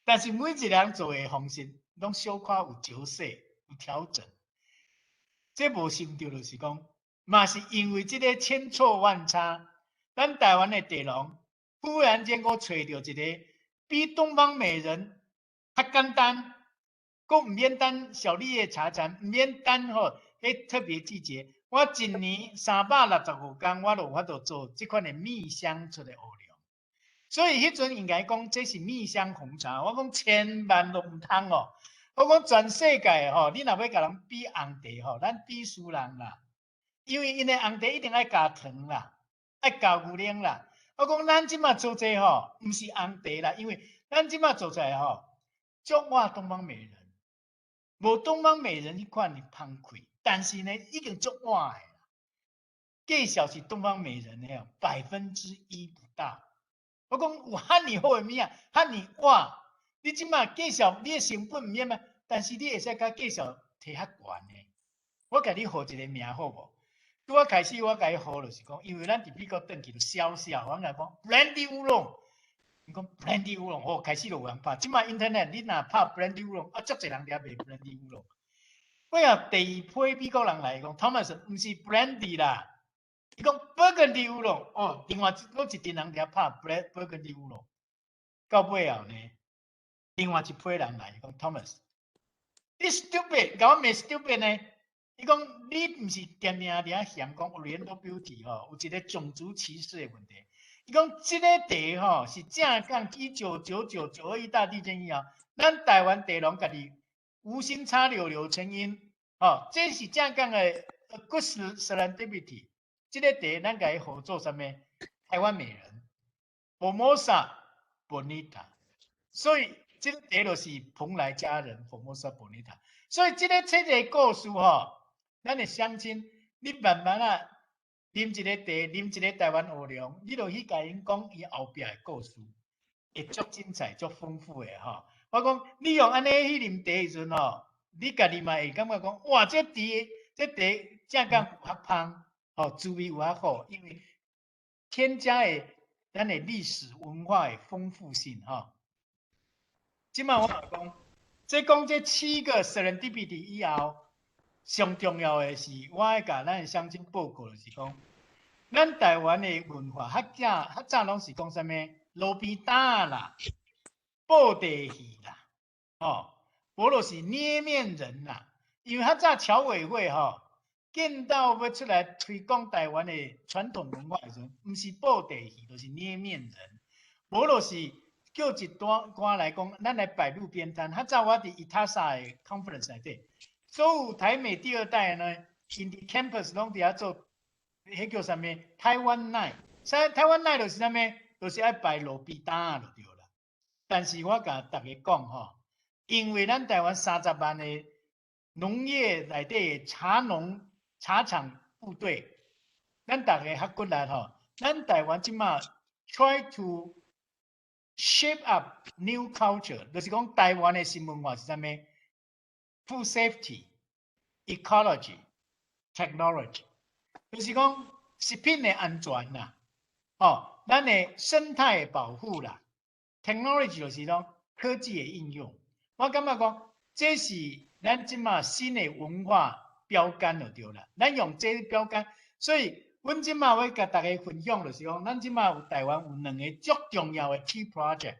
[SPEAKER 3] 但是每一個人做的方式，攏小可有調整、有調整。這無想著就是講，嘛是因為這个千錯萬差，咱台灣的茶農忽然間閣揣著一个比東方美人較簡單，閣毋免等小綠葉茶蟬，毋免等吼彼特別季節。我一年365工，我就有法度做這款的蜜香出的烏龍。所以彼陣應該講這是蜜香紅茶，我講千萬都毋通哦。我講全世界吼，你若欲共人比紅茶吼，咱比輸人啦。因為𪜶的紅茶一定愛加糖啦，愛加牛奶啦。我講咱這馬做這吼，毋是紅茶啦，因為咱這馬做出來吼，足倚東方美人，無東方美人彼款的芳氣，但是呢，已經足倚的啦。價數是東方美人的1%不到。我講有遐爾好的物仔，遐爾倚，你這馬價數你的成本毋免嘛，但是你會使共價數提較懸的。我共你號一个名好無？拄仔開始我共伊號就是講，因為咱佇美國轉去就痟痟，我共伊講 Brandy 烏龍，伊講 brandy 烏龍，哦，開始就有人拍。這擺 internet 你若拍 brandy 烏龍，啊，足濟人佇遐賣 brandy 烏龍。尾後第二批美國人來講，Thomas 毋是 brandy 啦，伊講 burgundy 烏龍，哦，另外閣一陣人佇遐拍 burgundy 烏龍。到尾後呢，另外一批人來講，Thomas，你 stupid，共我罵 stupid 呢？伊講你毋是定定佇遐嫌講 Oriental Beauty 吼，有一個種族歧視的問題。伊講這个茶吼是正港1999 9·21大地震以後，咱台灣茶農家己無心插柳柳成蔭，吼，這是正港的 good serendipity。這个茶咱共伊合做啥物？台灣美人，Formosa Bonita。所以這个茶就是蓬萊佳人 Formosa Bonita。所以這个這个故事吼，咱的鄉親，你慢慢啊啉一个茶，啉一个台灣烏龍，你就去共𪜶講伊後壁的故事，會足精彩、足豐富的吼。我講你用按呢去啉茶的時陣吼，你家己嘛會感覺講，哇，這茶正港有較芳，吼，滋味有較好，因為添加的咱的歷史文化的豐富性吼。這擺我嘛講，這講這七個 serendipity 以後，上重要的是，我愛共咱的鄉親報告，就是講，咱台灣的文化較早較早攏是講啥物？路邊擔啦，布袋戲啦，吼，無就是捏麵人啦。因為較早僑委會吼，見到欲出來推廣台灣的傳統文化的時陣，毋是布袋戲，就是捏麵人，無就是叫一段歌來講，咱來擺路邊攤。較早我佇 ITASA 的 conference 內底，所有台美第二代呢，𪜶佇 campus 攏佇遐做，彼叫啥物？台灣 night，啥台灣 night 就是啥物？就是愛擺路邊攤就對啦。但是我共大家講吼，因為咱台灣30萬的農業內底的茶農、茶廠部隊，咱逐个較骨力吼。咱台灣這擺 try to shape up new culture，就是講台灣的新文化是啥物？Food safety、ecology、technology，就是講食品的安全啦，哦，咱的生態的保護啦，technology 就是講科技的應用。我感覺講，這是咱這擺新的文化標杆就對啦。咱用這個標杆，所以阮這擺欲共大家分享，就是講，咱這擺有台灣有兩個足重要的 tea project。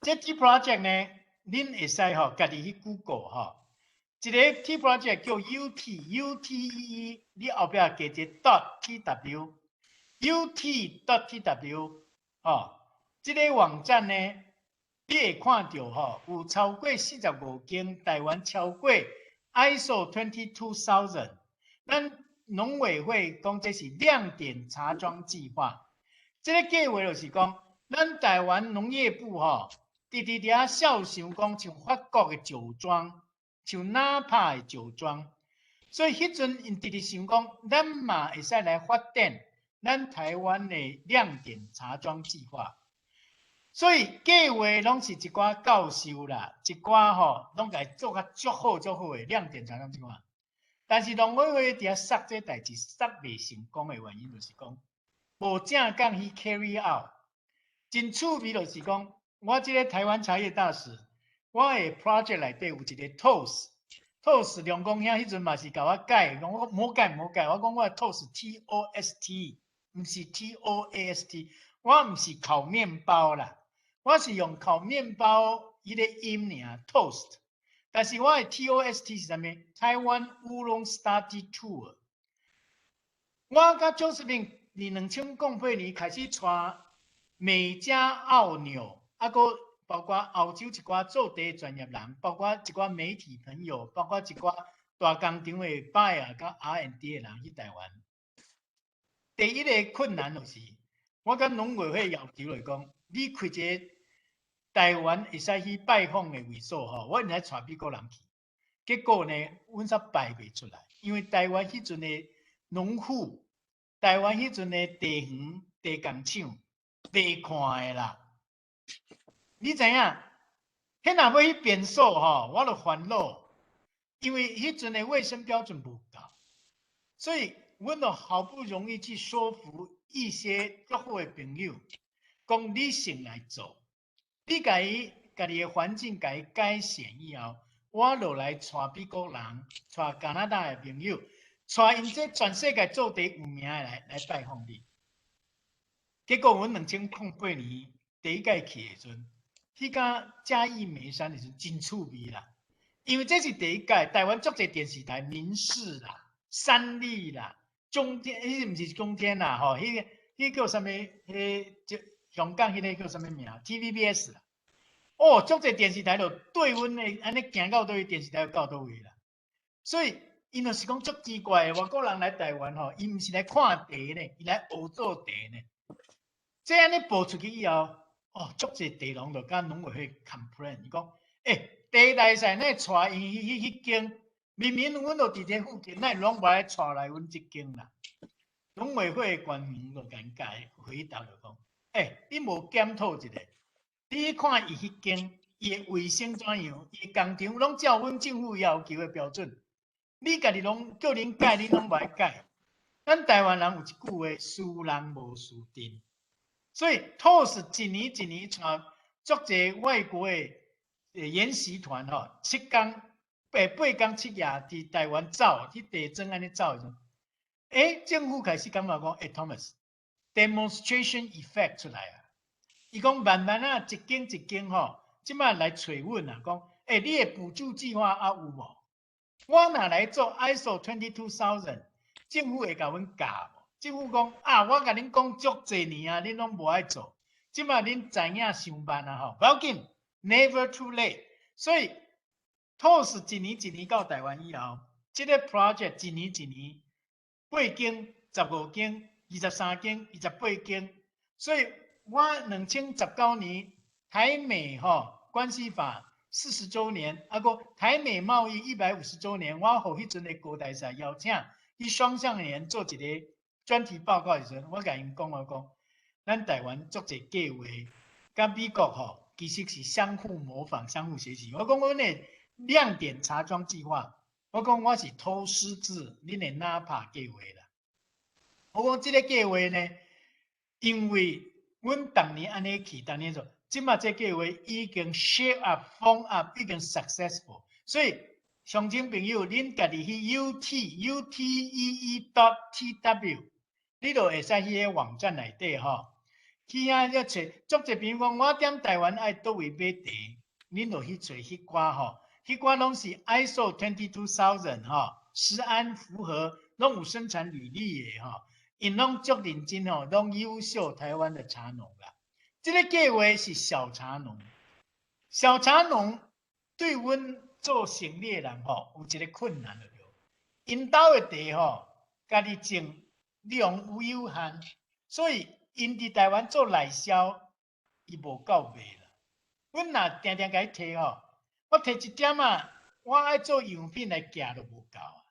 [SPEAKER 3] 這 tea project 呢，恁會使吼家己去 Google 吼，一個 tea project 叫 UT UTEE，你後壁加一個 .tw，UT.tw 吼，這个網站呢，你會看著吼，有超過45間台灣超過 ISO 22000，咱農委會講這是亮點茶莊計劃。這个計劃就是講，咱台灣農業部吼，直直佇遐肖想講，像法國的酒莊，像納帕的酒莊，所以彼陣𪜶直直想講，咱嘛會使來發展咱台灣的亮點茶莊計劃。所以計劃攏是一寡教授啦，一寡吼攏共做較足好足好的亮點茶莊計劃。但是農委會佇遐殺這代誌殺袂成功的原因，就是講無正港去 carry out。真趣味就是講，我這個台灣茶葉大使，我的 project 內底有一個 toast，toast 梁公兄彼陣嘛是共我改，講我莫改莫改，我講我的 toast T O S T，毋是 TOAST，我毋是烤麵包啦，我是用烤麵包彼个音爾 toast，但是我的 T O S T 是啥物？台灣烏龍 Study Tour。我佮 Josephine 佇2008年開始帶美加澳紐，啊，閣包括澳洲一寡做茶專業人，包括一寡媒體朋友，包括一寡大工廠的 buyer 佮 R&D 的人去台灣。第一个困難就是，我佮農委會要求來講，你開一個台灣會使去拜訪的會所吼，我會使帶美國人去。結果呢，阮煞擺袂出來，因為台灣彼陣的農戶，台灣彼陣的茶園、茶工廠袂看的啦。你知影？彼若欲去便所吼，我就煩惱，因為彼陣的衛生標準無夠，所以阮就好不容易去說服一些足好的朋友，講你先來做，你共伊家己的環境共伊改善以後，我就來帶美國人、帶加拿大的朋友，帶𪜶這全世界做茶有名的來拜訪你。結果阮2008年第一屆去的時陣，去到嘉義梅山的時陣真趣味啦，因為這是第一屆，台灣足濟電視台，民視啦、三立啦、中天，彼毋是中天啦，吼，彼個叫啥物？彼個就香港彼個叫啥物名？TVBS 啦。哦，足濟電視台就對阮的按呢行到佗位，電視台就到佗位啦。所以𪜶就是講足奇怪的，外國人來台灣吼，伊毋是來看茶呢，伊來學做茶呢。這按呢報出去以後，哦，足濟茶農就佮農委會 complain，伊講，欸，茶大使哪會帶𪜶去彼間，明明阮就佇這附近，哪會攏無愛帶來阮這間啦？農委會的官員就尷尬回答就講，欸，你無檢討一下，你去看伊彼間，伊的衛生怎樣，伊的工廠攏照阮政府要求的標準，你家己攏叫恁改，恁攏無愛改。咱台灣人有一句話，輸人無輸陣。所以，TOS 一年一年帶足濟外國的研習團吼，7工、8工7夜佇台灣走，去茶莊按呢走的時陣，欸，政府開始感覺講，欸，Thomas，demonstration effect 出來啊！伊講慢慢啊，一間一間吼，這擺來揣阮啊，講，欸，你的補助計劃猶有無？我若來做 ISO 22000，政府會共阮教無？政府講啊，我共恁講足濟年啊，恁攏無愛做，這擺恁知影傷慢啊吼，無要緊，never too late。所以，TOS 一年一年到台灣以後，這個 project 一年一年，八間、15間、23間、28間，所以我2019年台美吼關係法40週年，啊閣台美貿易150週年，我予彼陣的高大使邀請去雙橡園做一個專題報告的時陣，我共𪜶講我講，咱台灣足濟計劃，佮美國吼其實是相互模仿、相互學習。我講阮的亮點茶莊計劃，我講我是偷師自恁的 NAPA 計劃啦。我講這個計劃呢，因為阮當年按呢去，當年做，這馬這計劃已經 shape up、form up，已經 successful。所以，鄉親朋友，恁家己去 UTUTEE.TW，你就會使去彼個網站內底吼，去遐咧揣，足濟朋友講，我踮台灣愛佗位買茶，恁就去揣彼寡吼，彼寡攏是 ISO 22000吼，食安符合，攏有生產履歷的吼，𪜶攏足認真吼，攏優秀台灣的茶農啦。這個計劃是小茶農，小茶農對阮做生意的人吼，有一個困難就對，𪜶兜的茶吼，家己種量有有限，所以𪜶佇台灣做內銷，伊無夠賣啦。阮若定定共伊提吼，我提一點仔，我愛做樣品來寄都無夠啊。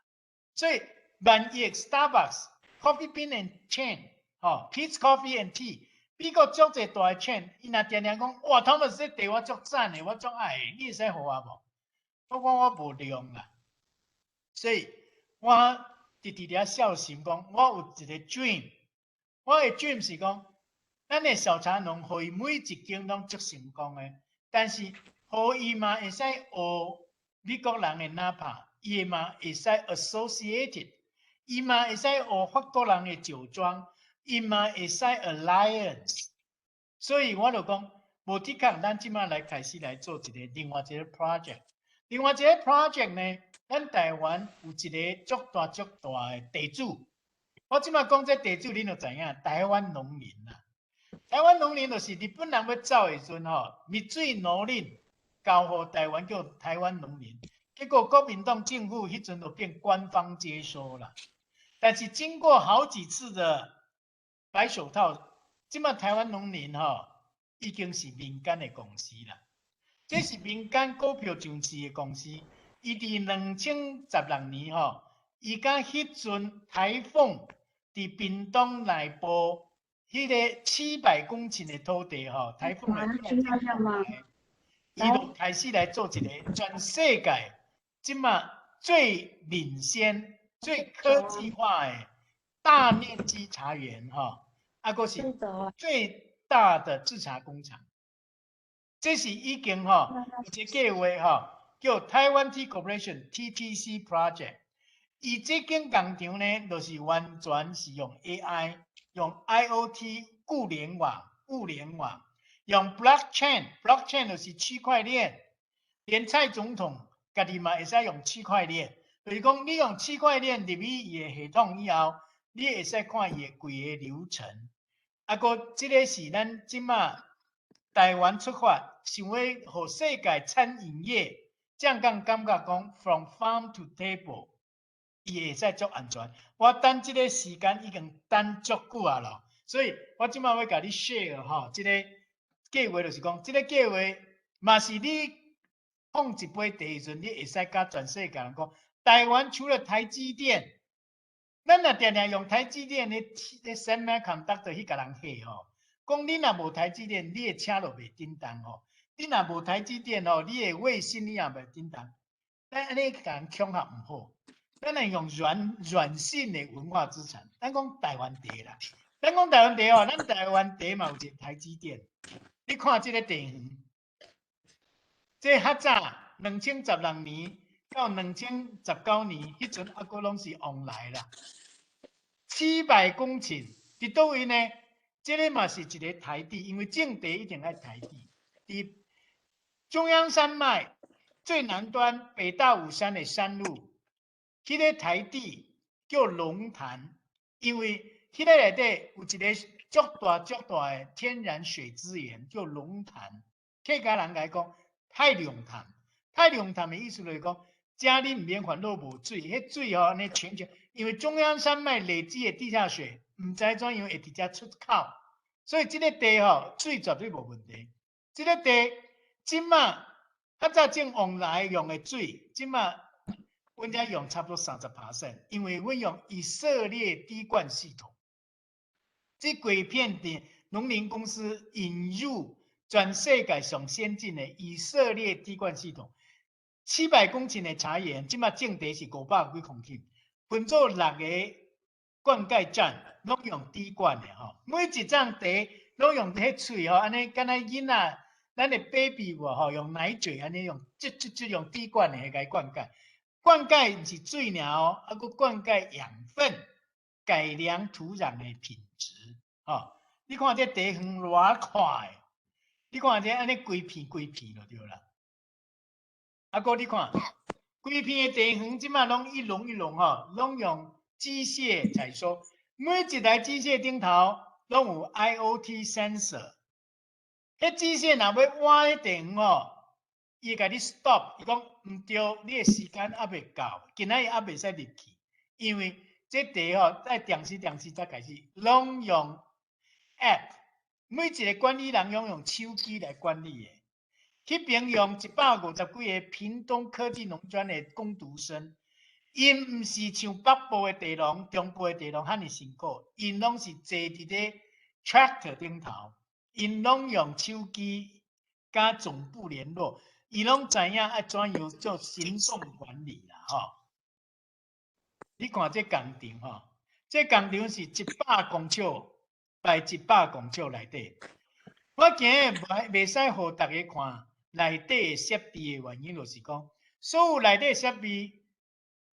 [SPEAKER 3] 所以萬一 Starbucks、Coffee Bean and Chain、吼 Peet's Coffee and Tea，美國足濟大的 chain，伊若定定講，哇，他們這茶我足讚的，我足愛的，你會使予我無？我講我無量啦，所以我直直佇遐孝心講，我有一個 dream，我的 dream 是講，咱的小茶農，予伊每一間攏足成功的，但是予伊嘛會使學美國人的 NAPA，伊嘛會使 associated，伊嘛會使學法國人的酒莊，伊嘛會使 alliance，所以我就講，無的確，咱這馬來開始來做一個另外一個 project。另外一個 project 呢，咱台灣有一個足大足大的地主。我這馬講這地主，恁就知影，台灣農林啦。台灣農林就是日本人欲走的時陣吼，蜜水農林交予台灣叫台灣農林，結果國民黨政府彼陣就變官方接收啦。但是經過好幾次的白手套，這馬台灣農林吼已經是民間的公司啦。這是民間股票上市的公司，伊佇2016年吼，伊佮彼陣颱風佇屏東內部彼個700公頃的土地吼，颱風來，伊就開始來做一個全世界這馬最領先、最科技化的大面積茶園吼，啊，閣是最大的製茶工廠。這是已經吼有一個計劃吼，叫台灣 Tea Corporation TTC Project。伊這間工廠呢，就是完全是用 AI、用 IoT 物聯網、物聯網，用 Blockchain，Blockchain 就是區塊鏈。連蔡總統家己嘛會使用區塊鏈，就是講你用區塊鏈入去伊的系統以後，你會使看伊的規个流程。啊，閣這个是咱這馬台灣出發，想欲予世界餐飲業，這樣感覺講 from farm to table，伊會使足安全。我等這个時間已經等足久啊囉，所以我這馬欲共你 share 吼，這个計劃就是講，這个計劃嘛是你放一杯茶的時陣，你會使佮全世界人講，台灣除了台積電，咱若定定用台積電的的 semiconductor 去共人嚇吼，講你若無台積電，你的車就袂振動吼；你若無台積電吼，你的衛星你也袂振動。咱按呢共人恐嚇毋好，咱來用軟性的文化資產。咱講台灣茶啦，咱講台灣茶吼，咱台灣茶嘛有一個台積電。你看這个茶園，這較早2016年到2019年，彼陣猶閣攏是旺來啦，700公頃，佇佗位呢？這个嘛是一个台地，因為種茶一定愛台地。佇中央山脈最南端北大武山的山路，彼个台地叫龍潭，因為彼个內底有一个足大足大的天然水資源，叫龍潭。客家人共伊講太龍潭，太龍潭的意思就是講，遮你毋免煩惱無水，彼水吼按呢全全，因為中央山脈累積的地下水，毋知怎樣會佇遮出口，所以這个地吼水絕對無問題。這个地這馬較早種旺來用的水，這馬阮遮用差不多30%，因為阮用以色列滴灌系統。這規片的農林公司引入全世界上先進的以色列滴灌系統，700公頃的茶園，這馬種茶是500幾公頃，分做六个灌溉站，攏用滴灌的吼。每一種茶攏用彼喙吼，按呢敢若囡仔，咱的 baby 無吼，用奶嘴按呢用，這這這用滴灌的來灌溉。灌溉毋是水爾哦，猶閣灌溉養分，改良土壤的品質。吼，你看這茶園偌快，你看這按呢規片規片就對啦。啊，閣你看，規片的茶園這馬攏一壟一壟吼，攏用機械採收，每一台機械頂頭攏有 IoT sensor。彼機械若欲挖彼茶園吼，伊會共你 stop，伊講毋對，你的時間猶未到，今仔日猶袂使入去，因為這茶吼愛定時定時才開始，攏用 app，每一个管理人攏用手機來管理的。彼邊用150幾个屏東科技農專的工讀生，𪜶毋是像北部的茶農、中部的茶農遐爾辛苦，𪜶攏是坐佇咧 tractor 頂頭，𪜶攏用手機佮總部聯絡，伊攏知影愛怎樣做行動管理啦，吼。你看這工廠吼，這工廠是100公尺by 100公尺內底。我今日袂使予大家看內底設備的原因，就是講所有內底設備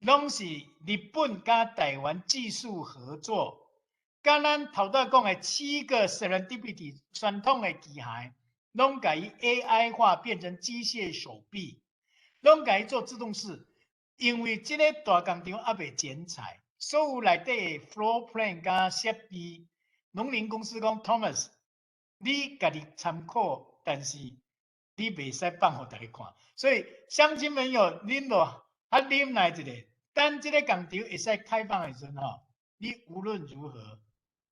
[SPEAKER 3] 攏是日本佮台灣技術合作，佮咱頭拄講的七個 serendipity 傳統的機械，攏共伊 AI 化變成機械手臂，攏共伊做自動式。因為這个大工廠猶未剪裁，所有內底的 floor plan 佮設備，農林公司講 Thomas，你家己參考，但是你袂使放予大家看。所以鄉親朋友，恁著較忍耐一下，等這个工廠會使開放的時陣吼，你無論如何，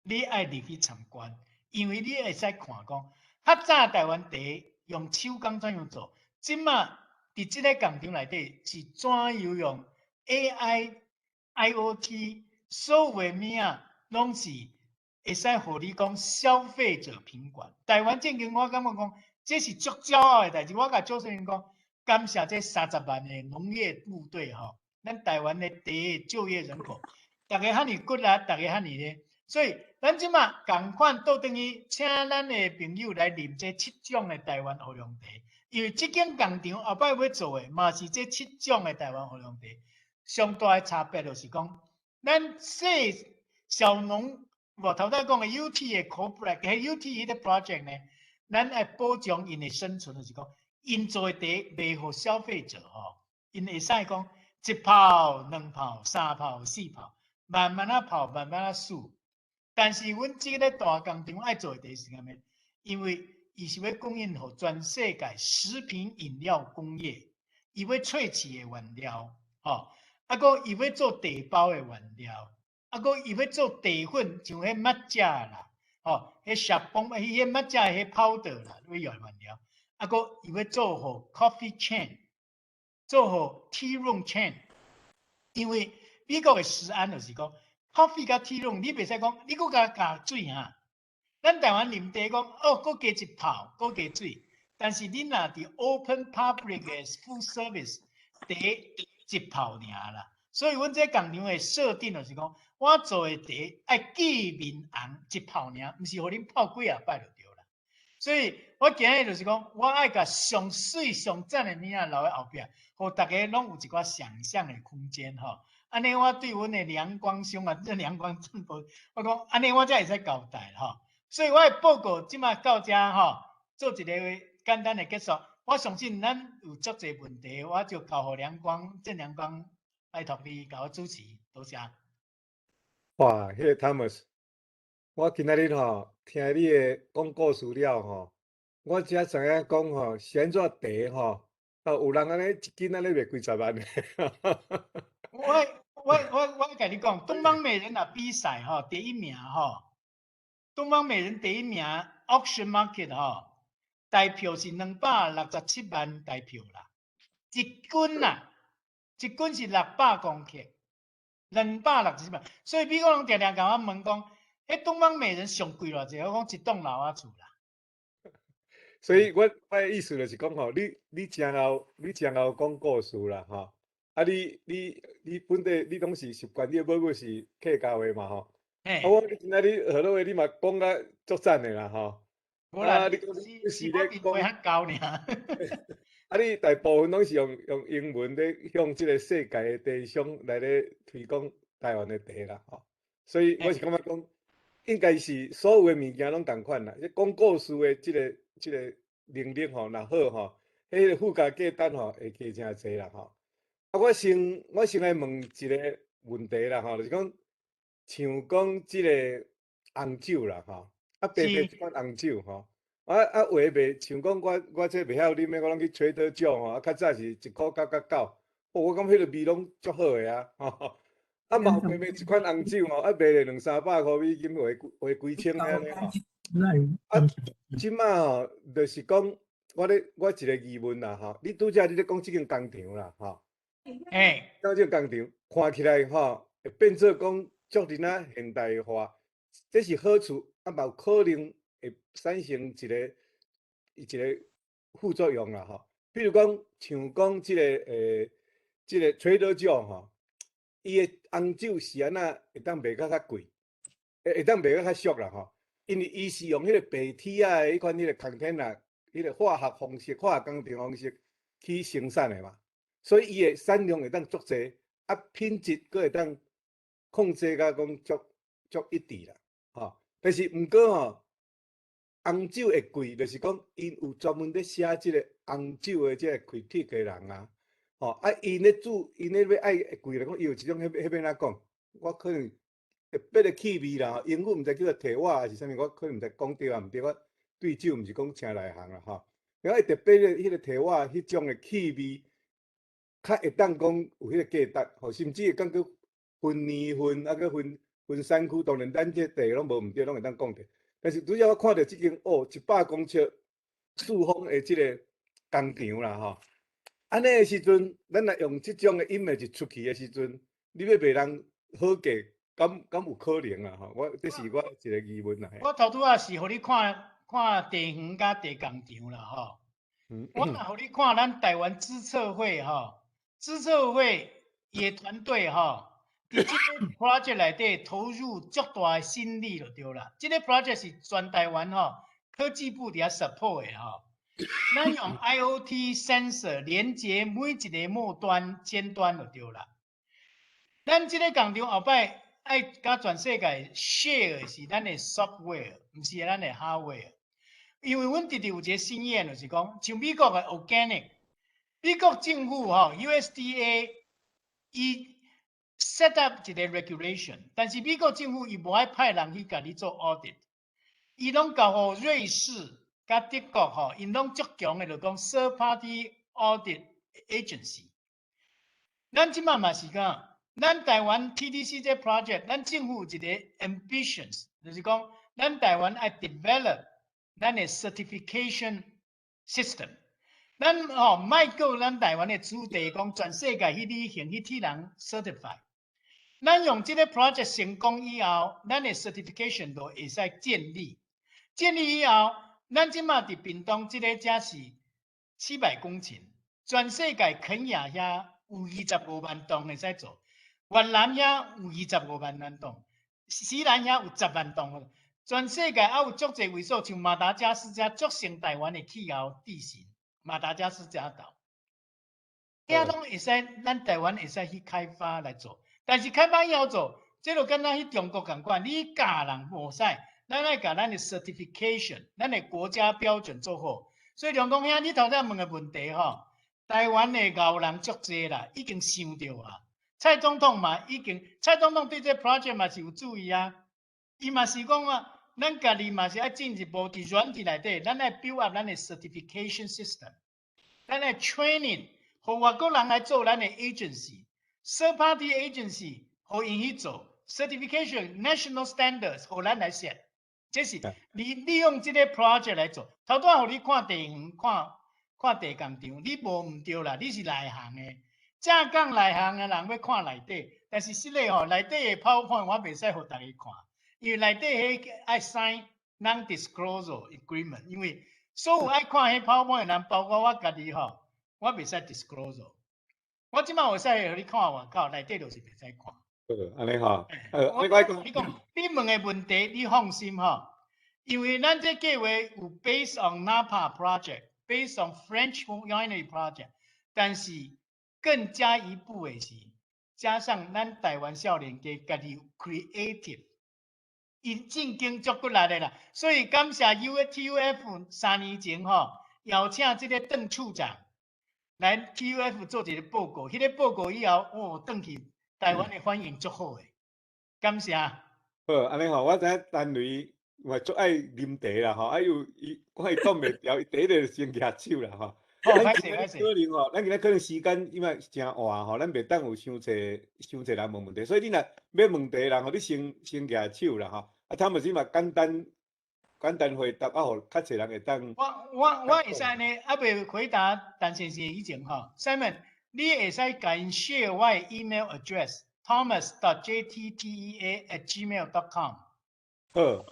[SPEAKER 3] 你愛入去參觀，因為你會使看講，較早台灣茶用手工怎樣做，這馬佇這个工廠內底是怎樣用 AI、IoT，所有的物仔攏是會使予你講消費者品管。台灣政經我感覺講，這是足驕傲的代誌。我共周先生講，感謝這30萬的農業部隊吼，咱台灣的第一就業人口，逐家遐爾骨力，逐家遐爾咧，所以咱這馬仝款倒轉去，請咱的朋友來啉這七種的台灣烏龍茶，因為這間工廠後擺欲做的嘛是這七種的台灣烏龍茶。上大的差別就是講，咱細小農，我頭拄講的 UT 的 corporate，彼 UT 彼個 project 呢，咱愛保障𪜶的生存，就是講，𪜶做的茶賣予消費者吼，𪜶會使講一泡、兩泡、三泡、四泡，慢慢仔泡，慢慢仔試。但是阮這个大工廠愛做的茶是啥物？因為伊是欲供應予全世界食品飲料工業，伊欲萃取的原料，吼，啊，閣伊欲做茶包的原料，啊，閣伊欲做茶粉，像彼抹茶啦，吼，彼雪崩，彼抹茶彼 powder 啦，欲用原料，啊，閣伊欲做予 coffee chain，做予 tea room chain，因為美國的食安就是講，coffee 佮 tea room，你袂使講，你閣共加水哈。咱台灣啉茶講，哦，閣加一泡，閣加水。但是你若佇 open public 的 food service，茶一泡爾啦。所以阮這工廠的設定就是講，我做的茶愛見面紅一泡爾，毋是予恁泡幾仔擺就對啦。所以我今日就是講，我愛共上媠上讚的物仔留佇後壁，予大家攏有一寡想像的空間吼。按呢，我對阮的梁光兄啊，這梁光正我講按呢，我才會使交代吼。所以我的報告這馬到遮吼，做一個簡單的結束。我相信咱有足濟問題，我就交予梁光，鄭良光，拜託你共我主持，多謝。
[SPEAKER 1] 哇，彼個 Thomas，我今仔日吼聽你的講故事了吼，我才知影講吼是按怎茶吼，啊有人按呢一斤按呢賣幾十萬的。
[SPEAKER 3] 我共你講，東方美人若比賽吼，第一名吼，東方美人第一名 auction market 吼，台票是267萬台票啦，一斤啊，一斤是600公克，267萬，所以美國人定定共我問講，彼東方美人上貴偌濟？我講一棟樓仔厝啦。
[SPEAKER 1] 所以我的意思就是講吼，你真𠢕你真𠢕講故事啦吼，啊你本地你攏是習慣你的母語是客家話嘛吼，啊我今仔日河洛話你嘛講甲足讚的啦吼。
[SPEAKER 3] 無啦，你講你是咧講較厚爾。
[SPEAKER 1] 啊，你大部分攏是用英文咧向這個世界的茶商來咧推廣台灣的茶啦吼，所以我是感覺講，應該是所有的物件攏仝款啦。這講故事的這個能力吼，若好吼，彼個附加價值吼會加誠濟啦吼。啊，我先來問一個問題啦吼，就是講，像講這個紅酒啦吼，啊白白一款紅酒吼。啊啊話賣，像講我這袂曉啉的，我攏去 Trader Joe 吼，啊較早是1箍9角9，哦，我感覺彼個味攏足好的啊，吼。啊嘛有白白一款紅酒吼，啊賣咧兩三百箍美金，話幾千按呢吼。啊，這馬吼，就是講我咧我一個疑問啦吼，你拄才你咧講這間工廠啦吼，講這間工廠看起來吼，會變做講足爾仔現代化，這是好處，啊嘛有可能會產生一個副作用啦吼。比如講，像講這個 Trader Joe 吼，伊的紅酒是按怎會當賣甲較貴，會當賣甲較俗啦吼？因為伊是用彼個白鐵仔的彼款彼個 container，彼個化學方式、化學工程方式去生產的嘛，所以伊的產量會當足濟，啊品質閣會當控制甲講足足一致啦，吼。但是毋過吼，紅酒會貴，就是講𪜶有專門咧寫這個紅酒的這個 critic 的人啊，吼啊，𪜶咧煮，𪜶咧欲愛貴來講，伊有一種彼欲按怎講，我可能特別的氣味啦，英語毋知叫做提瓦還是啥物，我可能毋知講對抑毋對，我對酒毋是講誠內行啦吼。然後伊特別的彼個提瓦彼種的氣味，較會當講有彼個價值，吼，甚至會當閣分年份，啊閣分產區，當然咱這地攏無毋對，攏會當講著。但是拄才我看著這間哦，100公尺四方的這個工廠啦吼，按呢的時陣，咱若用這種的 image 出去的時陣，你欲賣人好價，敢有可能啊？吼，我這是我一個疑問啦。
[SPEAKER 3] 我頭拄仔是予你看看茶園佮茶工廠啦吼。我若予你看咱台灣資策會吼，資策會伊的團隊吼，佇這個 project 內底投入足大的心力就對啦。這個 project 是全台灣吼科技部佇遐 support 的吼。咱用 IoT sensor 連接每一个末端、尖端就對啦。咱這個工廠後擺愛佮全世界 share 的是咱的 software，毋是咱的 hardware。因為阮直直有一個心願，就是講，像美國的 organic，美國政府吼 USDA 伊 set up 一個 regulation，但是美國政府伊無愛派人去共你做 audit，伊攏交予瑞士佮德國吼，𪜶攏足強的，就講 third party audit agency。咱這擺嘛是講，咱台灣 TDC 這 project，咱政府有一個 ambitions，就是講，咱台灣愛 develop 咱的 certification system。咱吼莫閣咱台灣的主題講全世界去旅行去替人 certify。咱用這個 project 成功以後，咱的 certification 就會使建立。建立以後，咱這擺佇屏東這個才是700公頃，全世界肯亞遐有25萬噸會使做，越南遐有25萬萬噸，錫蘭遐有10萬噸。全世界還有足濟位所，像馬達加斯加足像台灣的氣候地形，馬達加斯加島，遐攏會使，咱台灣會使去開發來做。但是開發以後做，這就敢若去中國仝款，你教人無使，咱愛共咱的 certification，咱的國家標準做好。所以梁公兄，你頭先問的問題吼，台灣的𠢕人足濟啦，已經想著啊。蔡總統嘛已經，蔡總統對這 project 嘛是有注意啊。伊嘛是講啊，咱家己嘛是愛進一步佇軟體內底，咱愛 build up 咱的 certification system，咱愛 training，予外國人來做咱的 agency，third party agency，予𪜶去做 certification national standards，予咱來設。這是你利用這個 project 來做。頭拄仔予你看地園，看看地工廠，你無毋對啦，你是內行的。正講內行的人欲看內底，但是實際吼內底的 PowerPoint 我袂使予大家看，因為內底彼愛 sign non-disclosure agreement，因為所有愛看彼 PowerPoint 的人，包括我家己吼，我袂使 disclosure。我這擺會使予你看外口，內底就是袂使看。
[SPEAKER 1] 好，按呢吼，
[SPEAKER 3] 我你講，你問的問題，你放心吼，因為咱這計劃有 based on Napa project，based on French winery project，但是更加一步的是，加上咱台灣少年家家己 creative，伊正經足骨力的啦，所以感謝 UTUF 3年前吼邀請這個鄧處長來 TUF 做一個報告，彼個報告以後，哦，轉去台灣的反應足好的，感謝。
[SPEAKER 1] 好，按呢吼，我知影陳雷嘛足愛啉茶啦吼，啊又伊看伊擋袂牢，伊第一個先舉手啦吼。
[SPEAKER 3] 好，歹勢歹勢。
[SPEAKER 1] 可能吼，咱今仔可能時間因為誠晏吼，咱袂當有傷濟傷濟人問問題，所以你若欲問題的人吼，你先先舉手啦吼。啊，他們是嘛簡單簡單回答，啊，予較濟人會當。
[SPEAKER 3] 我會使呢，猶未回答陳先生以前吼，Simon，你會使共𪜶 share 我的 email address thomas.jttea@gmail.com。
[SPEAKER 1] 好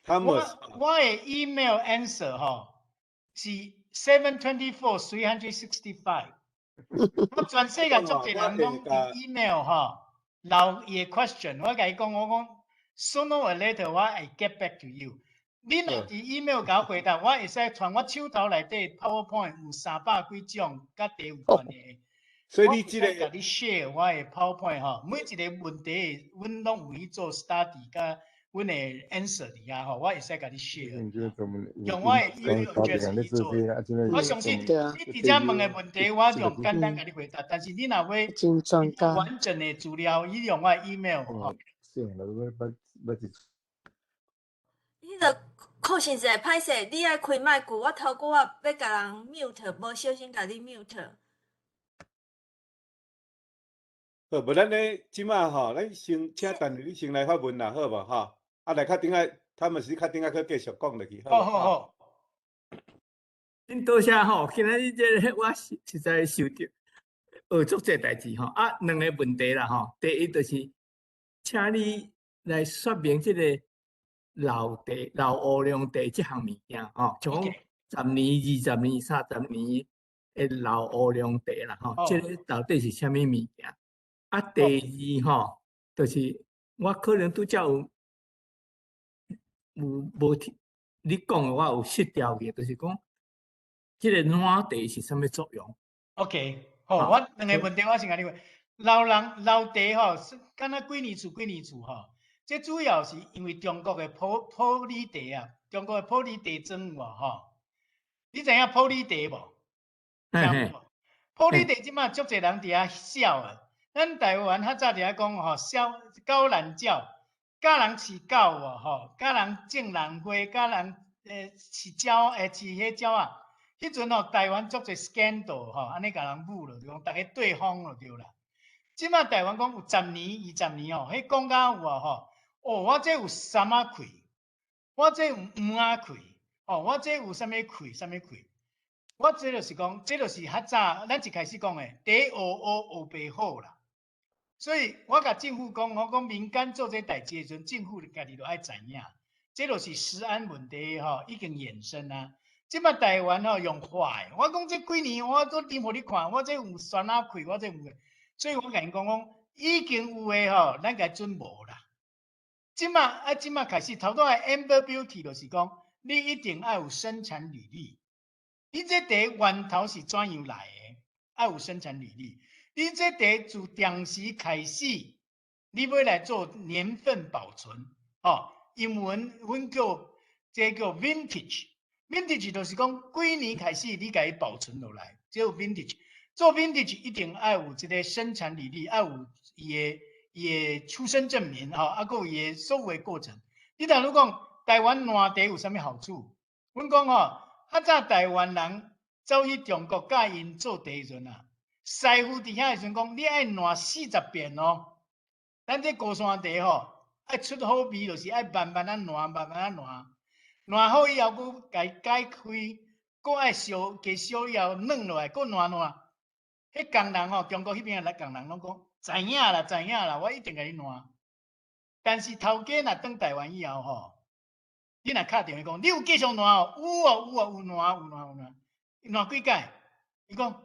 [SPEAKER 1] ，Thomas。
[SPEAKER 3] 我的 email answer 吼是 724 365。我全世界足濟人攏佇 email 吼留伊的 question，我共伊講，我講 sooner or later 我會 get back to you。你若佇 email 共我回答，我會使傳我手頭內底 PowerPoint 有300幾種佮茶有關的。
[SPEAKER 1] 所以你這個
[SPEAKER 3] 共你 share 我的 PowerPoint 吼，每一個問題，阮攏有去做 study，佮阮的 answer 佇遐吼，我會使共你 share。用我的 email address 去做。我相信你佇遮問的問題，我用簡單共你回答。但是你若欲完整的資料，你用我的 email 吼。
[SPEAKER 4] 你著確實是歹勢，你愛開麥克，我頭拄仔欲共人 mute，無小心共你 mute。
[SPEAKER 1] 好，無咱咧這擺吼，咱先請陳你先來發問啦，好無吼？啊，來較頂下，他們是較頂下閣繼續講落去，
[SPEAKER 3] 好好好。
[SPEAKER 5] 恁多謝吼，今仔日這個我實實在受著學足濟代誌吼。啊，兩个問題啦吼，第一就是，請你來說明這個老茶、老烏龍茶這項物件吼，像講10年、20年、30年的老烏龍茶啦吼，這個到底是啥物物件？啊，第二吼，就是我可能拄才有無聽你講的，我有失掉去，就是講這个爛茶是啥物作用
[SPEAKER 3] ？OK，好，我兩个問題我先共你問。老人老茶吼，敢若幾年厝幾年厝吼，這主要是因為中國的普洱茶啊，中國的普洱茶莊有無吼？你知影普洱茶無？
[SPEAKER 5] 嘿。
[SPEAKER 3] 普洱茶這馬足濟人佇遐痟啊！咱台灣較早佇遐講吼，痟狗難鳥，教人飼狗無吼，教人種蘭花，教人飼鳥，飼彼鳥仔。彼陣吼，台灣足濟 scandal 吼，按呢共人侮落，就講逐家對風就對啦。這馬台灣講有十年、20年吼，彼講甲有啊吼，哦，我這有杉仔氣，我這有黃仔氣，哦，我這有啥物氣，啥物氣。我這就是講，這就是較早咱一開始講的，茶學烏烏白好啦。所以我共政府講，我講民間做這代誌的時陣，政府家己就愛知影，這就是食安問題吼，已經衍生啊。這馬台灣吼用化的，我講這幾年我都啉予你看，我這有酸仔氣，我這有，所以我共𪜶講講，已經有的吼，咱共準無啦。這馬啊，這馬開始頭拄仔 Amber Beauty 就是講，你一定愛有生產履歷。你這茶源頭是怎樣來的？愛有生產履歷。你這茶自當時開始，你欲來做年份保存，哦，英文阮叫這叫 vintage。vintage 就是講幾年開始你共伊保存落來，這叫 vintage。做 vintage 一定愛有這个生產履歷，愛有伊的出生證明，吼，啊，閣有伊的所有的過程。你若如講台灣爛茶有啥物好處？阮講吼，較早台灣人走去中國佮𪜶做茶的時陣啊，師傅佇遐的時陣講，你愛爛40遍哦。咱這高山茶吼，愛出好味，就是愛慢慢仔爛，慢慢仔爛。爛好以後，閣共伊解開，閣愛燒，加燒以後軟落來，閣爛爛。彼工人吼，中國彼邊的來工人攏講，知影啦，知影啦，我一定共你爛。但是頭家若轉台灣以後吼，你若敲電話講，你有繼續爛哦？有哦，有哦，有爛，有爛，有爛。爛幾擺？伊講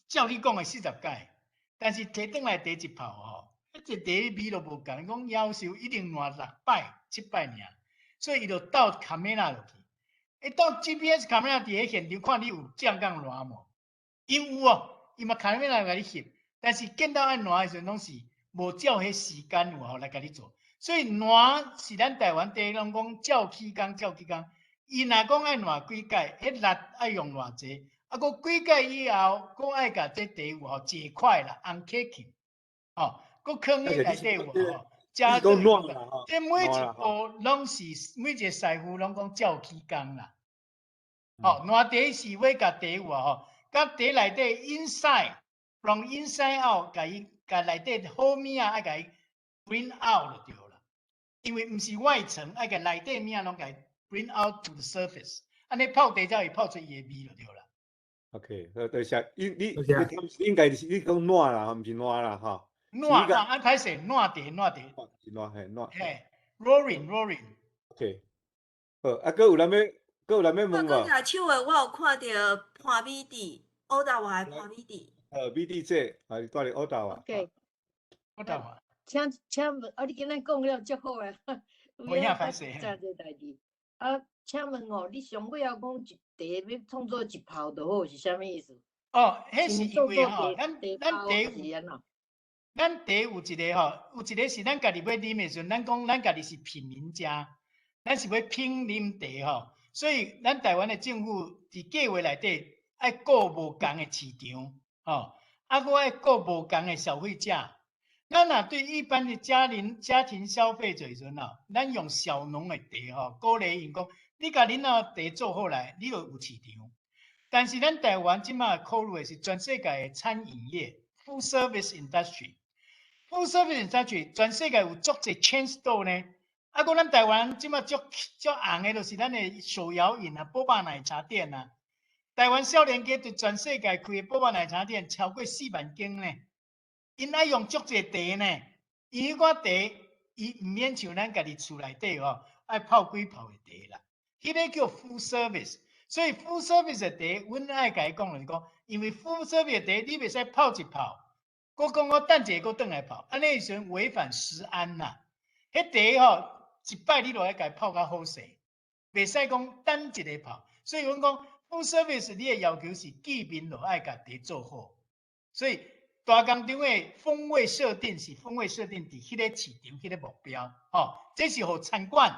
[SPEAKER 3] 照你講的40擺，但是提轉來第一泡吼，彼個茶味都無仝。伊講夭壽一定爛六擺、七擺爾，所以伊就鬥卡梅拉落去，伊鬥 GPS 卡梅拉佇彼現場看你有正講爛無？𪜶有哦，伊嘛卡梅拉共你翕，但是見到愛爛的時陣，攏是無照彼時間有吼來共你做。所以爛是咱台灣茶攏講照起工，照起工。伊若講愛爛幾擺，彼力愛用偌濟，啊，閣幾擺以後，閣愛共這茶有吼切塊啦，uncaking，吼，閣囥佇內底有吼，加熱。這每一步攏是每一個師傅攏講照起工啦。吼，爛茶是欲共茶有吼，共茶內底 inside from inside out，共伊共內底好物仔愛共伊 bring out 就對啦。因為毋是外層，愛共內底物仔攏共伊 bring out to the surface，按呢泡茶才會泡出伊的味就對啦。
[SPEAKER 1] OK，好，多謝。你應該是你講爛啦，毋是爛啦，吼。
[SPEAKER 3] 爛啊，按歹勢，爛茶爛茶。
[SPEAKER 1] 是爛嘿爛。
[SPEAKER 3] 嘿，rolling rolling。
[SPEAKER 1] OK，好，啊，閣有人欲，閣有人欲問無？
[SPEAKER 4] 我舉手的，我有看著潘美娣，烏達華的潘美娣。
[SPEAKER 1] 美娣姐，啊，你住佇烏達華。
[SPEAKER 6] OK。
[SPEAKER 3] 烏達華。
[SPEAKER 6] 請問，啊，你今仔講了足好啊。
[SPEAKER 3] 無影歹勢。
[SPEAKER 6] 知這代誌。啊，請問哦，你上尾仔講一茶欲創作一泡就好，是啥物意思？
[SPEAKER 3] 哦，彼是因為吼，咱茶
[SPEAKER 6] 有，
[SPEAKER 3] 咱茶有一个吼，有一个是咱家己欲啉的時陣，咱講咱家己是品茗家，咱是欲品啉茶吼，所以咱台灣的政府佇計劃內底愛顧無仝的市場，吼，啊，閣愛顧無仝的消費者。咱若對一般的家庭消費者時陣啊，咱用小農的茶吼，鼓勵𪜶講，你共恁兜茶做好來，你就有市場。但是咱台灣這馬考慮的是全世界的餐飲業（food service industry）。food service industry 全世界有足濟 chain store 呢，啊，閣咱台灣這馬足足紅的，就是咱的手搖飲啊、波霸奶茶店啊。台灣少年家佇全世界開的波霸奶茶店超過4萬間呢。𪜶愛用足濟茶呢，伊彼寡茶，伊毋免像咱家己厝內底吼，愛泡幾泡的茶啦。彼个叫 full service，所以 full service 的茶，阮愛共伊講就是講，因為 full service 的茶，你袂使泡一泡，閣講我等一下閣轉來泡，按呢時陣違反食安啦。彼茶吼，一擺你就愛共泡較好勢，袂使講等一下泡。所以阮講 food service 你的要求是見面就愛共茶做好。所以大工廠的風味設定是風味設定佇彼个市場、彼个目標，吼，這是予餐館、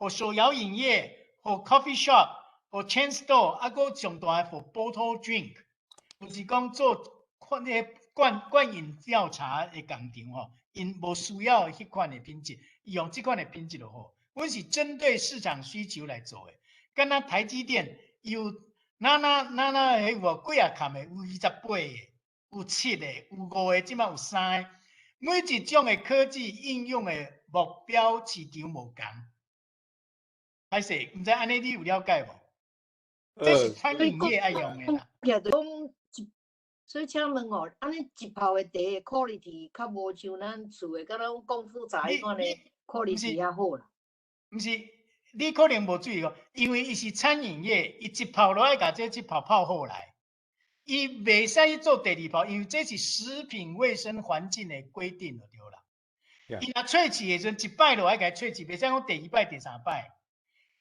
[SPEAKER 3] 予手搖飲業、予 coffee shop、予 chain store，啊，閣上大的 for bottle drink，就是講做款那個罐罐飲料茶的工廠吼，𪜶無需要彼款的品質，伊用這款的品質就好。阮是針對市場需求來做的，敢若台積電有哪哪哪哪彼有無幾仔崁的，有28個，有7個，有5個，這馬有3個。每一種的科技應用的目標市場無仝。歹勢，毋知按呢你有了解無？這是餐飲業愛用的啦。
[SPEAKER 6] 所以請問哦，按呢一泡的茶的 quality 較無像咱厝的，敢若講功夫茶彼款的 quality 較好啦。
[SPEAKER 3] 毋是，你可能無注意哦，因為伊是餐飲業，伊一泡就愛共這一泡泡好來，伊袂使去做第二泡，因為這是食品衛生環境的規定就對啦。伊若萃取的時陣，一擺就愛共萃取，袂使講第二擺、第三擺。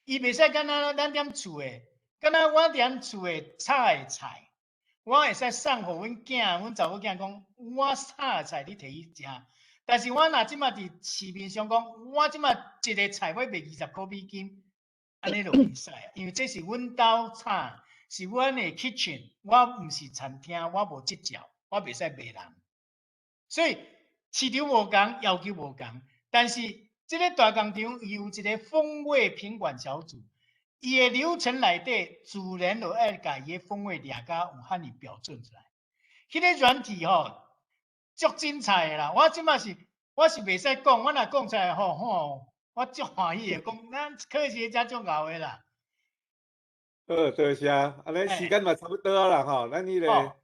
[SPEAKER 3] 伊袂使敢若咱踮厝的，敢若我踮厝的炒的菜，我會使送予阮囝、阮查某囝講，我炒的菜你提去食。但是我若這馬佇市面上講，我這馬一个菜欲賣20箍美金，按呢就袂使，因為這是阮兜炒，是阮的 kitchen，我毋是餐廳，我無執照，我袂使賣人。所以市場無仝，要求無仝，但是這个大工廠伊有一个風味品管小組，伊的流程內底自然就愛共伊的風味掠甲有遐爾標準出來。彼个軟體吼，足精彩的啦！我這馬是我是袂使講，我若講出來吼吼，我足歡喜的，講咱科學家足𠢕的啦。
[SPEAKER 1] 好，多謝。按呢時間嘛差不多啦吼，咱彼个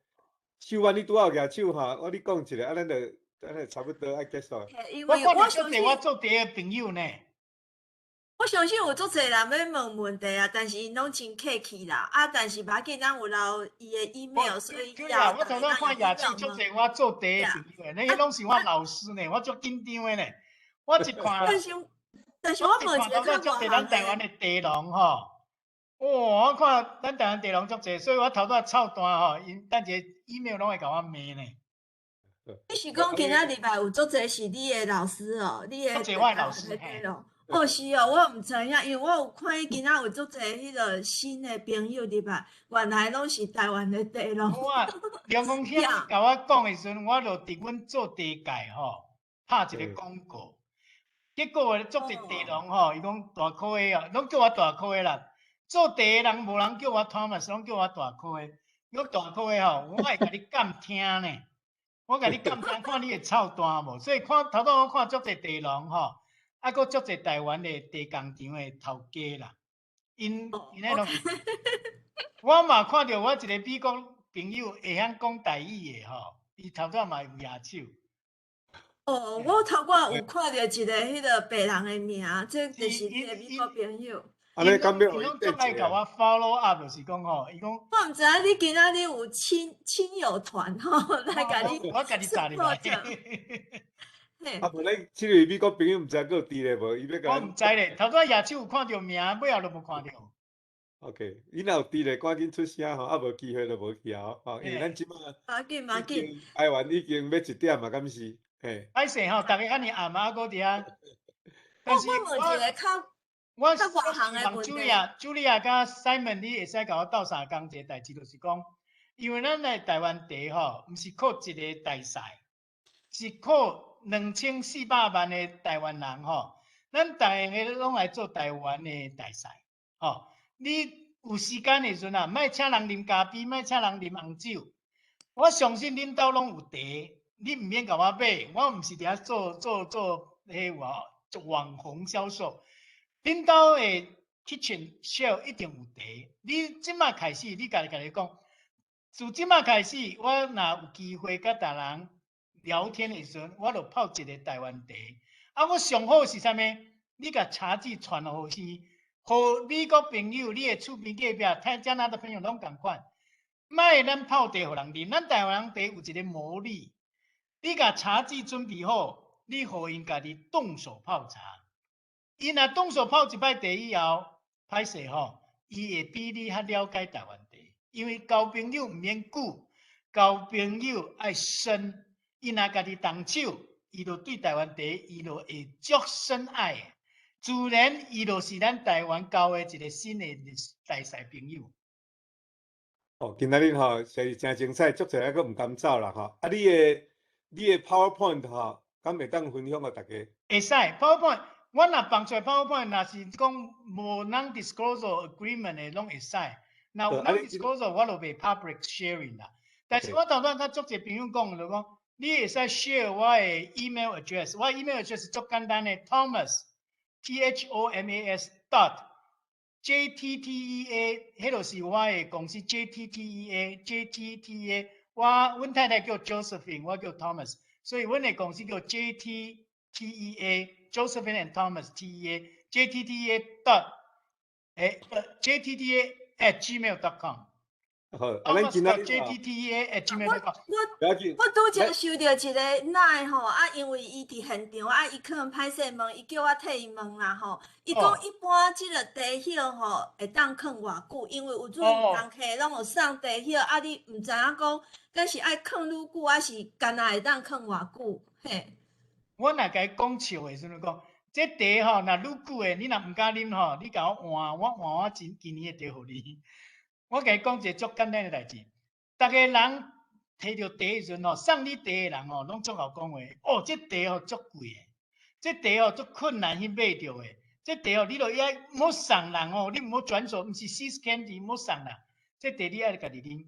[SPEAKER 1] 手腕你拄好舉手吼，我你講一下，啊，咱就按呢差不多愛結束。
[SPEAKER 4] 因為
[SPEAKER 3] 我看著足濟我做茶的朋友呢。
[SPEAKER 4] 我相信有足濟人欲問問題啊，但是𪜶攏真客氣啦。啊，但是無要緊，咱有留伊的 email，所以
[SPEAKER 3] 對啊，我頭拄看舉手足濟我做茶的朋友，那彼攏是我老師呢，我足緊張的呢。我一看，
[SPEAKER 4] 但是我問一个
[SPEAKER 3] 較足濟咱台灣的茶農吼。哇！我看咱台灣茶農足濟，所以我頭拄仔臭彈吼，𪜶等一下 email 攏會共我罵呢。
[SPEAKER 4] 你是講今仔禮拜有足濟是你的老師哦？你的
[SPEAKER 3] 足濟我的老師。
[SPEAKER 4] 哦，是哦，我毋知影，因為我有看今仔有足濟彼個新的朋友入來，原來攏是台灣的茶農。
[SPEAKER 3] 我梁公兄共我講的時陣，我就佇阮做茶界吼，拍一個廣告，結果足濟茶農吼，伊講大科的哦，攏叫我大科的啦。做茶的人無人叫我 Thomas，攏叫我大科的。我大科的吼，我會共你監聽呢，我共你監聽，看你會臭彈無。所以看頭拄我看足濟茶農吼。啊，閣足濟台灣的茶工廠的頭家啦，𪜶𪜶彼攏，我嘛看著我一個美國朋友會曉講台語的吼，伊頭拄嘛有舉手。
[SPEAKER 4] 哦，我頭拄有看著一個彼个白人的名，這就是你的美國朋友。
[SPEAKER 1] 按呢敢欲
[SPEAKER 3] 伊攏足愛共我 follow up，就是講吼，伊講。
[SPEAKER 4] 我毋知影你今仔日有親友團吼，來共你。
[SPEAKER 3] 我家己紮入來。
[SPEAKER 1] 啊，無咱這位美國朋友毋知閣有佇咧無？伊欲共。
[SPEAKER 3] 我毋知咧，頭拄仔舉手有看著名，尾後就無看著。
[SPEAKER 1] OK，伊若有佇咧，趕緊出聲吼，啊無機會就無去啊吼，因為咱這馬。
[SPEAKER 4] 無緊無緊。
[SPEAKER 1] 台灣已經欲一點啊，敢是？嘿。
[SPEAKER 3] 歹勢吼，逐家按呢暗啊，閣佇遐。
[SPEAKER 4] 我問一个較
[SPEAKER 3] 我
[SPEAKER 4] 較外行的問題。
[SPEAKER 3] 茱莉亞、茱莉亞佮 Simon，你會使共我鬥相共一个代誌，就是講，因為咱的台灣茶吼，毋是靠一个大使，是靠2400萬的台灣人吼，咱逐个攏來做台灣的大使，吼。你有時間的時陣啊，莫請人啉咖啡，莫請人啉紅酒。我相信恁兜攏有茶，你毋免共我買，我毋是佇遐做做做彼個做網紅銷售。恁兜的 kitchen shelf 一定有茶。你這馬開始，你家己家己講，自這馬開始，我若有機會佮別人聊天的時陣，我就泡一个台灣茶。啊，我上好是啥物？你共茶具傳予伊，予美國朋友，你的厝邊隔壁、台加拿大朋友攏仝款。莫咱泡茶予人啉，咱台灣人茶有一个魔力。你共茶具準備好，你予𪜶家己動手泡茶。伊若動手泡一擺茶以後，歹勢吼，伊會比你較了解台灣茶，因為交朋友毋免久，交朋友愛深。伊若家己動手，伊就對台灣茶，伊就會足深愛的。自然，伊就是咱台灣交的一個新的大使朋友。
[SPEAKER 1] 哦，今仔日吼實是誠精彩，足濟還閣毋甘走啦吼。啊，你的 PowerPoint 吼，敢會當分享予大家？
[SPEAKER 3] 會使 PowerPoint，我若放出來 PowerPoint，若是講無 non-disclosure agreement 的，攏會使。若有 non-disclosure，我就袂 public sharing 啦。但是我頭拄仔佮足濟朋友講，就講你會使 share 我的 email address，我 email address 足簡單的，Thomas THOMAS.JTTEA，彼就是我的公司 JTTEA JTTEA。我阮太太叫 Josephine，我叫 Thomas，所以阮的公司叫 JTTEA Josephine and Thomas TEA JTTEA dot JTTEA@gmail.com。
[SPEAKER 1] 好，啊，咱今仔日
[SPEAKER 3] JTTEA@gmail.com。
[SPEAKER 4] 我我拄才收著一个 LINE 吼，啊，因為伊佇現場，啊，伊可能歹勢問，伊叫我替伊問啦吼。伊講一般這個茶葉吼會當囥偌久，因為有陣人客攏有送茶葉，啊，你毋知影講，敢是愛囥愈久，還是干焦會當囥偌久？嘿。
[SPEAKER 3] 我若共伊講笑的時陣講，這茶吼，若愈久的，你若毋敢啉吼，你共我換，我換我今今年的茶予你。我共伊講一個足簡單的代誌，逐个人提著茶的時陣吼，送你茶的人吼，攏足𠢕講話。哦，這茶吼足貴的，這茶吼足困難去買著的，這茶吼你著愛毋好送人哦，你毋好轉手，毋是 See's Candy，毋好送人。這茶你愛家己啉。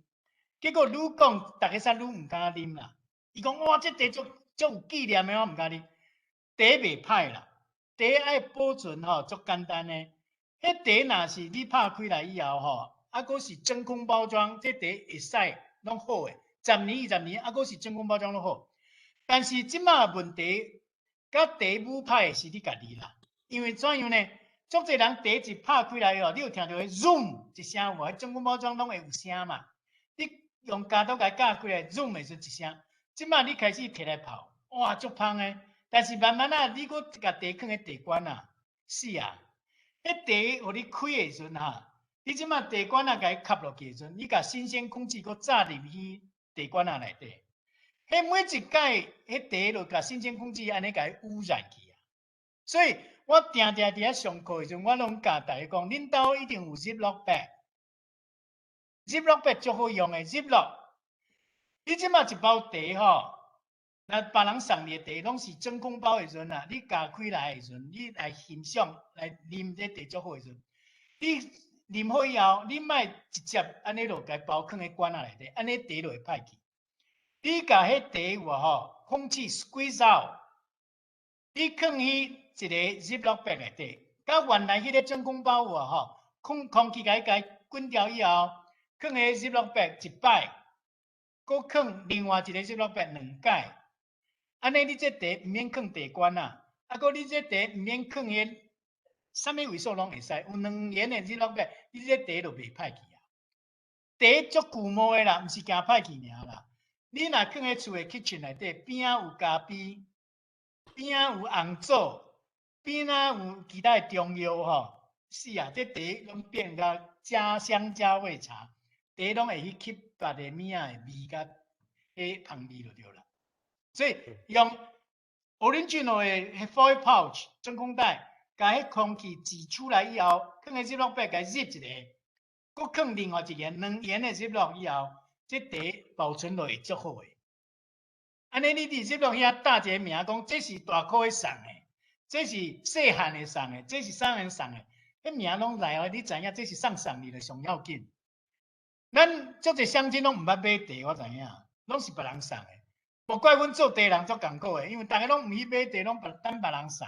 [SPEAKER 3] 結果愈講，逐家煞愈毋敢啉啦。伊講哇，這茶足足有紀念的，我毋敢啉。茶袂歹啦，茶愛保存吼足簡單的。彼茶若是你拍開來以後吼，啊，閣是真空包裝，這茶會使攏好的，10年20年，啊，閣是真空包裝攏好。但是這馬問題，佮茶母歹的是你家己啦。因為怎樣呢？足濟人茶一拍開來哦，你有聽著彼 zoom 一聲無？彼真空包裝攏會有聲嘛？你用鉸刀共伊鉸開來，zoom 的時陣一聲。這馬你開始提來泡，哇，足芳的。但是慢慢仔，你閣共茶囥佇茶罐啊，死啊！彼茶予你開的時陣哈，你這馬茶罐仔共伊吸落去的時陣，你共新鮮空氣閣炸入去茶罐仔內底。彼每一擺，彼茶就共新鮮空氣按呢共伊污染去啊。所以我定定佇遐上課的時陣，我攏教大家講，恁兜一定有 Ziploc bag，Ziploc bag 足好用的 Ziploc。你這馬一包茶吼，若別人送你的茶攏是真空包的時陣啊，你咬開來的時陣，你來欣賞來啉這茶足好的時陣，你啉好以後，你莫直接按呢就共包囥佇罐仔內底，按呢茶就會歹去。你共彼茶有無吼，空氣 squeeze out，你囥去一個 Ziploc bag 內底，佮原來彼個真空包有無吼，空氣共伊共滾掉以後，囥佇 Ziploc bag 一擺，閣囥另外一個 Ziploc bag 兩擺，按呢你這茶毋免囥茶罐啊，啊閣你這茶毋免囥彼啥物位數攏會使，有兩層的 Ziploc bag，你這茶就袂歹去啊。茶足龜毛的啦，毋是驚歹去爾啦。你若囥佇厝的 kitchen 內底，邊仔有咖啡，邊仔有紅棗，邊仔有其他的中藥吼，是啊，這茶攏變甲加香加味茶，茶攏會去吸別个物仔的味佮彼芳味就對啦。所以用 original 的 foil pouch 真空袋，共彼空氣擠出來以後，囥佇 Ziploc bag 共 zip 一下，閣囥另外一個兩層的 Ziploc 以後，這茶保存落會足好的。按呢，你佇 Ziploc 遐貼一個名，講這是大箍的送的，這是細漢的送的，這是啥人送的，彼名攏來哦，你知影這是啥送你就上要緊。咱足濟鄉親攏毋捌買茶，我知影，攏是別人送的。無怪阮做茶人足艱苦的，因為逐家攏毋去買茶，攏別等別人送。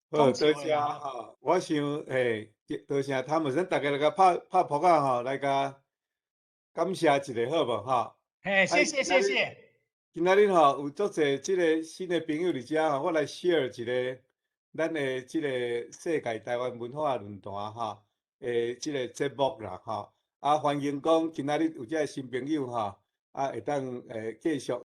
[SPEAKER 1] 好，多謝吼，我想嘿，多謝湯姆，咱逐家來共拍拍噗仔吼，來共感謝一下好無吼？
[SPEAKER 3] 嘿，謝謝謝謝。
[SPEAKER 1] 今仔日吼有足濟這個新的朋友佇遮吼，我來 share 一個咱的這個世界台灣文化論壇吼的這個節目啦吼。啊，歡迎講今仔日有這個新朋友吼，啊會當繼續。